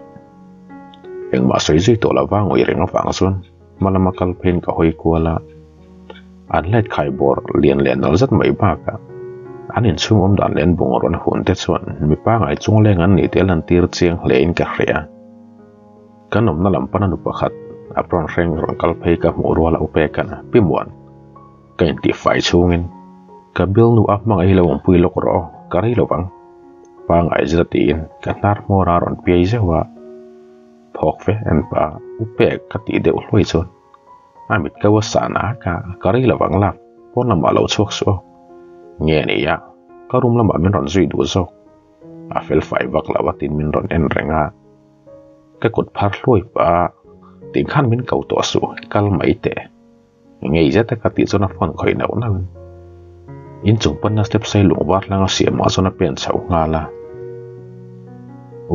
engmah sawi zui tawh lova ngawih reng avang chuan hma lama kal pheiin ka hawi kual a. An light khai bawr lian leh nalh zet mai bakah an inchhung awm dan leh an bungraw na hun te chuan mi pangai chung leng an nih te lantir chiang hle in ka hria. Kan awmna lam pana nu pakhat apron hreng rawn kal phei ka hmuh rual a upekan Pi Muan ka intih fai chhungin ka bialnu a hmangaih hi lo awmpui lawk rawh aw ka rei lo vang pangai zet a tiin ka hnar hmawr a rawn piai zeuh a phawk fe en pa upek ka tih deuh hluai chuan A mit ko a sah na ka ka rei lo ang lak pawn lamah lo chhuak suh aw. Nge ni a, ka room lamah min rawn zui duh zawk. A fel fai vak lo a tin min rawn en reng a. Ka kut phar hluai pah a, tih khan min ko tawh suh, kal mai teh. Ngei zet a ka tih chuan a phone khawih nauh nauh in inchung panna step sei lung var hlanga siamah chuan a pen chhoh nghal a.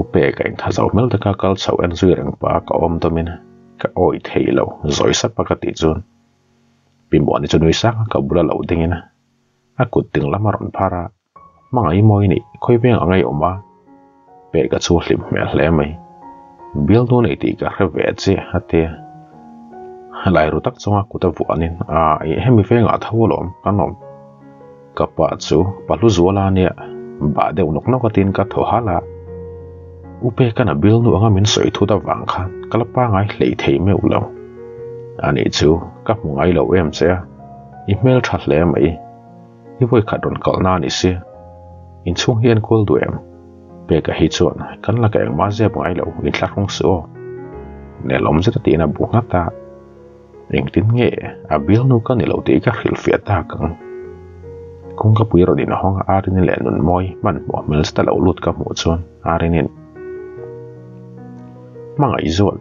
Upe ka intha zo hmel taka kal chhoh en zui reng pah a ka awm dawmin Ka awih thei lo, zawi sap a ka tih chuan Pi Muani chu nui sang a ka bula lo dingin a kut ding lam a rawn phar a, Hmangaih mawi nih khawi veng a ngaihawm a, pek a chu hlim hmel hle mai. Bialnu nei tih ka hre ve chiah a ti a, lai ru tak chunga kut a vuanin a hemi vengah tho alawm kan awm. Ka pa chu pa hlu zual a nia, bah deuh nawk nawk atin ka thaw halh a. U Peka'n a bialnu anga min sawi thut avang khan ka la pangai hlei thei meuh lo. Ani chu ka hmu ngai lo em che a, i hmel tha hle mai. I vawikhat rawn kalhna a ni si. Inchhung hi enkual duh em? Peka hi chuan kan laka engmah zep ngai lo, inthlahrung suh aw. Nelawm zet a tiin a bu nghat a. Engtin nge a bialnu ka ni lo tih ka hrilhfiah tak ang. Kawngkapui rawn inhawng a Arini leh Nunmawi hmanhmawh hmel zet a lo lut ka hmuh chuan Arinin Hmangaih zual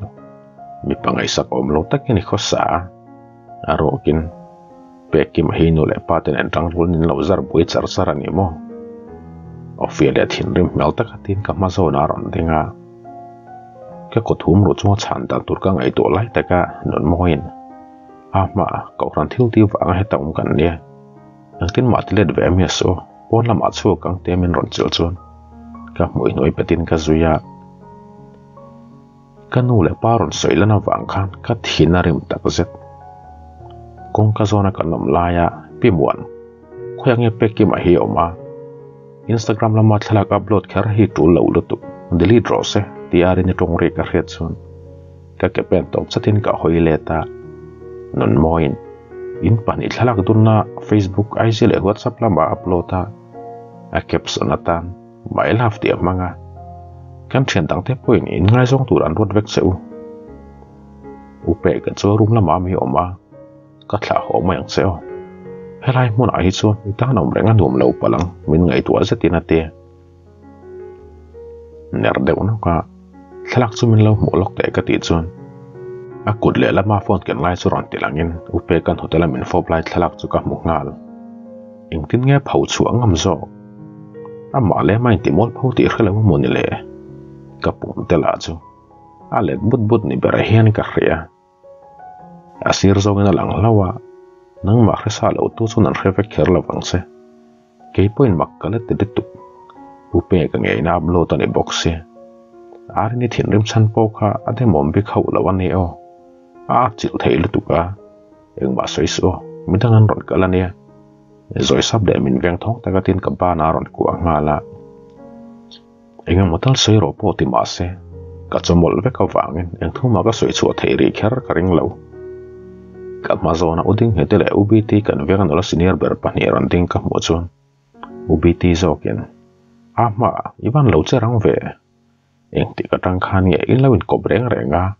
mipa ngaihsak awm lo takin i khawsa a, a rawkin Pekkim hi nu leh pa ten an tangrualin in lo zar buai char char a ni maw? Awfia leh thinrim hmel taka tiin ka hma zawnah a rawn ding a. Ka kut hum ruh chunga chhan dan tur ka ngaihtuah lai taka Nunmawiin a hma kohhran thil tir vanga heta awm kan nia. Engtin mah ti let ve amiah suh aw, pawn lamah chhuak ang tia min rawn chilh chuan ka hmuih hnuai petin ka zui a. Ka nu leh pa rawn sawi lan avang khan ka thin a rim tak zet. Kawngka zawna kan awm laia Pi Muan, khawiah nge Pekima hi a awm a? Instagram lama thlalak upload kher hi tul lo lutuk, delete rawh se tih a rin i tawng ri ka hriat chuan ka ke pen tawp chatin ka hawi let a. Nunmawiin in pahnih thlalak dunna Facebook, IG leh WhatsApp lamah a upload a, a caption atan My love tih a hmang a, kan thian dangte pawhin in ngaizawng tur an ruat vek che u. Upe ka chu room lamah mi awm a. Ka thlah haw mai ang che aw. Helai hmunah hi chuan i tan awm reng a nuam lo palh ang min ngaihtuah zetin a ti. Ner deuh nawk a, thlalak chu min lo hmuh lawk teh ka tih chuan a kut leh lama phone ken lai chu rawn ti langin U Peka'n hotel a min fawp lai thlalak chu ka hmu nghal. Engtin nge pho chhuah ngam zawk? Amah lema intimual pho tih hre lo a maw ni le? Ka pum te lah chu a let but but ni ber hian ka hria. A sir zawngin a lang hlauh a, nangmah hresa lo tu chuan an hre vek kher lo vang che. Kei pawhin mak ka la ti lutuk. U Peka ngeina upload a ni bawk si. Arini thinrim chhan pawh kha a demawm bik hauh lo a ni aw. A atchilh thei lutuk a, engmah sawi suh aw, midang an rawn kal a nia. Zawi sap leh min veng thawng taka tin ka banah a rawn kuah nghal a. Eng emaw tal sawi rawh pawh ti mah se, ka chawmawlh vek avangin eng thumah ka sawi chhuah theih rih kher ka ring lo. Ka hma zawna U Dinghete leh U BT kan veng nula senior ber pahnih rawn ding ka hmuh chuan U BT zawkin, A hma, i van lo che rang ve. Engtik atang khan nge in lo inkawp reng reng a?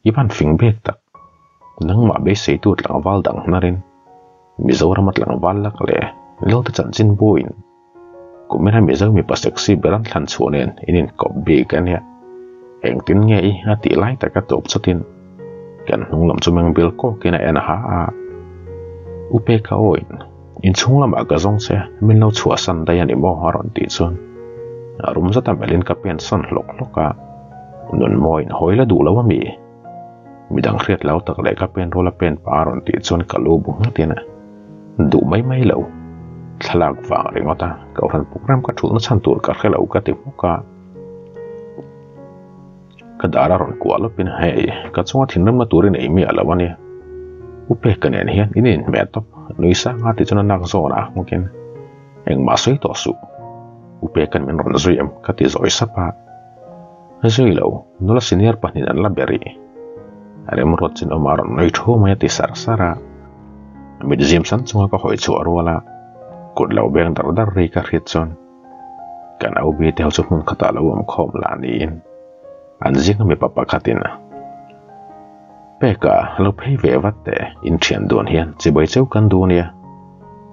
I van fing bik tak. Nangmah beiseitu tlangval dang hnarin Mizorama tlangval lak leh Lelte chanchin buin kumina Mizo mipa sexy ber an thlan chhuah nen in inkawp bik a nia. Engtin nge i a tih lai taka tawp chutin kan hnung lam chu meng bil kawkin a en ha a. U Peka awin inchhung lamah ka zawng che min lo chhuahsan daih a ni maw a rawn tih chuan a rum zata melhin ka pen sawn hlawk hlawk a. Nunmawiin hawi la duh lo a mi? Midang hriat lo tak leh ka pen rual a pen pah a rawn tih chuan ka lu bu nghatin a duh mai mai lo. Thlalak vang ringawt a, kohhran program ka thulhna chhan tur ka hre lo ka ti hmuk a. Ka dar a rawn kuah lawpin hei ka chunga thinrimna turin ei miah lo a nia. U Peka nen hian in inhmeh tawp. Nui sang a tih chuan a nak zawn ah nghawkin, Engmah sawi tawh suh. U Peka'n min rawn zui em? ka ti zawi sap a. Zui lo, nula senior pahnih an la be rih. Remruat chin awmah rawn nui thu mai a ti sar sar a. Mit zim san chunga ka hawi chhuah rual a, kut lo beng dar dar ri ka hriat chuan kan au bi te ho chu hmun khatah lo awm khawm lah niin an zinga mipa pakhatin Peka lo phei ve vat teh, in thian dawn hian chibai cheu kan duh ania.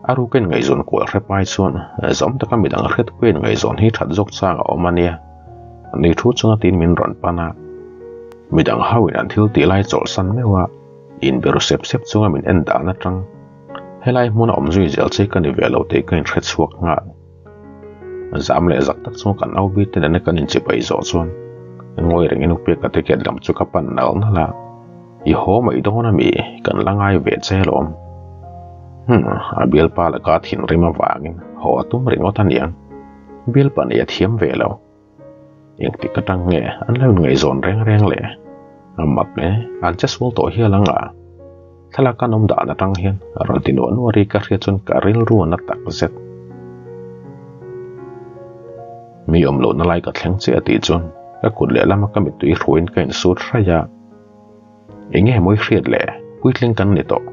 A ruka in ngaihzawn kual hrep ai chuan zawm taka midang hriat pawh in ngaihzawn hi that zawk chang a awm ania. Nui thu chunga tiin min rawn pan a, midang ho in an thil tih lai chawlhsan meuh a, in be ru sep sep chunga min en dan atang helai hmuna awm zui zel che ka ni ve lo tih ka inhre chhuak nghal. Zam leh zak tak chunga kan au bik te nena kan inchipai zawh chuan ngawi rengin Upeka te gate lam chu ka pan nal nal a, I haw mai dawn ami? Kan la ngai ve che alawm. Hum, a bialpa laka thinrim avangin haw a tum ringawt aniang. Bialpa nei a thiam ve lo. Engtik atang nge an lo inngaihzawn reng reng le? A mat e, an che sual tawh hial ang a. Thlalak an awm dan atang hian rawn ti nuah nuah ri ka hriat chuan ka rilru a na tak zet. Mi awm lohna lai ka thleng chiah tih chuan ka kut lehlam a ka mittui hruaiin ka insut hraih a. Enge mawi hriat le, puitling kan ni tawh.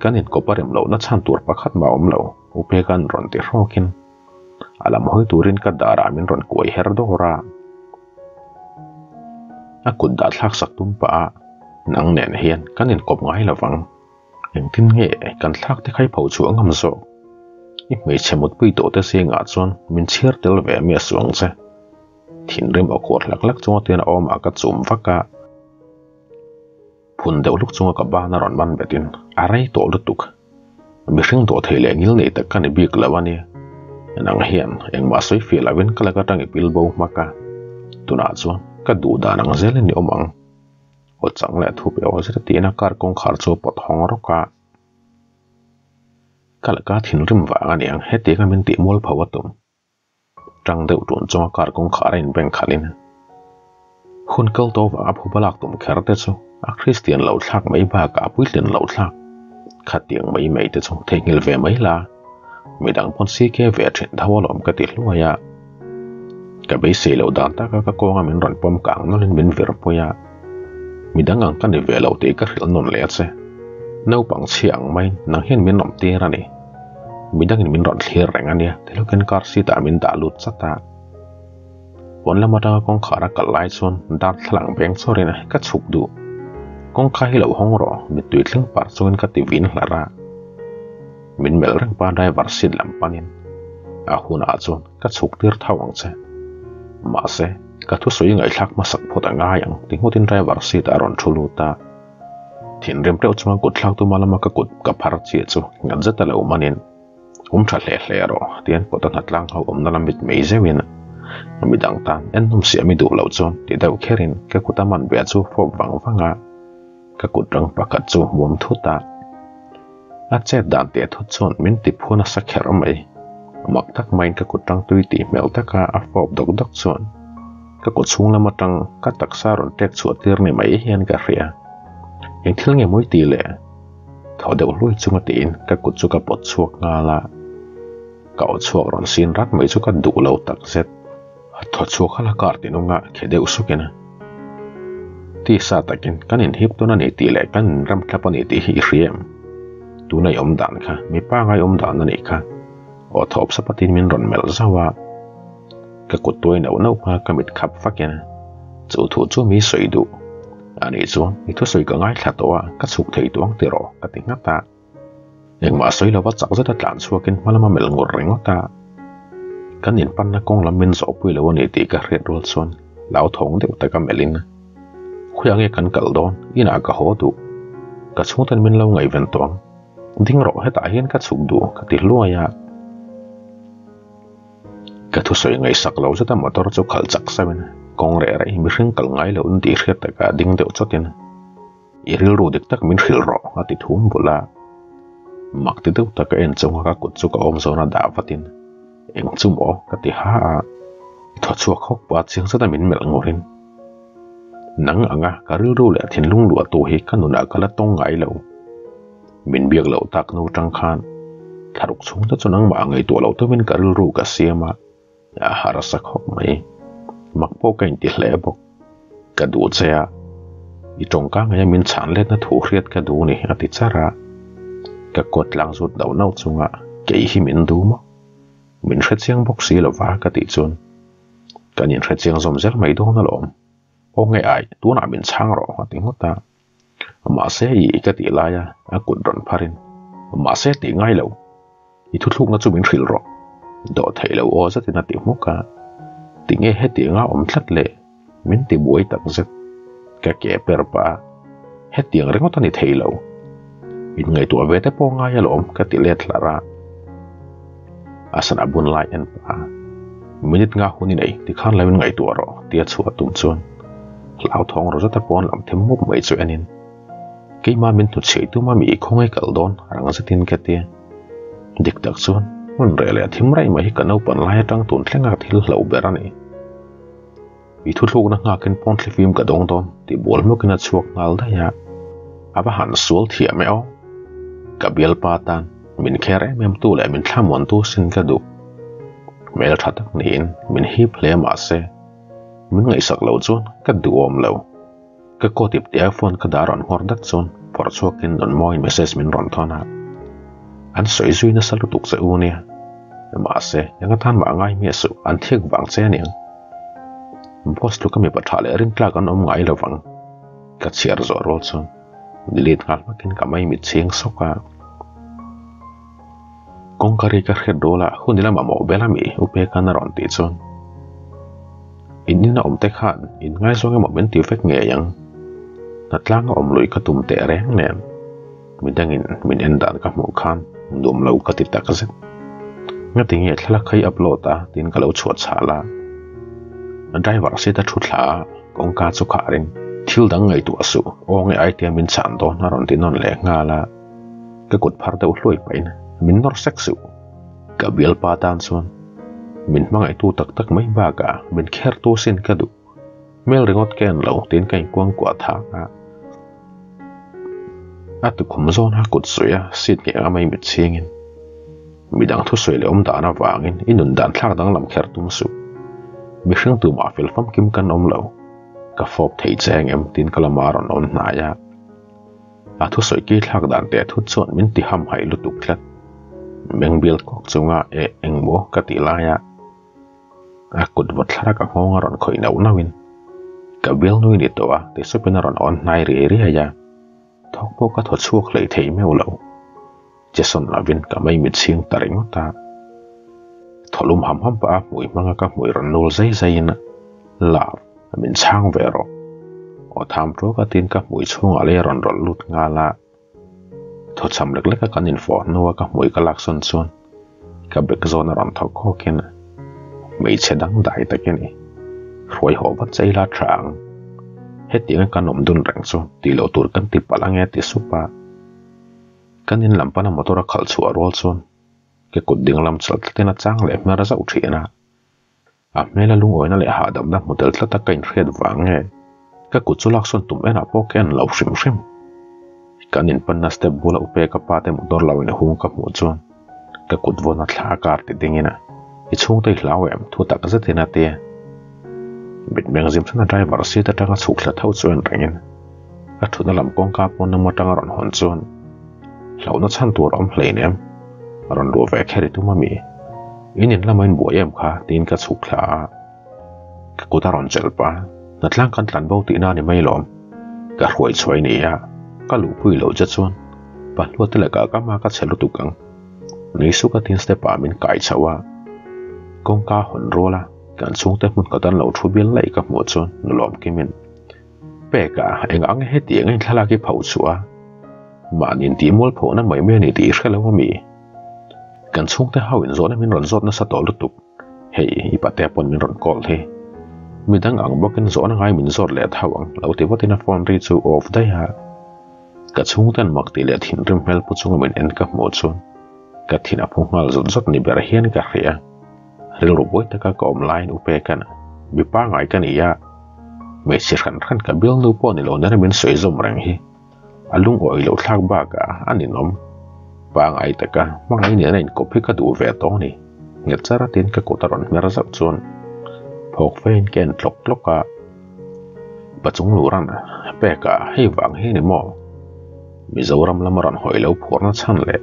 Kan inkawp a rem lohna chhan tur pakhat mah a awm lo, Upeka'n rawn ti hrawkin. A lam hawi turin ka darah min rawn kuai her dawr a. A kut dah thlak sak tum pah a, Nang nen hian kan inkawp ngai lo vang. Engtin nge kan thlak te khai pho chhuah ngam zawk? I hmeichhe mutpui tawh te zingah chuan min chhiar tel ve mi a suang che. Thinrim aw kuar hlak hlak chunga tian a awmah ka chum vak a. Phun deuh hluk chunga ka ban a rawn man betin a rei tawh lutuk. Mihring dawh thei leh ngil nei tak ka ni bik lo a ni. Nang hian engmah sawi fiah lovin ka lak atang i pil bo hmak a, tunah chuan ka duh dan ang zelin i awm ang. Aw chang leh thu pe aw zet a tiin a car kawngkhar chu a pawt hawng rawk a. Ka laka thinrim vang a niang hetianga min tih mual pho a tum. Tang deuh tun chunga car kawngkhar a inbeng khalhin hun kal tawh vanga phuba lak tum kher te chu a Kristian lo thlak mai bakah a puitlin lo thlak. Khatiang mai mai te chu theihnghilh ve mai la, midang pawn CK ve thin tho alawm ka ti hluai a. Ka beisei loh dan taka ka kawnga min rawn pawm kang nawlhin min vir pui a, midang ang ka ni ve lo tih ka hrilh nawn leh a che. Naupang chhia ang maiin nang hian min rawn tir a ni. Midangin min rawn thlir reng a nia, tihlawkin car seat ah min dah lut chat a. Pawn lam atanga kawngkhar a kal lai chuan darthlalang beng chawrin ka chhuk duh. Kawngka hi lo hawng rawh, mittui thleng par chungin ka ti vin hlar a. Min melh reng pa driver seat lam panin a hunah chuan ka chhuk tir tho ang che. Mahse, ka thusawi ngaihthlak hmasak phawt a ngai ang ti ngawtin driver seat ah a rawn thu lut a. Thinrim teuh chuan kut thlak tuma lama ka kut ka phar chiah chu nghat zet a lo manin awm tha hle hle rawh tian kawta hnatlang ho awmna lam mit mei zeuhin midang tan ennawm siam i duh loh chuan ti deuh kherin ka kut a man ve chu fawp vang vang a, ka kut rang pakhat chu hmuam thut a, a chet dan teh thut chuan min ti phu nasa kher mai. Mak tak maiin ka kut rang tui tih hmel taka a fawp dawk dawk chuan Ka kut chhung lam atang ka taksa rawn tek chhuah tir ni mai hian ka hria. Eng thil nge mawi tih le? Thaw deuh hluai chunga tiin ka kut chu ka pawt chhuak nghal a. Ka aw chhuak rawn sin rat mai chu ka duh lo tak zet. Thaw chhuak hala kar tinunga khe deuh sukin a. Tisa takin kan inhip tawn a ni tih leh kan inram thlap a ni tih hi i hria em? Tuna i awm dan kha mipa ngai awm dan a nih kha. Aw thawp sapa tiin min rawn melh zauh a. Ka kut tuai neuh neuh hma ka mit khap vak in chu thu chu mi sawi duh. Ani chuan i thusawi ka ngaithla tawh a, ka chhuk thei tuang ti rawh ka ti nghat a. Engmah sawi lova chak zeta tlan chhuakin hma lama melh ngur ringawt a. Kan inpanna kawng lam min zawhpui lo a ni tih ka hriat rual chuan hlauthawng deuh taka melhin khawiah nge kan kal dawn, inah ka haw duh. Ka chhungten min lo ngaihven tawh ang. Ding rawh hetah hian ka chhuk duh ka ti hluai a. Ka thusawi ngaihsak lo zeta motor chu khalh chak sauhin kawng reh reh mihring kal ngai loh in tih hriat takah ding deuh chawtin i rilru dik tak min hrilh rawh a ti thum bul a. Mak ti deuh taka en chunga ka kut chu ka awm zawna dah vatin eng chu maw ka ti ha a, i thaw chhuak hawk pah chiang zeta min melh ngurin nang anga ka rilru leh thinlung luahtu hi ka nunah ka la tawng ngai lo. Min biak loh tak hnu tang khan thlaruk chhung te chu nangmah a ngaihtuah loh tumin ka rilru ka siam a, a harsa khawp mai. Mak pawh ka inti hle bawk. Ka duh che a, i tawngka ngaia min chhan letna thu hriat ka duh ni a ti char a. Ka kawt tlang zut nauh nauh chunga kei hi min duh maw? Min hrechiang bawk si lova ka tih chuan kan inhrechiang zawm zel mai dawn alawm. Aw nge ai, tunah min chhang rawh a ti ngawt a. Mahse i ka tih laia a kut rawn pharin, Mahse tih ngai lo, i thuthlukna chu min hrilh rawh. Dawh theih lo aw zetin a ti hmuk a. Tinge hetianga awm tlat le? Min ti buai tak zet. Ka ke per pah a, hetiang ringawt a ni thei lo. Inngaihtuah ve te pawh ngai alawm ka ti let hlar a. A sana bun lai en pah a, Minute nga hun i nei, tikhan lo in ngaihtuah rawh tia chhuah tum chuan hlauthawng rawh zeta pawn lam them mup mai chu enin keimah min hnuchhiai tum a mi i khawngaih kal dawn rang zetin ka ti. Dik tak chuan hmun reh leh thim raih mai hi ka naupan lai atang tun thlenga thil hlauh ber a ni. I thuthlukna nghakin pawn thlifim ka dawng dawn tih bual hmukin a chhuak nghal daih a, a va han sual thiam e aw. Ka bialpa tan min kher em em tu leh min thlamuan tu sin ka duh. Hmel tha tak niin min hip hle mah se min ngaihsak lo chuan ka duhawm lo. Ka coat ip tia phone ka dah rawn nghawr dat chuan phawrh chhuakin rawn mawiin message min rawn thawn a. An sawi zui nasa lutuk che u nia. Mahse, eng atan mah ngai miah suh, an thik vang che aniang. Boss tluka mipa tha leh rintlak an awm ngai lo vang. Ka chhiar zawh rual chuan delete nghal hmakin ka mai mit chhing sawk a. Kawngka ri ka hriat rual a, hun ila mamawh bel ami U Peka'n a rawn tih chuan in ina awm te khan in ngaizawng emaw min ti vek ngei ang. Hnatlanga awm lui ka tum teh reng nen midangin min en dan ka hmuh khan nuam lo ka ti tak zet. Ngati nge thlalak kha i upload a tiin ka lo chhuah chhal a. Driver seat a thu thla a, kawngka chu kharin thil dang ngaihtuah suh aw nge ai tia min chhan dawn a rawn ti nawn leh nghal a. Ka kut phar deuh hluai pahin min nawr sek suh. Ka bialpa tan chuan min hmangaihtu tak tak mai bakah min khertu sin ka duh. Hmel ringawt ka en lo tiin ka inkuangkuah thak a. A tukhum zawn a kut suih a seat ngei anga mai mit chhingin midang thusawi leh awm dan avangin i nun dan thlak danglam kher tum suh. Mihring tumah fel famkim kan awm lo. Ka fawp thei che ang em tiin ka lamah a rawn awm hnai a. A thusawi ki thlak dan teh thut chuan min ti hamhaih lutuk tlat. Meng bial kawk chunga eh engmaw ka tih laia a kut vawt thlara ka nghawng a rawn khawih nauh nauhin ka bial nui ni tawh a ti supin a rawn awn hnai riai riai a, thawk pawh ka thaw chhuak hlei thei meuh lo. Jason lovin ka mei mit chhing ta ringawt a, thaw lum ham ham pah a hmui hmanga ka hmui rawn nul zai zaiin love min chhang ve rawh. Aw tham ṭuak a tiin ka hmui chhungah lei a rawn rawlh lut nghal a, thaw cham lek lek a kan infawh hnua ka hmui ka laksawn chuan ka bek zawn a rawn thaw khawkin hmeichhe dang dai tak i ni. Hruai haw vat che ila tha ang. Hetianga kan awm dun reng chu tih loh tur kan ti palh ange ti sup a. Kan in lam pana motor a khalh chhuah rual chuan ke kut ding lam chalh tlatin a chang leh hmer zauh thin a. A hmela lungawina leh hahdamna hmu tel tlata ka inhriat vang nge ka kut chu laksawn tum enah pawh ka en lo hrim hrim. Kan in panna step bula upe ka pa te motor lo in hung ka hmuh chuan ka kut vawn a thla a kar ti dingin a i chhungte i hlau em thu tak zetin a ti a. Mitmeng zim thana driver seat atanga chhuk thla tho chu en rengin a thutna lam kawngka pawn lam atanga rawn hawn chuan hlauhna chhan tur a awm hlein em rawn luh ve kher i tum ami in in lama in buai em kha tiin ka chhuk thla a ka kut a rawn chelh pa hnatlang kan tlan bo tihna a ni mai lawm ka hruai chhuai ni a ka luhpui loh che chuan pahlua te lakah ka hma ka chhe lutuk ang nui suk a tin step ah min kai chho a kawngka hawn rual a kan chhungte hmun ka tan lo thu bial laih ka hmuh chuan nulawm kimin Pek a, eng ang hetiang in thlalak i pho chhuah a? Mahni intih mualphohna mai mai a ni tih i hre lo a mi? Kan chhungte ho in zawhna min rawn zawt nasa tawh lutuk. Hei, i patea pawn min rawn call hi. Midang ang bawkin zawhna ngai min zawt leh tho ang, lo ti vatin a phone ri chu off daih a. Ka chhungten mak tih leh thinrim hmel pu chunga min en ka hmuh chuan ka thin a phu nghal zawt zawt ni ber hian ka hria. Rilru buai taka ka awm laiin u Peka'n mipa ngai ka ni a. Hmeichhe hran hran ka bialnu pawh ni lo nena min sawi zawm reng hi. A lungawi loh thlak bakah a ninawm. Pangai taka hmangaih nen a inkawp hi ka duh ve tawh a ni. Nghet char atin ka kut a rawn hmer zauh chuan phawk fein ka en tlawk tlawk a. Pachung luran peka hei vang hi a ni maw? Mizoram lama rawn hawi lo phurna chhan leh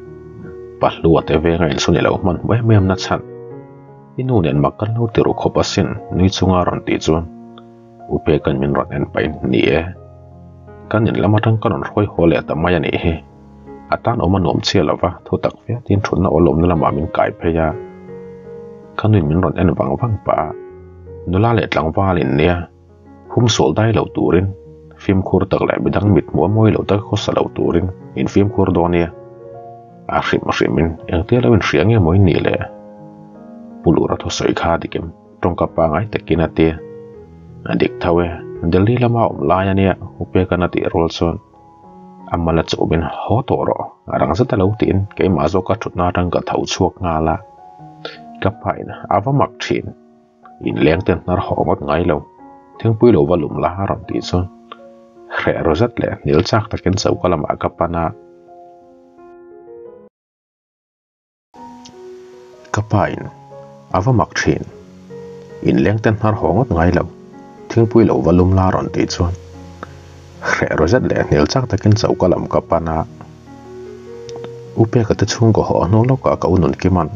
Pahlua te venga insawn i lo hman hmu em em na chhan. I nu nen mak kan lo ti ru khawp asin nui chunga rawn tih chuan U Peka'n min rawn en pahin ni e. Kan in lam atang ka rawn hruai haw leh ta mai a nih hi. A tan awm a nuam chiah lo va, thu tak viatin thutna awlawmna lamah min kai phei a. Ka nuin min rawn en vang vang pah a, nula leh tlangval in nia, hum sual dai lo turin, fimkhur tak leh midang mit hmuh a mawi lo taka khawsa lo turin in fimkhur dawn nia. A hrim hrimin engtia lo inhria nge maw in nih le? Pu Lura thusawi kha a dik em? Tawngka pangai takin a ti. A dik tho e, Delhi lama awm lai a nia, U Peka'n a tih rual chuan a mal a chawmin haw tawh rawh, a rang zet a lo tiin keimah zawka thutna atang ka tho chhuak nghal a. Ka pain a va mak thin. Inleng ten hnar haw ngawt ngai lo, thingpui lo va lum la a rawn tih chuan hreh ru zet leh hnial chak takin choka lamah ka pan a. Ka pa in a va mak thin. Inleng ten hnar haw ngawt ngai lo, thingpui lo va lum la rawn tih chuan hreh ru zet leh hnial chak takin choka lam ka pan a. U Peka te chhungkaw haw hnu lawkah ka u Nunkima'n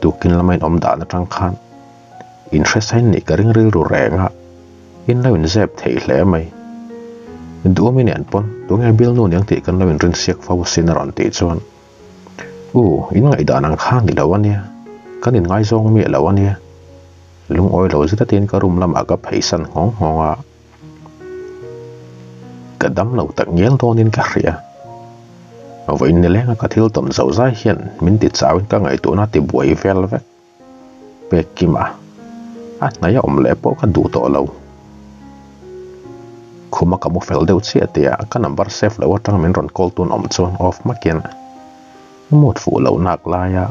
tukin lama in awm dan atang khan in hresain nih ka ring rilru reng a, in lo inzep thei hle mai. Duhawmi nen pawn tunge bialnu niang tih kan lo inrinsiak fo asin a rawn tih chuan U, in ngaihdan ang kha ni lo a nia, kan in ngaizawng miah lo a nia. Lungawi lo zet atin ka room lamah ka pheisan nghawng nghawng a. Ka dam lo tak ngial dawnin ka hria. Vawiin nilenga ka thil tawn zo zai hian min ti chauin ka ngaihtuahna ti buai vel vek. Pek kim a, a hnaih a awm leh pawh ka duh tawh lo. Khuma ka mu fel deuh chiah tia ka number save loh atang min rawn call tun awm chuan off hmakin mood fuh loh nak laia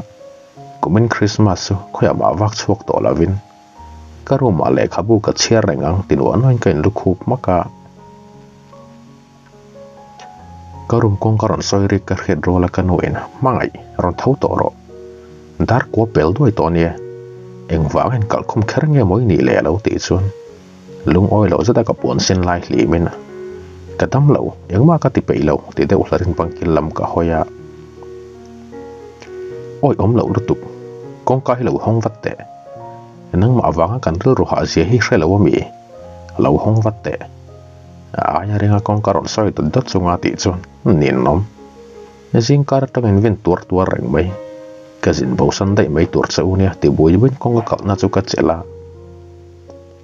kumin Christmas chu khawiah mah vak chhuak tawh lovin ka room ah lehkhabu ka chhiar reng ang ti nuah nuahin ka inlukhup hmak a. Ka room kawngka rawn sawi rik ka hriat rual a ka nu in hmangaih rawn tho tawh rawh. Dar kua pel duai tawh nia. Engvang in kalkhum kher nge maw i nih leh a lo tih chuan lungawi loh zet a ka puan sin lai hlim in ka dam lo engmah ka ti peih lo ti deuh hlar in bangkil lam ka hawi a. Awi awm loh lutuk kawngka hi lo hawng vat teh. Nangmah vanga kan rilru hah zia hi hre lo ami lo hawng vat teh. A aia ringa kawngka rawn sawi dawt dawt chunga tih chuan ninawm. Zingkar atangin vin tuar tuar reng mai. Ka zin bosan daih mai tur che u nia ti bui buin kawng a kalhna chu ka chelh a.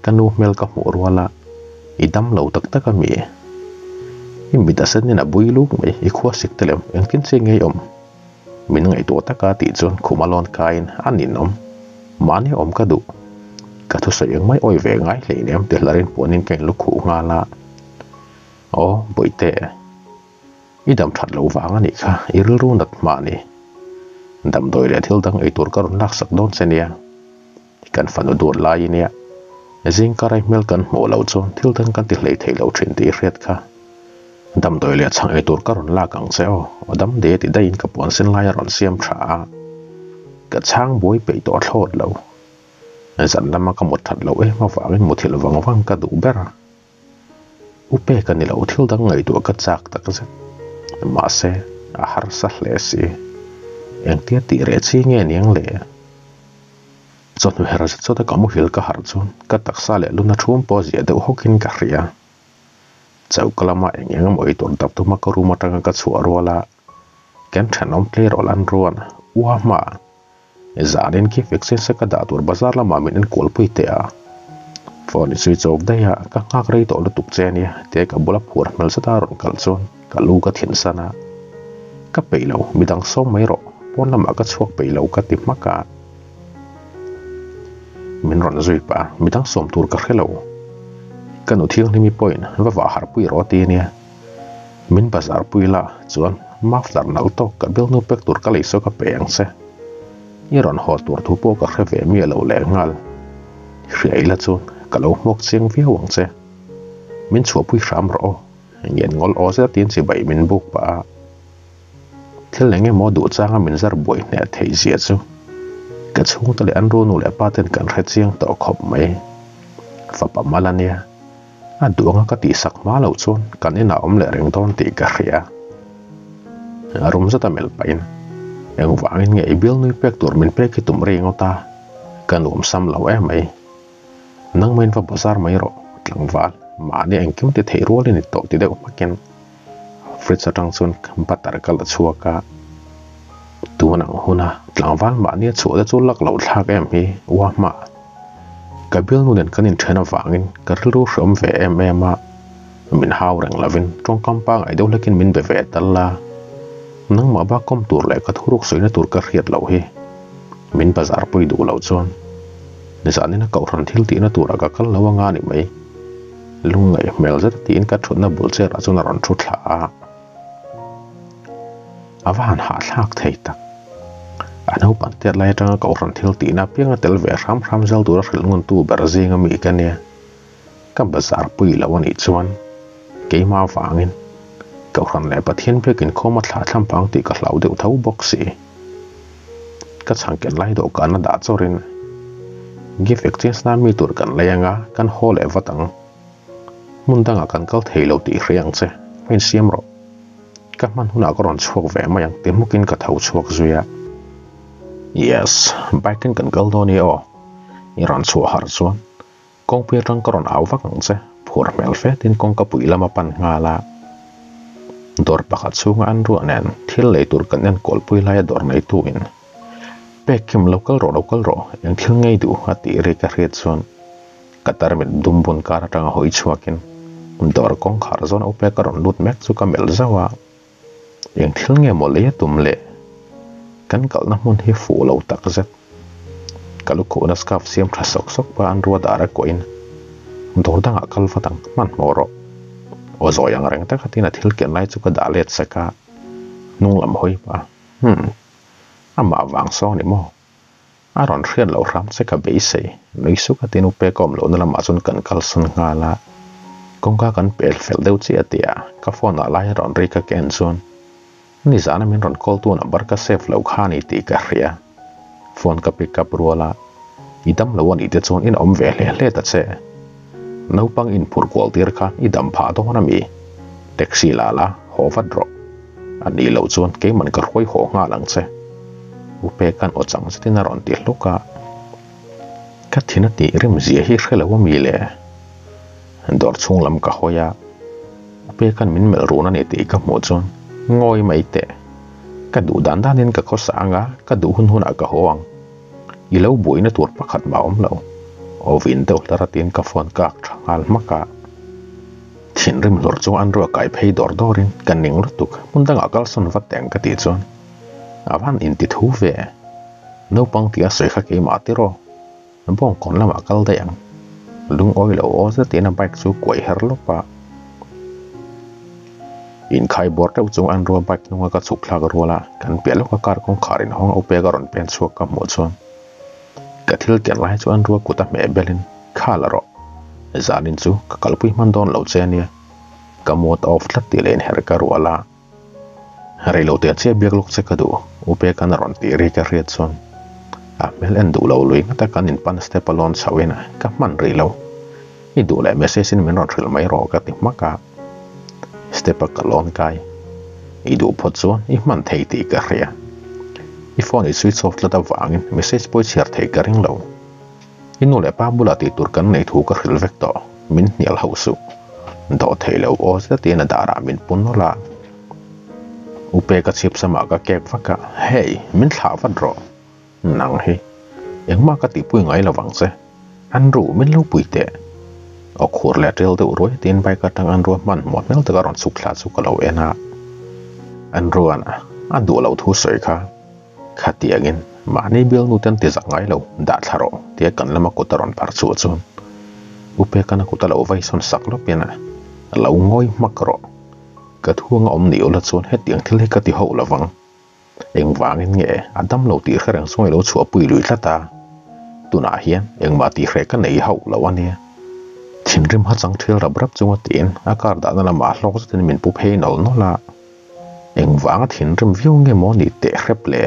Ka nu hmel ka hmuh rual a, i dam lo tak tak a mi? I mit a senin a bui luk mai, i khua sik te lem engtin che ngei awm? Min ngaihtuah taka tih chuan khum a lawn kaiin a ninawm. Mahni awm ka duh. Ka thusawi eng mai awi ve ngai hleinem ti hlarin puanin ka inlu khuh nghal a. Aw, Bawihte, i dam that loh vang a nih kha, i rilru nat hma a ni. Damdawi leh thil dang eitur ka rawn laksak dawn che nia. Kan fanu duat lai nia, zingkar ai hmel kan hmuh loh chuan thil dang kan ti hlei thei lo thin tih i hriat kha. Damdawi leh chhang ei tur ka rawn lak ang che aw, aw dam de ti daihin ka puan sen lai a rawn siam tha a. Ka chhang buai peih tawh thlawt lo. Zan lama ka mut that loh em avangin muthilh vang vang ka duh ber a. U pek a ni lo, thil dang ngaihtuah ka chak tak zet. Mahse, a harsa hle si. Engtia tih reh chi nge niang le? Chawhnu her zet zawt a ka muhil ka harh chuan ka taksa leh luna thum pawh ziah deuh hawkin ka hria. Choka lama eng eng emaw ei tur dap tuma ka room atanga ka chhuah rual a, kan thenawm tleirawl an ruan ua hma zanin khi vaccine se ka dah tur bazar lamah min enkual pui teh a. Phone i switch off daih a, ka nghak rei tawh lutuk che ania tia ka bula phuar hmel zet a rawn kalh chuan ka lu ka thin san a. Ka peih lo, midang sawm mai rawh, pawn lamah ka chhuak peih lo ka ti hmak a. Min rawn zui pah a, midang sawm tur ka hre lo. Ka nu thianghlimi pawhin va vah harh pui rawh a ti ania. Min bazar pui la chuan muffler nalh tawk ka bialnu pek tur ka lei saw ka pe ang che. I rawn haw tur thu pawh ka hre ve miah lo leh nghal. Hria ila chuan ka lo hmuak chiang viau ang che. Min chhuahpui hram rawh aw. Ngen ngawl aw zet tiin chibai min buk pah a. Thil eng emaw duh changa min zar buai hneh theih zia chu ka chhungte leh an runu leh pa ten kan hre chiang tawh khawp mai. Fapa mal a nia, a duh anga ka tihsak hma loh chuan kan inah awm leh reng dawn tih ka hria. A rum zet a melh pahin, Engvangin nge i bialnui pek tur min pek hi tum ri ngawt a, ka nuam sam lo em mai. Nangmain va bazar mai rawh, tlangval, mahni engkim ti theih rual i ni tawh ti deuh hmakin fridge atang chuan butter ka la chhuak a, tun ang huna tlangval mahni a chhuah te chu lak loh thlak em hi ua hma. Ka bialnu nen kan inthen avangin ka rilru hreawm ve em em a, min hau reng lovin tawngkam pangngai deuh hlekin min be ve tal a, nangmah bak kawm tur leh ka thuruk sawina tur ka hriat loh hi min bazar pui duh loh chuan Zanin a kohhran thil tihna turah ka kal lo anga ni mai. Lungngaih hmel zet tiin ka thutna bul chair ah chuan a rawn thu thla a. A va han hahthlak thei tak. A naupang tiat lai atanga kohhran thil tihna apianga tel ve hram hram zal tura hrilh ngun tu ber zinga mi ka nia. Ka bazar pui lo anih chuan keimah avangin kohhran leh Pathian biakin khawm a thlah thlam pang tih ka hlau deuh tho bawk si. Ka chhangken lai dawhkan a dah chawrin gift exchange na mi tur kan lei anga kan haw leh vat ang. Hmun dangah kan kal thei lo tih hria ang che, ka insiam rawh. Ka hman hunah ka rawn chhuak ve mai ang ti hmukin ka tho chhuak zui a. Yes, bike in kan kal dawn i aw, i rawn chhuah harh chuan Kawngpui atang ka rawn au vak ang che, phur hmel fetin kawngka pui lam a pan nghal a. Dawr pakhat chhunga an ruah nen thil lei tur kan enkawl pui laia dawr neitu in Pek Kim lo kal rawh lo kal rawh eng thil ngei duh a tih ri ka hriat chuan ka tarmit dum bun kar atanga hawi chhuakin dawr kawngkhar zawn au pek a rawn lut mek chu ka melh zauh a. Eng thil nge maw lei a tum le? Kan kalhna hmun hi fuh lo tak zet. Ka lukhuhna scarf siam tha sawk sawk pa an rua dar a kuahin dawr dangah kal vat ang, hmanhmawh rawh. Aw zawi ang reng taka tiin a thil ken lai chu ka dah let sek a, hnung lam hawi pah a, Humm, amah vang sawn i maw? A rawn hriat loh hram che ka beisei, nui suk a tin upe ka awm lohna lamah chuan kan kalsan nghal a, kawngka kan pel fel deuh chiah tih ah ka phone ah lai a rawn ri ka ken chuan nizana min rawn call tu number ka save loh kha a ni tih ka hria, phone ka pick up rual a, i dam lo a nih te chuan in awm ve hle hle ta che, naupang in phurh kual tir kha i dam phah dawn a mi, taxi la la haw vat rawh. A nih loh chuan keiman ka hruai haw nghal ang che. U Peka'n aw chang zetin a rawn ti hluk a. Ka thin a tih rim zia hi hre lo a mi le? Dawr chhung lam ka hawi a, U Peka'n min melh run a ni tih ka hmuh chuan ngawi mai teh. Ka duh dan danin ka khawsa ang a, ka duh hun hunah ka haw ang. I lo buaina tur pakhat mah awm lo. Aw vin deuh hlar a tiin ka phone ka ak tha nghal hmak a. Thinrim hlawr chu an ruah kai phei dawr dawrin ka ning lutuk, hmun dangah kalsawn vat teh ang ka tih chuan a van inti thu ve. Naupang tia sawi kha keimah tiraw, bawngkawn lamah kal daih ang. Lungawi lo aw zetin a bike chu kuai her lawp a. Inkhai bawr deuh chung an ruah bike hnunga ka chhuk thlak rual a, kan piah lawka car kawngkhar inhawng a upek a rawn pen chhuak ka hmuh chuan Ka thil ken lai chuan rua kut a hmeh belin kha la rawh. Zanin chu ka kalpui hman dawn lo che ania. Ka mood a off tlat tih leh inherh ka rual a. Reilote a chiah biak lawk che ka duh, U Peka'n a rawn tih ri ka hriat chuan a hmel en duh lo lui ngata kan inpan step a lawn chhoh in ka hman rih lo. I duh leh message in min rawn hrilh mai rawh ka ti hmak a. Step a ka lawn kai. I duh phawt chuan i hman thei tih ka hria. I phone i switch off tlat avangin message pawh i chhiar thei ka ring lo. I nu leh pa bulah tih tur kan neih thu ka hrilh vek tawh. Min hnial hauh suh. Dawh thei lo aw zetin a darah min pun nawlh a. U Peka chhip samah ka kek vak a, Hey, min thlah vat rawh. Nang hi engmah ka tihpui ngai lo vang che, Andrew min lo pui teh. Aw khur leh tel deuh ruai tiin bike atang Andrew a hmanhmawh hmel taka rawn chhuk thla chu ka lo en a. Andrew-a'n a duh loh thu sawi kha khatiangin mahni bialnu ten ti zak ngai lo dah thla rawh tia kan lama kut a rawn phar chhuah chuan U Peka'n a kut a lo vai sawn sak lawpin a lo ngawi hmak rawh. Ka thuanga awm ni ula chuan hetiang thil hi ka ti hauh lo vang. Engvangin nge a dam lo tih hre reng chuan i lo chhuahpui lui tlat a, tunah hian engmah tih hreh ka nei hauh lo a nia. Thinrim hachang thial rap rap chunga tiin a car dahna lamah hlawk zetin min pu phei nawlh nawlh a. Engvanga thinrim viau nge maw ni teh hrep le?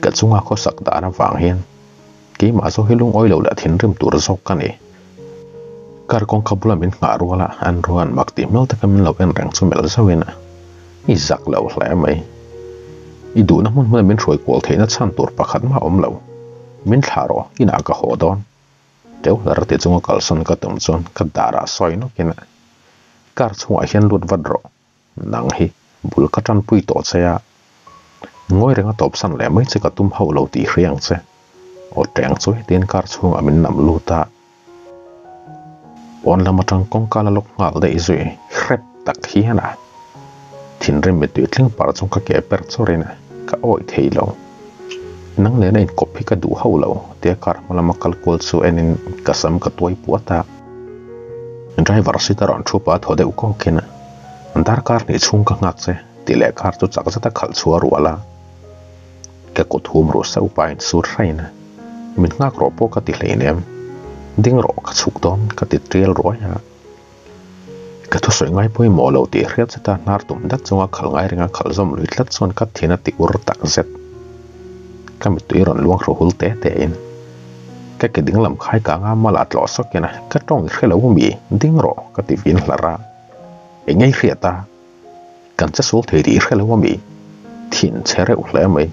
Ka chunga khawsak dan avang hian keimah zawk hi lungawi lo leh thinrim tur zawk ka ni. Car kawngka bula min nghah ruala an ruan mak tih hmel taka min lo en reng chu melh zauhin i zak lo hle mai. I duhna hmun hmuna min hruai kual theihna chhan tur pakhat mah awm lo. Min thlah rawh, inah ka haw dawn. Teuh hlar ti chunga kalsawn ka tum chuan ka darah sawi nawkin car chhungah hian lut vat rawh. Nang hi bul ka tanpui tawh che a, ngawi renga tawpsan leh mai che ka tum hauh lo tih hria ang che. Aw teng chu hetiin car chhungah min nam lut a, pawn lam atang kawngka la lawk nghal daih zui hrep tak hian a thinrim mittui tling par chung ka ke per chawrin ka awih thei lo. Nang nena inkawp hi ka duh hauh lo tia car hma lama kal kual chu enin ka sam ka tuai puat a. Driver seat a rawn thu pah thaw deuh kawkin darkar hnih chhung ka nghak che tih leh car chu chak zeta khalh chhuah rual a. Ka kut hum ruh sauh pa in sur hrain min nghak rawh pawh ka ti hleinem ding rawh ka chhuk dawn ka ti tial ruai a. Ka thusawi ngai pawimawh lo tih hriat zeta hnar tum dat chunga khalh ngai ringa khalh zawm lui tlat chuan ka thin a ti ur tak zet. Ka mittui rawn luang hru hul te te in ka ke ding lam khai ka anga mala tlawh sawkin a ka tawng i hre lo mi ding rawh ka ti vin hlar a. Eng nge i hriat a? Kan che sul thei tih i hre lo ami? Thin chhe reuh hle mai.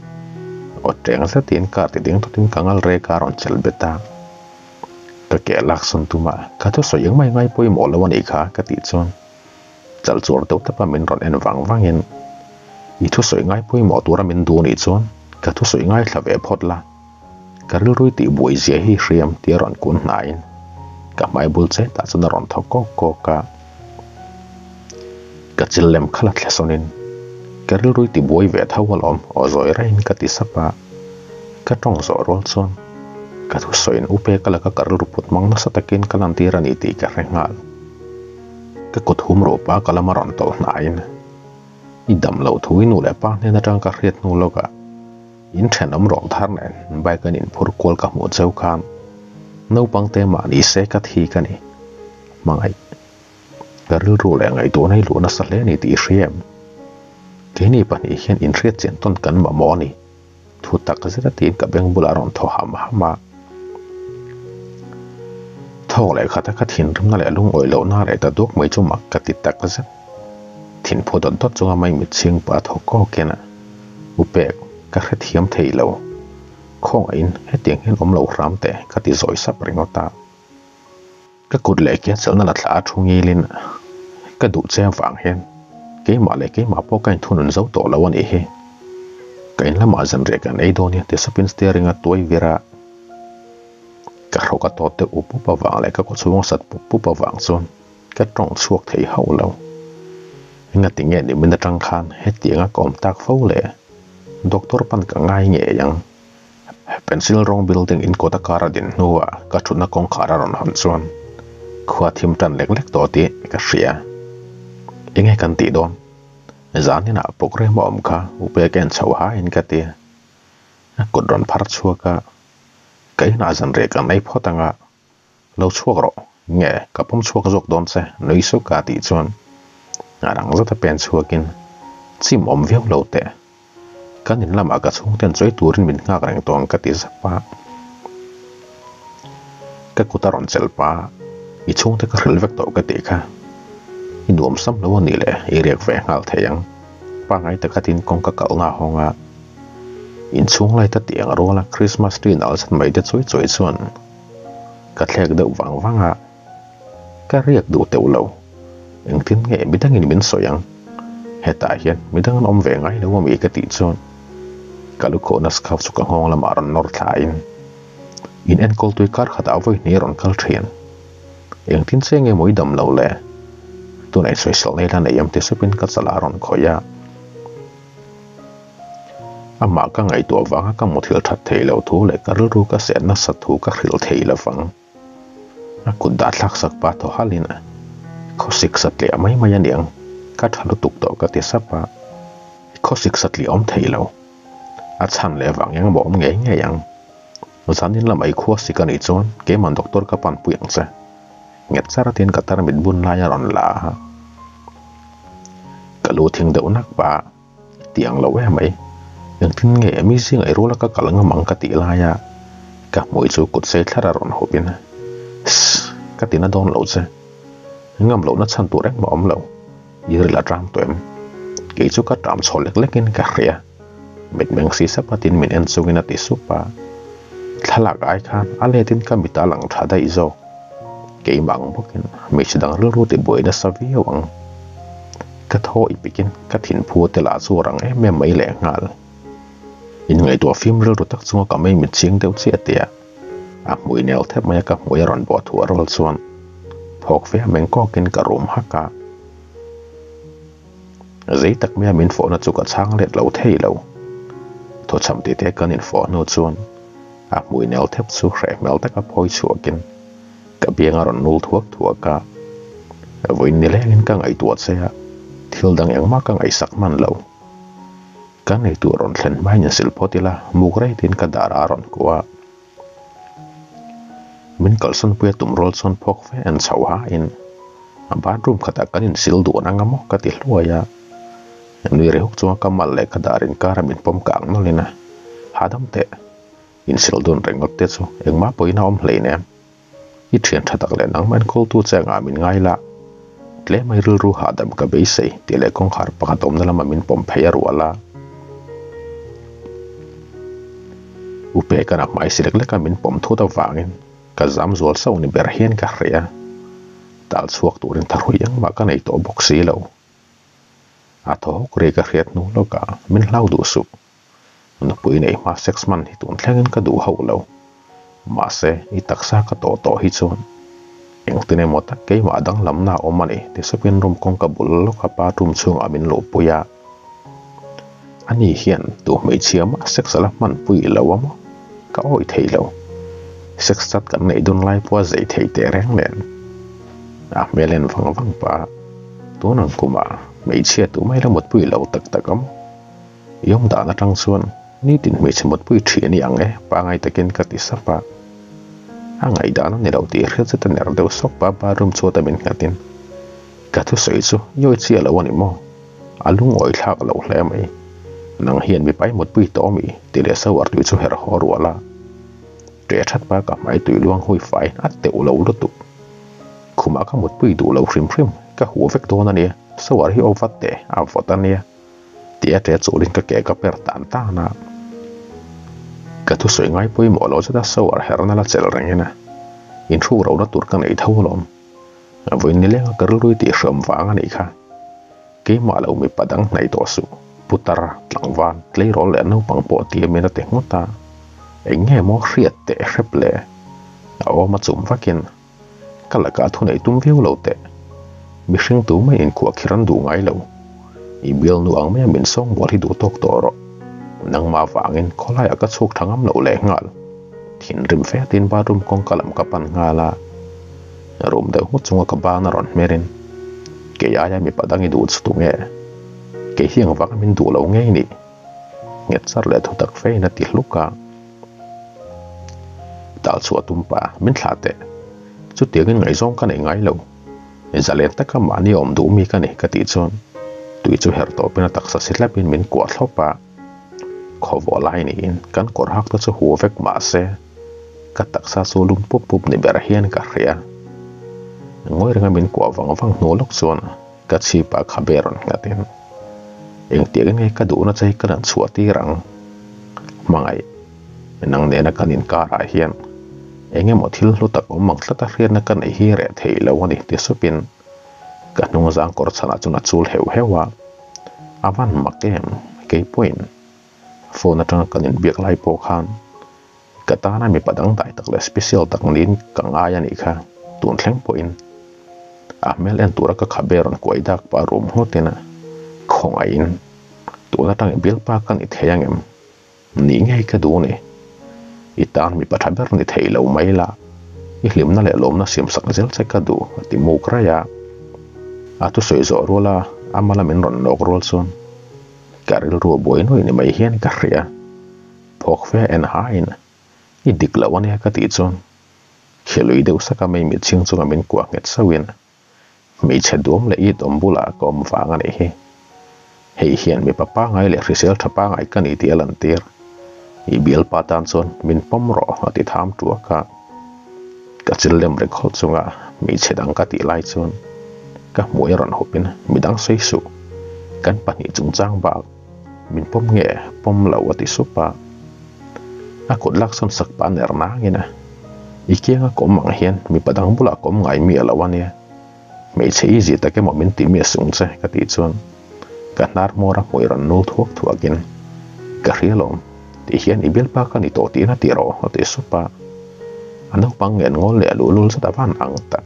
Aw teng zetin car ti ding tawtin ka ngal rek a rawn chelh bet a. Ka ke lak sawn tum a, ka thusawi engmah i ngai pawimawh lo a nih kha ka tih chuan chal chuar deuh tapa min rawn en vang vangin i thusawi ngai pawimawh tura min duh nih chuan ka thusawi ngaithla ve phawt la, ka rilrui tih buai zia hi hriam tia rawn kun hnaiin ka hmai bul che tah chuan a rawn thaw kawk kawk a. Ka chil lem kha la thle sawnin ka rilrui ti buai ve tho alawm aw zawi raiin ka ti sap a, ka tawng zawh rual chuan ka thusawiin u peka laka ka rilru put mang nasa takin ka lantir a ni tih ka hre nghal. Ka kut hum ruh pa ka lama rawn tawlh hnaiin i dam loh thu i nu leh pa hnen atang ka hriat hnu lawkah In thenawm rawng thar nen bike an inphur kual ka hmuh cheu khan naupang te mah ni se ka thi ka ni. Hmangaih. Ka rilru leh ngaihtuahna hi luh nasa hle a ni tih i hria em? Keini pahnih hian inhriat chian tawn kan mamawh a ni. Thu tak zet a tiin ka beng bulah a rawn thaw ham ham a. Thawk leh khata ka thinrimna leh lungawi lohna leh ta duak mai chu mak ka ti tak zet. Thinphu dawt dawt chunga mai mitchhing pah a thaw kawkin a. U pek, ka hrethiam thei lo. Khawngaihin hetiang hian awm lo hram teh ka ti zawi sap ringawt a. Ka kut leh ke chelhna la thla a thu ngilin ka duh che avang hian keimah leh keimah pawh ka inthunun zo tawh lo a nih hi. Ka in lamah zanriah kan ei dawn nia ti sapin steering a tuai vir a. Ka hrawk a tawt deuh up up avang leh ka kawchhung a sat pup pup avang chuan Ka tawng chhuak thei hauh lo. Engati nge nimin atang khan hetianga ka awm tak fo le? Doctor pan ka ngai ngei ang. Pencil rawng building in kawt a kar a din hnuah ka thutna kawngkhar a rawn hawn chuan khua thim tan lek lek tawh tih ka hria. Enge kan tih dawn? Zaninah programme a awm kha upe ka en chhoh hain ka ti. A kut rawn phar chhuak a, ka inah zanriah kan ei phawt anga Lo chhuak rawh, nge ka pawm chhuak zawk dawn che nui suk a tih chuan a rang zata pen chhuakin chim awm viau lo teh. Kan in lamah ka chhungten chawi turin min nghak reng tawh ang ka ti zap a. Ka kut a rawn chelh pa, i chhungte ka hrilh vek tawh ka tih kha. I nuam sam lo a nih leh i riak ve nghal thei ang. Pangai taka tin kawngka kalhna a hawng a. Inchhung light a tih ang ruala Christmas tree nal zet mai te chawi chawi chuan Ka thlek deuh vang vang a, ka riak duh teuh lo. Engtin nge midangin min sawi ang? Hetah hian midang an awm ve ngai lo ami ka tih chuan ka lukhawhna scarf chu ka nghawng lamah rawn nawr thlain in enkawl tui kar khatah vawi hnih rawn kal thin. Engtin che nge maw i dam lo le? Tunah i sawisel nei la nei em ti supin ka chalah a rawn khawih a. Amah ka ngaihtuah vanga ka muthilh that theih loh thu leh ka rilru ka seh nasat thu ka hrilh theih lovang. A kut dah thlak sak pah thaw halin a khawsik satliah mai mai a niang, ka tha lutuk tawh ka ti sap a, khawsik satliah awm thei lo. A chhan leh vang eng maw awm ngei ngei ang. Zanin lamah i khuasik a nih chuan keimah doctor ka panpui ang che. Nghet charatin ka tarmit bun lai a rawn la a. Ka lu thing deuh nak pah a, Ti ang lo em mai. Engtin nge mi zing ei ruala ka kal ngam ang ka tih laia ka hmui chu kut sei thlar a rawn hupin, Sss, ka ti na dawn lo che. Ngam lohna chhan tur engmah awm lo. I ril a tang tawh em? Kei chu ka ṭam chhaw lek lekin ka hria. Mitmeng si sap atin min en chungin a ti sup a. Thlalak ai khan a letin ka mit a lang tha daih zawk. Keimah ang bawkin hmeichhe dang rilru ti buai nasa viau ang. Ka thaw i pikin ka thinphu te lah chu a rang em em mai lehnghal. Inngaihtuah fim rilru tak chunga ka mei mit ching deuh chiah tia a hmui nel thep mai a ka hmui a rawn bawh thuah rual chuan phawk fe a meng kawkin ka rum hak a. Zei tak maia min fawhna chu ka chhang let lo thei lo. Thawchham tih te kan infawh hnu chuan a hmui nel thep chu hreh hmel taka phawi chhuakin ka biang a rawn nul thuak thuak a. Vawiin nilengin ka ngaihtuah che a, thil dang engmah ka ngaihsak hman lo. Ka ngaihtuah rawn thlen hmain insil phawt ila muk reitin ka dar a rawn kuah a. Min kalsan pui a tum rual chuan phawk fe an chho hain a bathroom khatah kan insil duh ang emaw ka ti hluai a. Nui ri huk chunga ka mal leh ka dar inkara min pawm kang nawlhin a hahdam teh. Insil dun ringawt te chu engmah pawhin a awm hleinem. I thian tha tak leh nangmah enkawltu che angah min ngai la. Tlem ai rilru hahdam ka beisei tih leh kawngkhar pakhat awmna lama min pawm phei a rual a. Upe ka na hmai si lek lek a min pawm thut avangin ka zam zual sauh ni ber hian ka hria. Tal chhuak turin thahrui engmah ka nei tawh bawk si lo. A thaw hawk ri ka hriat hnu lawkah min hlau duh suh. Nupui nei hma sex hman hi tun thlengin ka duh hauh lo. Mahse, i taksa ka tawh tawh hi chuan engtin emaw tak keimah danglamna a awm a ni ti supin room kawngka bul lawka bathroom chhungah min luhpui a. Ani hian tu hmeichhia mah sex a la hmanpui lo a maw? Ka awih thei lo. Sex chat kan neih dun lai pawh a zei thei teh reng nen. A hmel en vang vang pah a, tun ang kumah hmeichhia tu mai la mutpui lo tak tak a maw? I awm dan atang chuan nitin hmeichhe mutpui ṭhi a ni ang e, pangai takin ka ti sap a. A ngaihdan a ni lo tih hriat zet a ner deuh sawk pa bathroom chhuata min nghatin ka thusawi chu i chiah lo a ni maw? A lungawi thlak lo hle mai. Nang hian mipa i mutpui tawh mi? Ti leh shower tui chu herh haw rual a. Ṭe ṭhat pa ka hmai tui luang hui fai a teuh lo lutuk. Khumah ka mutpui duh lo hrim hrim, ka huh vek dawn a nia, shower hi aw vat teh a vawt a nia. Tih a ṭe chulin ka ke ka per tan tan a. Ka thusawi ngai pawimawh lo zeta shower herna la chelh rengin a inhruk ro na tur ka nei tho alawm. Vawiin nilenga ka rilrui tih hriam vang a nih kha. Keimah lo mipa dang hnaih tawh suh, putar, tlangval, tleirawl leh naupang pawh tia min a ti nghut a. Eng nge maw hriat teh hrep le? A awm a chum vakin Ka lakah thu neih tum viau lo teh. Mihring tu mai inkuah khir an duh ngai lo. I bialnu ang maia min sawng bual hi duh tawk tawh rawh. Nangmah vangin khawlaiah ka chhuk tha ngam loh leh nghal. Thinrim fe atin bathroom kawngka lam ka pan nghal a. Room deuh nghut chunga ka ban a rawn hmerin, Kei aia mipa dang i duh chu tunge? Kei hi engvanga min duh lo ngei nih? Nghet char leh thutak fein a ti hluk a. Tal chhuah tum pa min thlah teh. Chutiangin ngaihzawng ka nei ngai lo. Zalen taka mahni awm duh mi ka ni ka tih chuan tui chu herh tawpin a taksa si tlapin min kuah thlawp a. Khawvawh lai niin kan kawr hak te chu hu vek mah se ka taksa chu lum pup pup ni ber hian ka hria. Ngawi renga min kuah vang vang hnu lawk chuan ka chhip ah khabe rawn nghatin engtiang nge ka duhna che hi ka lan chhuah tir ang? Hmangaih, nang nena kan inkarah hian eng emaw thil hlu tak awm ang tlata hriatna ka neih hi reh theih lo a ni ti supin ka hnung zang kawr chhanah chuan a chul heuh heuh a, a van mak em keipawhin phone atanga kan inbiak lai pawh khan Ka tana mipa dangdai tak leh special tak niin ka ngai a nih kha, tun thleng pawhin a hmel en tura ka khabe rawn kuai dak pah rum ngawtin a khawngaihin tun atang i bialpa ka ni thei angem? Nih ngei ka duh ni. I tan mipa tha ber ni thei lo mai la, i hlimna leh lawmna siamsak zel che ka duh a ti muk raih a. A thusawi zawh ruala a mala min rawn nawk rual chuan ka rilru a buai nuai ni mai hian ka hria. Phawk fe en hain, I dik loh ania ka tih chuan, Khi lui deuh saka mai mitchhing chunga min kuah nghet sauhin hmeichhe duam leh it awm bulah ka awm vang a nih hi. Hei hian mipa pangai leh hrisel tha pangai ka ni tih a lantir. I bialpa tan chuan min pawm rawh a ti tham tuak a. Ka chil lem reng khawlh chunga hmeichhe dang ka tih lai chuan ka hmuai a rawn hupin midang sawi suh kan pahnih chungchang bak min pawm nge pawm lo a ti sup a. A kut laksawn sak pah ner nangin a i kianga kawm ang hian mipa dang bulah kawm ngai miah lo a nia. Hmeichhe i zir tak emaw min tih miah sung che ka tih chuan ka hnar hmawr a hmui rawn nul thuak thuakin ka hria lawm tih hian i bialpa ka ni tawh tihna tih rawh a ti sup a. A naupang ngen ngawl leh a luhlul zet a van ang tak.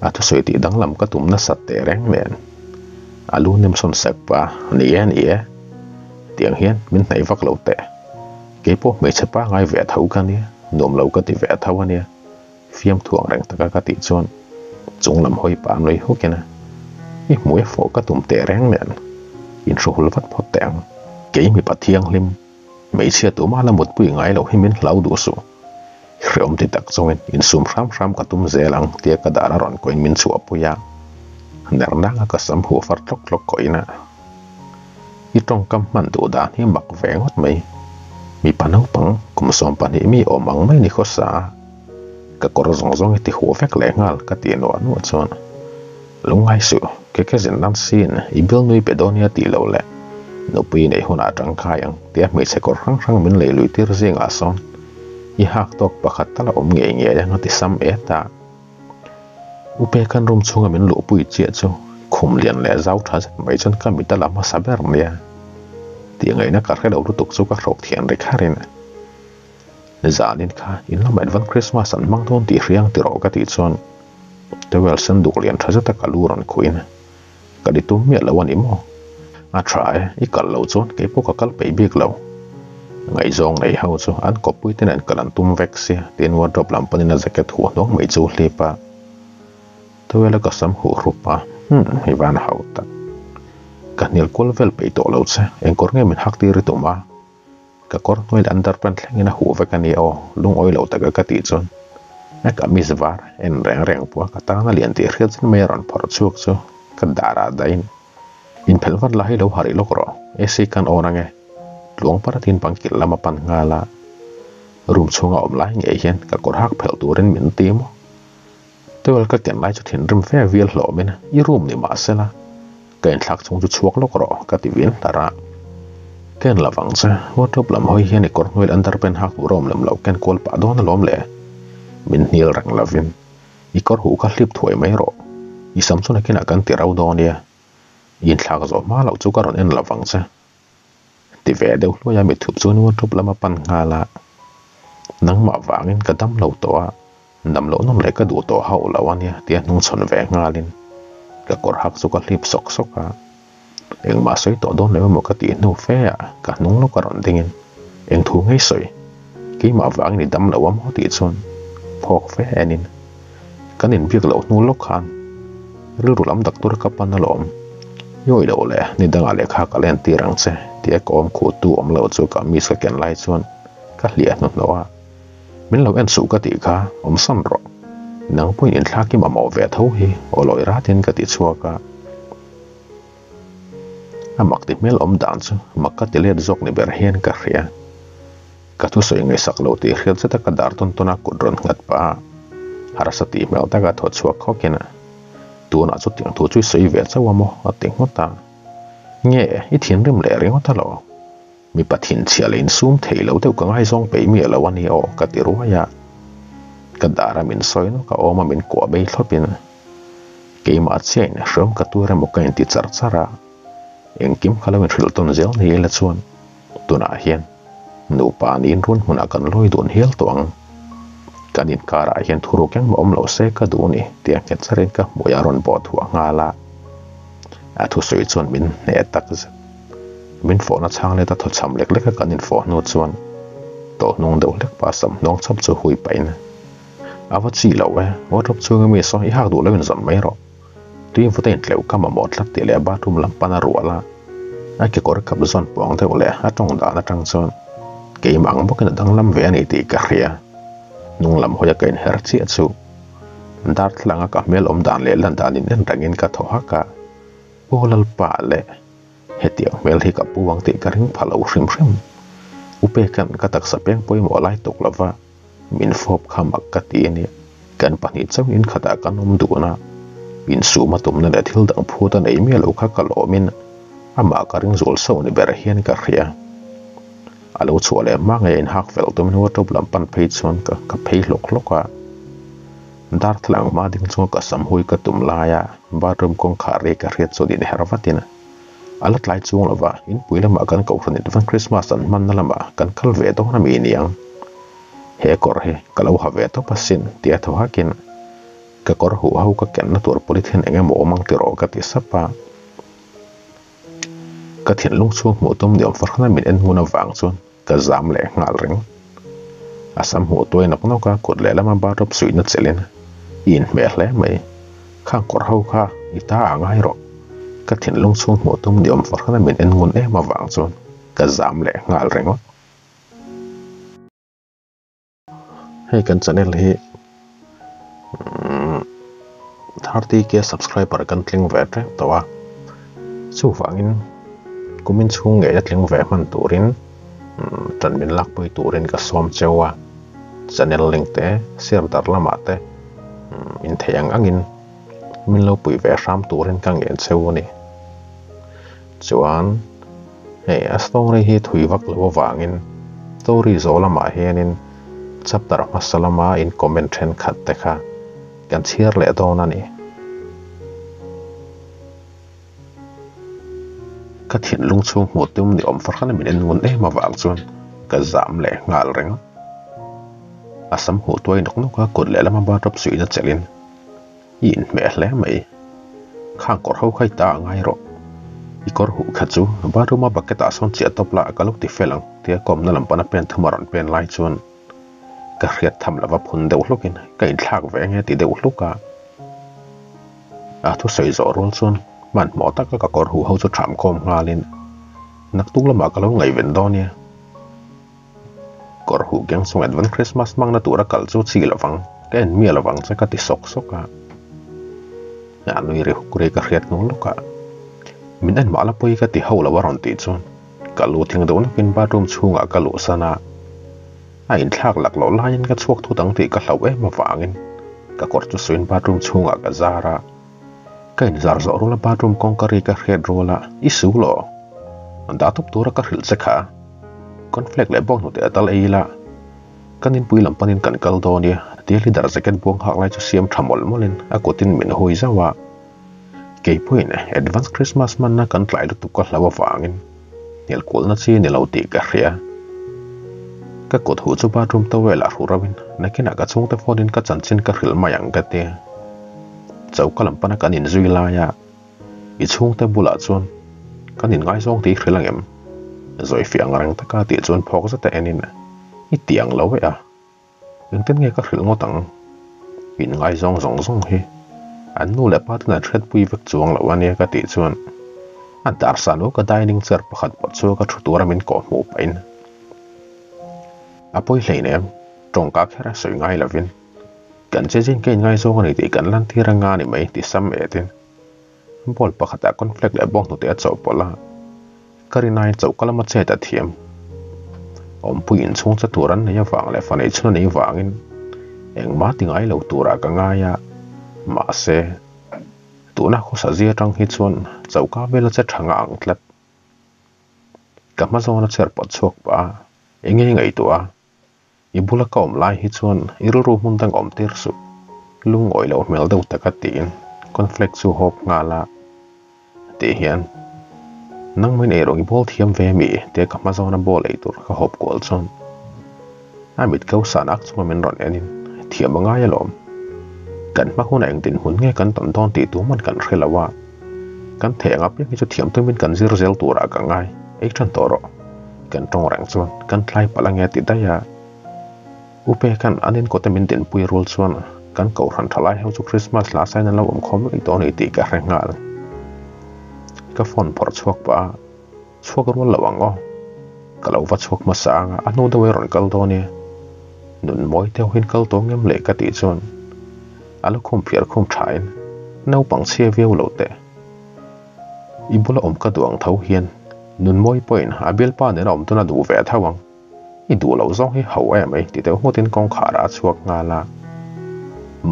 A thusawi tih danglam ka tum nasat teh reng nen a lu nem sawn sek pa ni e ni e tiang hian min hnaih vak lo teh. Keipawh hmeichhe pangai ve tho ka nia nuam lo ka ti ve tho a nia. Fiamthu ang reng taka ka tih chuan chung lam hawi pah nui hukin a, I hmui a fawh ka tum teh reng nen inhruhul vat phawt teh ang. Kei mipa thianghlim, hmeichhia tumah la mutpui ngai loh hi min hlau duh suh. Hreawm ti tak chungin insum hram hram ka tum zel ang tia ka dar a rawn koin min chhuahpui a, ner nanga ka sam huh far tlawk tlawk koin a. I tawngkam hman duh dan hi mak ve ngawt mai. Mipa naupang kum 12 mi awm ang mai ni khawsa a. Ka kawr zawng zawng hi ti huh vek leh nghal ka tih nuah nuah chuan lungngai suh ke ke zin nan siin i bill nui pe dawn nia tih loh leh nupui neih hunah tangkai ang tia hmeichhe kawr hrang hrang min lei lui tir zingah sawn i hak tawk pakhat tal a awm ngei ngei ang a ti sam et a. Upe kan room chhunga min luhpui chiah chu khum lian leh zau tha zet mai chuan ka mit a la hmasa ber nia tih ngaihna ka hre lo lutuk chu ka hrawk thian ri kharin Zanin kha in lamah advance Christmas an hmang dawn tih hriang ti rawh ka tih chuan towel sen duk lian tha zeta ka lu rawn khuin ka di tum miah lo a ni maw? A tha e, i kal lo chuan kei pawh ka kal peih bik lo. Ngaihzawng nei ho chu an kawppui te nen kal an tum vek sia tiin wardrobe lam panin a jacket huh hnuang mai chu hlip a. Towel a ka sam huh hrup a, hmm, i van hau tak. Ka hnial kual vel peih tawh lo che, engkawr nge min hak tir i tum a? Ka kawr hnuai leh underpant thlengin a huh vek a ni aw, lungawi lo taka ka tih chuan a kamis var en reng reng pawh a ka tan a lian tih hriat zet mai a rawn phawrh chhuak chu ka darah dahin inphelh vat la hi lo harih lawk rawh, AC kan on ange tluang paratin bangkilh lam a pan nghal a, room chhunga awm lai ngei hian ka kawr hak phelh turin min ti maw? Towel ka ken lai chu thinrim fe vial hlawmin i room ni mahsela Ka inthlak chung chu chhuak lawk rawh ka ti vin hlar a. Ka en lovang che, wardrobe lam hawi hian i kawr hnuai leh underpant hak tur a awm lem lo ken kual pah dawn alawm le. Min hnial reng lovin i kawr huh kha hlip thuai mai rawh, i sam chu nakinah kan ti rau dawn nia. I inthlak zawh hma loh chu ka rawn en lovang che. Ti ve deuh hluai a mithup chuan wardrobe lam a pan nghal a. Nangmah vangin ka dam lo tawh a. Dam loh nawm leh ka duh tawh hauh lo a nia tia hnungchhawn ve nghalin ka kawr hak chu ka hlip sawk sawk a. Engmah sawi tawh dawn lo emaw ka tih hnu fe ah ka hnung lawk a rawn dingin eng thu ngei sawi keimah vangin i dam lo a maw tih chuan phawk fe enin kan inbiak loh hnu lawk khan rilru lam doctor ka pan alawm i awih loh leh ni dangah lehkha ka len tir ang che tia ka awm khuh tu awm loh chu ka miss ka ken lai chuan ka hliah hnuhnawh a. Min lo en suh ka tih kha, awm san rawh. Nang pawhin inthlak i mamawh ve tho hi, aw lawi ratin ka ti chhuak a. A mak ti hmel awm dan chu mak ka ti let zawk ni ber hian ka hria. Ka thusawi ngaihsak lo tih hriat zeta ka dar tawn tawn a kut rawn nghat pah a, harsa tih hmel taka thaw chhuak khawkin a, Tunah chutiang thu chu i sawi ve chauh a maw? a ti nghawt a. Nge, i thinrim leh ringawt a lo? Mipa thinchhia leh insum thei lo deuh ka ngaizawng peih miah lo a ni aw ka ti ruai a. Ka dar a min sawi nawk a awm a min kuah bei thlawpin keimah chiahin hreawm ka tuar emaw ka inti char char a. Engkim kha lo inhrilh tawn zel ni ila chuan tunah hian nupa niin run hmunah kan lawi dun hial tawh ang. Kan inkarah hian thuruk engmah awm lo se ka duh ni tia nghet charin ka hmui a rawn bawh thuah nghal a. A thusawi chuan min hneh tak zet. Min fawhna chhang let a thawchham lek lek a kan infawh hnu chuan tawh hnung deuh hlek pa sam hnawng chhap chu hui pahin a va chi lo e, wardrobe chhunga mi saw i hak duh lo in zawn mai rawh. Tui vut a intleuh ka mamawh tlat tih leh bathroom lam pan a rual a, a kekawr kap zawn puang deuh leh a tawng dan atang chuan keimah ang bawkin a danglam ve a ni tih ka hria. Hnung lam hawi a ka inher chiah chu darthlalang a ka hmel awm dan leh lan dan in en rengin ka thaw hak a, Aw Lalpa leh hetiang hmel hi ka pu ang tih ka ring pha lo hrim hrim. U Pekan ka taksa peng pawimawh lai tawk lova min fawp kha mak ka ti a nia. Kan pahnih chauh in khatah kan awm dun a, insum a tumna leh thil dang phut a nei miah lo kha ka lawmin amah ka ring zual sauh ni ber hian ka hria. A lo chhuah leh hma ngei a inhak fel tumin wardrobe lam pan phei chuan ka ka phei hlawk hlawk a. Darthlalang hma ding chunga ka sam hui ka tum laia bathroom kawngkhar ri ka hriat chuan inher vatin a la tlai chung lova inpui lamah kan kohhran advance Christmas an hmanna lamah kan kal ve dawn a mi niang. He kawr hi ka lo ha ve tawp asin tia thaw hakin ka kawr huh ho ka kenna tur polythene eng emaw awm ang tiraw ka ti sap a. Ka thinlung chhung hmuh tum ni awm farhana min en hmun avang chuan ka zam leh nghal reng. A sam hmuh tuai nawk nawk a, kut lehlam a bathrobe suihna chelhin i inhmeh hle mai. Khang kawr ho kha i ta a ngai rawh. Ka thinlung chhung hmuh tum ni awm farhana min en ngun em avang chuan ka zam leh nghal ringawt. Hei kan channel hi 30k subscriber kan tling ve tep tawh a chuvangin kumin chhung ngei a tling ve hman turin tan min lakpui turin ka sawm cheu a channel link te share dar lamah te in theih ang angin min lo pui ve hram turin ka ngen cheu a ni chuan. Hei a story hi thui vak lo avangin story zawh lamah hianin chapter hmasa lama in comment thenkhat te kha kan chhiar leh dawn a ni. Ka thinlung chhung hmuh tum ni awm farhan a min en ngun em avang chuan ka zam leh nghal reng a. A sam huh tuai nawk nawk a kut lehlam a bathrobe suihna chelhin I inhmeh hle mai. Khang kawr ho kha i ta a ngai rawh. I kawr huh kha chu bathroom a bucket ah sawn chiah tawp la ka lo ti fel ang tia kawmna lam pana pen thum a rawn pen lai chuan ka hriat tham lova phun deuh hlukin ka inthlak ve nge ti deuh hluk a. A thusawi zawh rual chuan hmanhmawh taka ka kawr huh ho chu ṭham khawm nghalin naktuk lamah ka lo ngaihven dawn nia. Kawr huh keng chung advance Christmas hmangna tura kal chu chi lovang, ka en miah lovang che ka ti sawk sawk a. A nui ri huk ri ka hriat hnu lawk a, min en mah la pawi ka ti ho lo a rawn tih chuan ka lu thing deuh nawkin bathroom chhungah ka luhsan a, a inthlak lak loh laiin ka chhuak thut ang tih ka hlauh em avangin ka kawr chu suiin bathroom chhungah ka zar a. Ka inzar zawh ruala bathroom kawngka ri ka hriat ruala i su law? Dah tawp tura ka hrilh che kha. Cornflake leh bawk hnute a tal ei ila, kan inpui lam panin kan kal dawn i tia leader jacket buang hak lai chu siam tha mawlh mawlhin a kutin min hui zauh a. Kei pawhin advance Christmas hmanna kan tlai lutuk ka hlau avangin hnialkualna chi ni lo tih ka hria. Ka kut huh chu bathroom towel ah hruh rauhin nakinah ka chhungte phone in ka chanchin ka hrilh mai ang ka ti. Choka lam pana kan inzui laia I chhungte bulah chuan kan inngaizawng tih i hrilh angem? Zawifiah ang reng taka tih chuan phawk zeta enin i ti ang lo e a, engtin nge ka hrilh ngawt ang? Inngaizawng zawng zawng hi an nu leh pa ten an hriatpui vek chuang lo ania ka tih chuan a darsa nu ka dining chair pakhat pawh chu ka thu tura min kawh hmuh pahin a pawi hleinem tawngka kher a sawi ngai lovin kan che zin ka inngaizawng a ni tih kan lantir anga ni mai ti sam etin Ball pakhatah cornflake leh bawnghnute a chawhpawlh a, ka rinai choka lama chet a thiam. Awmpui inchhung che tur an nei avang leh fa neih chhun a nei vangin engmah ti ngai lo turah ka ngai a, mahse, tuna khawsa zia atang hi chuan choka vela che tha ngah ang tlat. Ka hma zawna chair pawt chhuak pah a, eng nge ngaihtuah a? I bula ka awm lai hi chuan i rilru hmun dang awm tir suh. Lungawi loh hmel deuh taka tiin cornflake chu hawp nghal a tih hian nangmahin eirawng i bawl thiam ve mi tia ka hma zawna bawl ei tur ka hawp kual chuan a mit ko san ak chunga min rawn enin thiam a ngai alawm. Kan hma hunah eng dinhmun nge kan tawn dawn tih tuman kan hre lo a, kan thei ang apiang hi chu thiam tumin kan zir zel turah ka ngai ei tan tawh rawh. Kan tawng reng chuan kan tlai palh ange ti daih a. U Peka'n an inkawta min dinpui rual chuan kan kohhran tha lai ho chu Christmas hla sain an lo awm khawm rih dawn a ni tih ka hre nghal. Ka phone phawrh chhuak pah a, chhuak rual lo ang aw. Ka lo va chhuak hmasa ang a, a hnu deuh ei rawn kal dawn e. Nunmawii te ho hian kal tawh ngem le ka tih chuan a lukhum phiar khum thain naupang chhia viau lo teh. I bula awm ka duh ang tho hian Nunmawii pawhin a bialpa nena awm tuna duh ve tho ang. I duh loh zawng hi ho em ei ti deuh ngawtin kawngkhar ah a chhuak nghal a.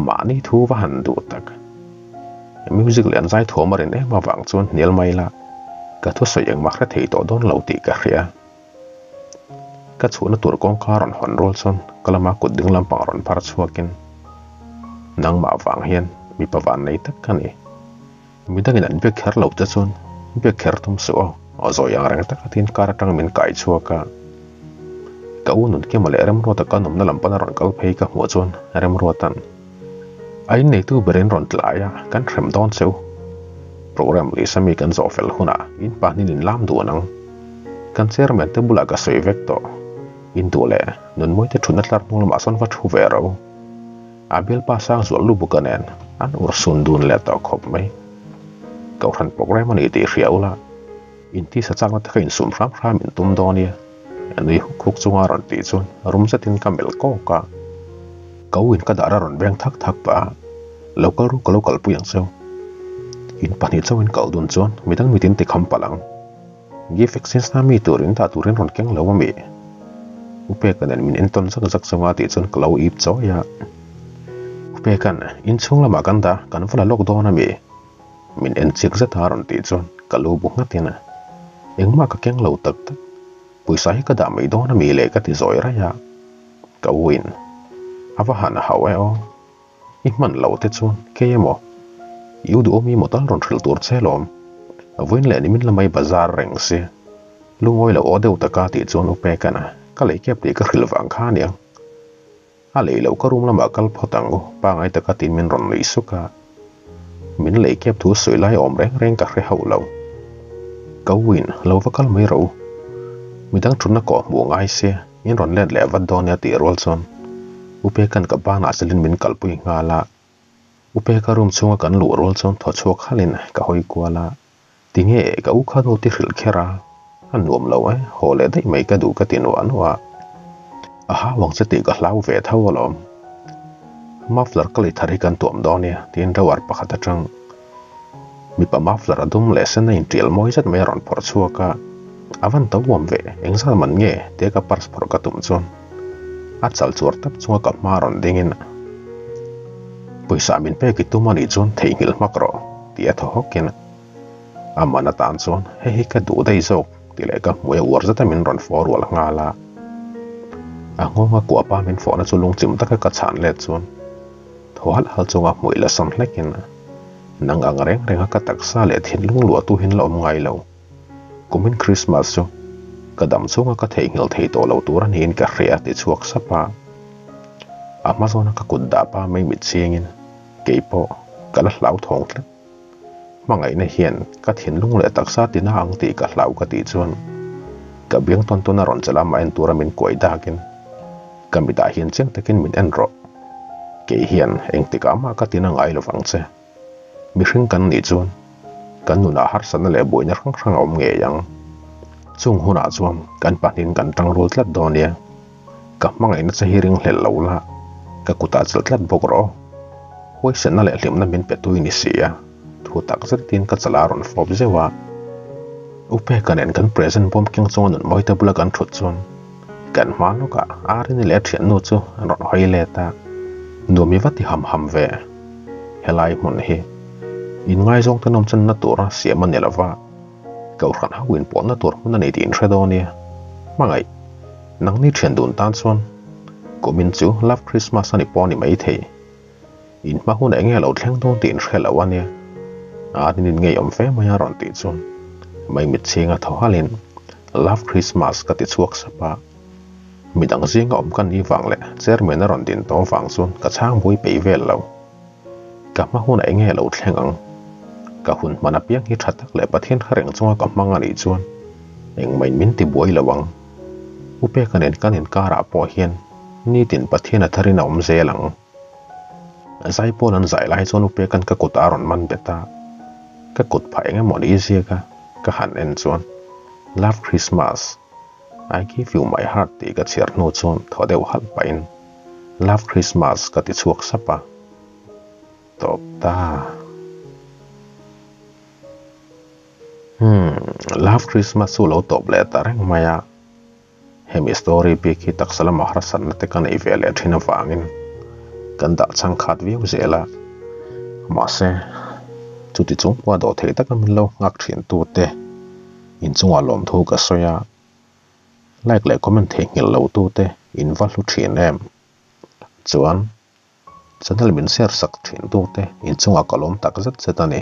Mahni thu va han duh tak. Music leh an zai thuam a rin em avang chuan hnial mai la, ka thusawi engmah hre thei tawh dawn lo tih ka hria. Ka chhuahna tur kawngka rawn hawn rual chuan ka lama kut ding lampang rawn phar chhuakin, Nangmah vang hian mipa van nei tak ka ni. Midangin an biak kher lo che chuan biak kher tum suh aw, aw zawi ang reng taka tiin kar atang min kai chhuak a. Ka u Nunkima leh Remruata ka nawmna lam pana rawn kal phei ka hmuh chuan Remruata'n, A inneitu berin rawn tlai a, kan hrem dawn che u. Program lisa mi kan zawh fel hunah in pahnin in lam duan ang. Kan chairman te bulah ka sawi vek tawh. In duh leh Nunmawite thutna tlar hnung lamah sawn va thu ve ro. A bialpa Sangzual Lubuka nen an urhsun dun leh tawh khawp mai. Kohhran program a ni tih hria ula, intisa chakna te kha insum hram hram in tum dawn nia, nui huk huk chunga rawn tih chuan rum zetin ka melh kawk a. Ka u in ka dar a rawn beng thak thak pah a, Lo kal ru ka lo kalpui ang cheu. In pahnih chauh in kal dun chuan midang mitin ti kham palh ang. Gift exchange na mi tur in dah turin rawn keng lo a mi? U Peka nen min entawn zak zak chunga tih chuan ka lo ip chawi a. U Peka'n inchhung lamah kan dah kan va la lawk dawn a mi? Min en chik zet a rawn tih chuan ka lu bu nghatin a. Engmah ka keng lo tak tak. Pawisa hi ka dah mai dawn a mi le ka ti zawi raih a. Ka u in a va han hauh e aw. I hman lo te chuan kei emaw? I u duhawm i motal rawn hrilh tur che lawm. Vawiin leh nimin lamai bazar reng si. Lungawi lo aw deuh taka tih chuan u Pekana ka lei kep tih ka hrilh vang kha aniang. A lei loh ka room lamah kal phawt ang u pangai taka tiin min rawn nuih suk a. Min lei kep thu sawi lai awm reng reng ka hre hauh lo. Ka u in lo va kal mai rawh u. Midang thutna kawh hmuh ngai se in rawn let leh vat dawn nia tih rual chuan U Peka'n ka banah chelin min kalpui nghal a. U Peka room chhunga kan luh rual chuan thaw chhuak halin ka hawi kual a. Tinge ka u kha nu ti hrilh kher a, a nuam lo e, haw leh daih mai ka duh ka ti nuah nuah a. A hau ang che tih ka hlau ve tho alawm. Muffler ka lei thar hi kan tuam dawn nia tiin drawer pakhat atang mipa muffler a dum leh sen a intial mawi zet mai a rawn phawrh chhuak a. A van to uam ve, engzat man nge tia ka purse phawrh ka tum chuan a chal chuar tap chunga ka hma rawn dingin pawisa min pek i tum anih chuan theihnghilh hmak rawh tih a thaw hawkin a man atan chuan hei hi ka duh daih zawk tih leh ka hmui a uar zeta min rawn fawh rual nghal a. A nghawnga kuahpa min fawhna chu lungchim taka ka chhan let chuan thaw halh halh chunga hmui la sawn hlekin nang ang reng renga ka taksa leh thinlung luahtu hin la awm ngai lo. Kumin Christmas chu ka dam chhunga ka theihnghilh thei tawh lo tur a niin ka hria ti chhuak sap a. A hma zawna ka kut dah pa mai mit chingin keipawh ka la hlauthawng tlat. Hmangaihna hian ka thinlung leh taksa tina ang tih ka hlau ka tih chuan ka biang tawn tawn a rawn chelh a mah en tura min kuai dakin ka mitah hian chiang takin min en rawh. Kei hian engtikah mah ka tina ngai lovang che. Mihring kan nih chuan kan nunah harsatna leh buaina hrang hrang a awm ngei ang. Chung hunah chuan kan pahnihin kan tangrual tlat dawn nia. Ka hmangaihna che hi ring hlelh lo la, ka kutah chelh tlat bawk rawh. Huaisenna leh hlimna min pe tui ni si a, thu tak zetin ka chala rawn fawp zeuh a. U Peka nen kan present bawm keng chunga nun mawi te bula kan thut chuan kan hma lawkah Arini leh a thiannu chu an rawn hawi let a, nuam i va ti ham ham ve. Helai hmun hi inngaizawng te nawmchanna tura siam a ni lova, Kohhran ho inpawhna tur hmun a ni tih inhre dawn nia. Hmangaih, nangni thian dun tan chuan kumin chu Love Christmas a ni pawh a ni maithei. In hma hun enge lo thleng dawn tih inhre lo a nia. Arin in ngeiawm fe mai a rawn tih chuan Maimitchhinga thaw halin Love Christmas ka ti chhuak sap a. Midang zinga awm ka ni vang leh chairman a rawn din tawh vang chuan ka chhang buai peih vel lo. Ka hma hunah enge lo thleng ang? Ka hun hman apiang hi tha tak leh Pathian hre reng chunga ka hmang a nih chuan engmahin min ti buai lo ang. U Peka nen kan inkarah pawh hian nitin Pathian a tharin a awm zel ang. Zaipawl an zai lai chuan U Peka'n ka kut a rawn man bet a, ka kut phah eng emaw ni ziak a ka han en chuan Love Christmas, I give you my heart tih ka chhiar hnu chuan thaw deuh halh pahin. Love Christmas ka ti chhuak sap a. Tawp ta. Hmm, Love Christmas chu lo tawp leh ta reng mai a. Hemi story bik hi taksa lama harsatna te ka neih ve leh thin avangin kan dah changkhat viau zel a. Mahse, chuti chung pawha dawh theih taka min lo nghak thin tute inchungah lawmthu ka sawi a. Like leh comment theihnghilh lo tute in va hlu thin em? Chuan, channel min share sak thin tute inchungah ka lawm tak zet zet a ni.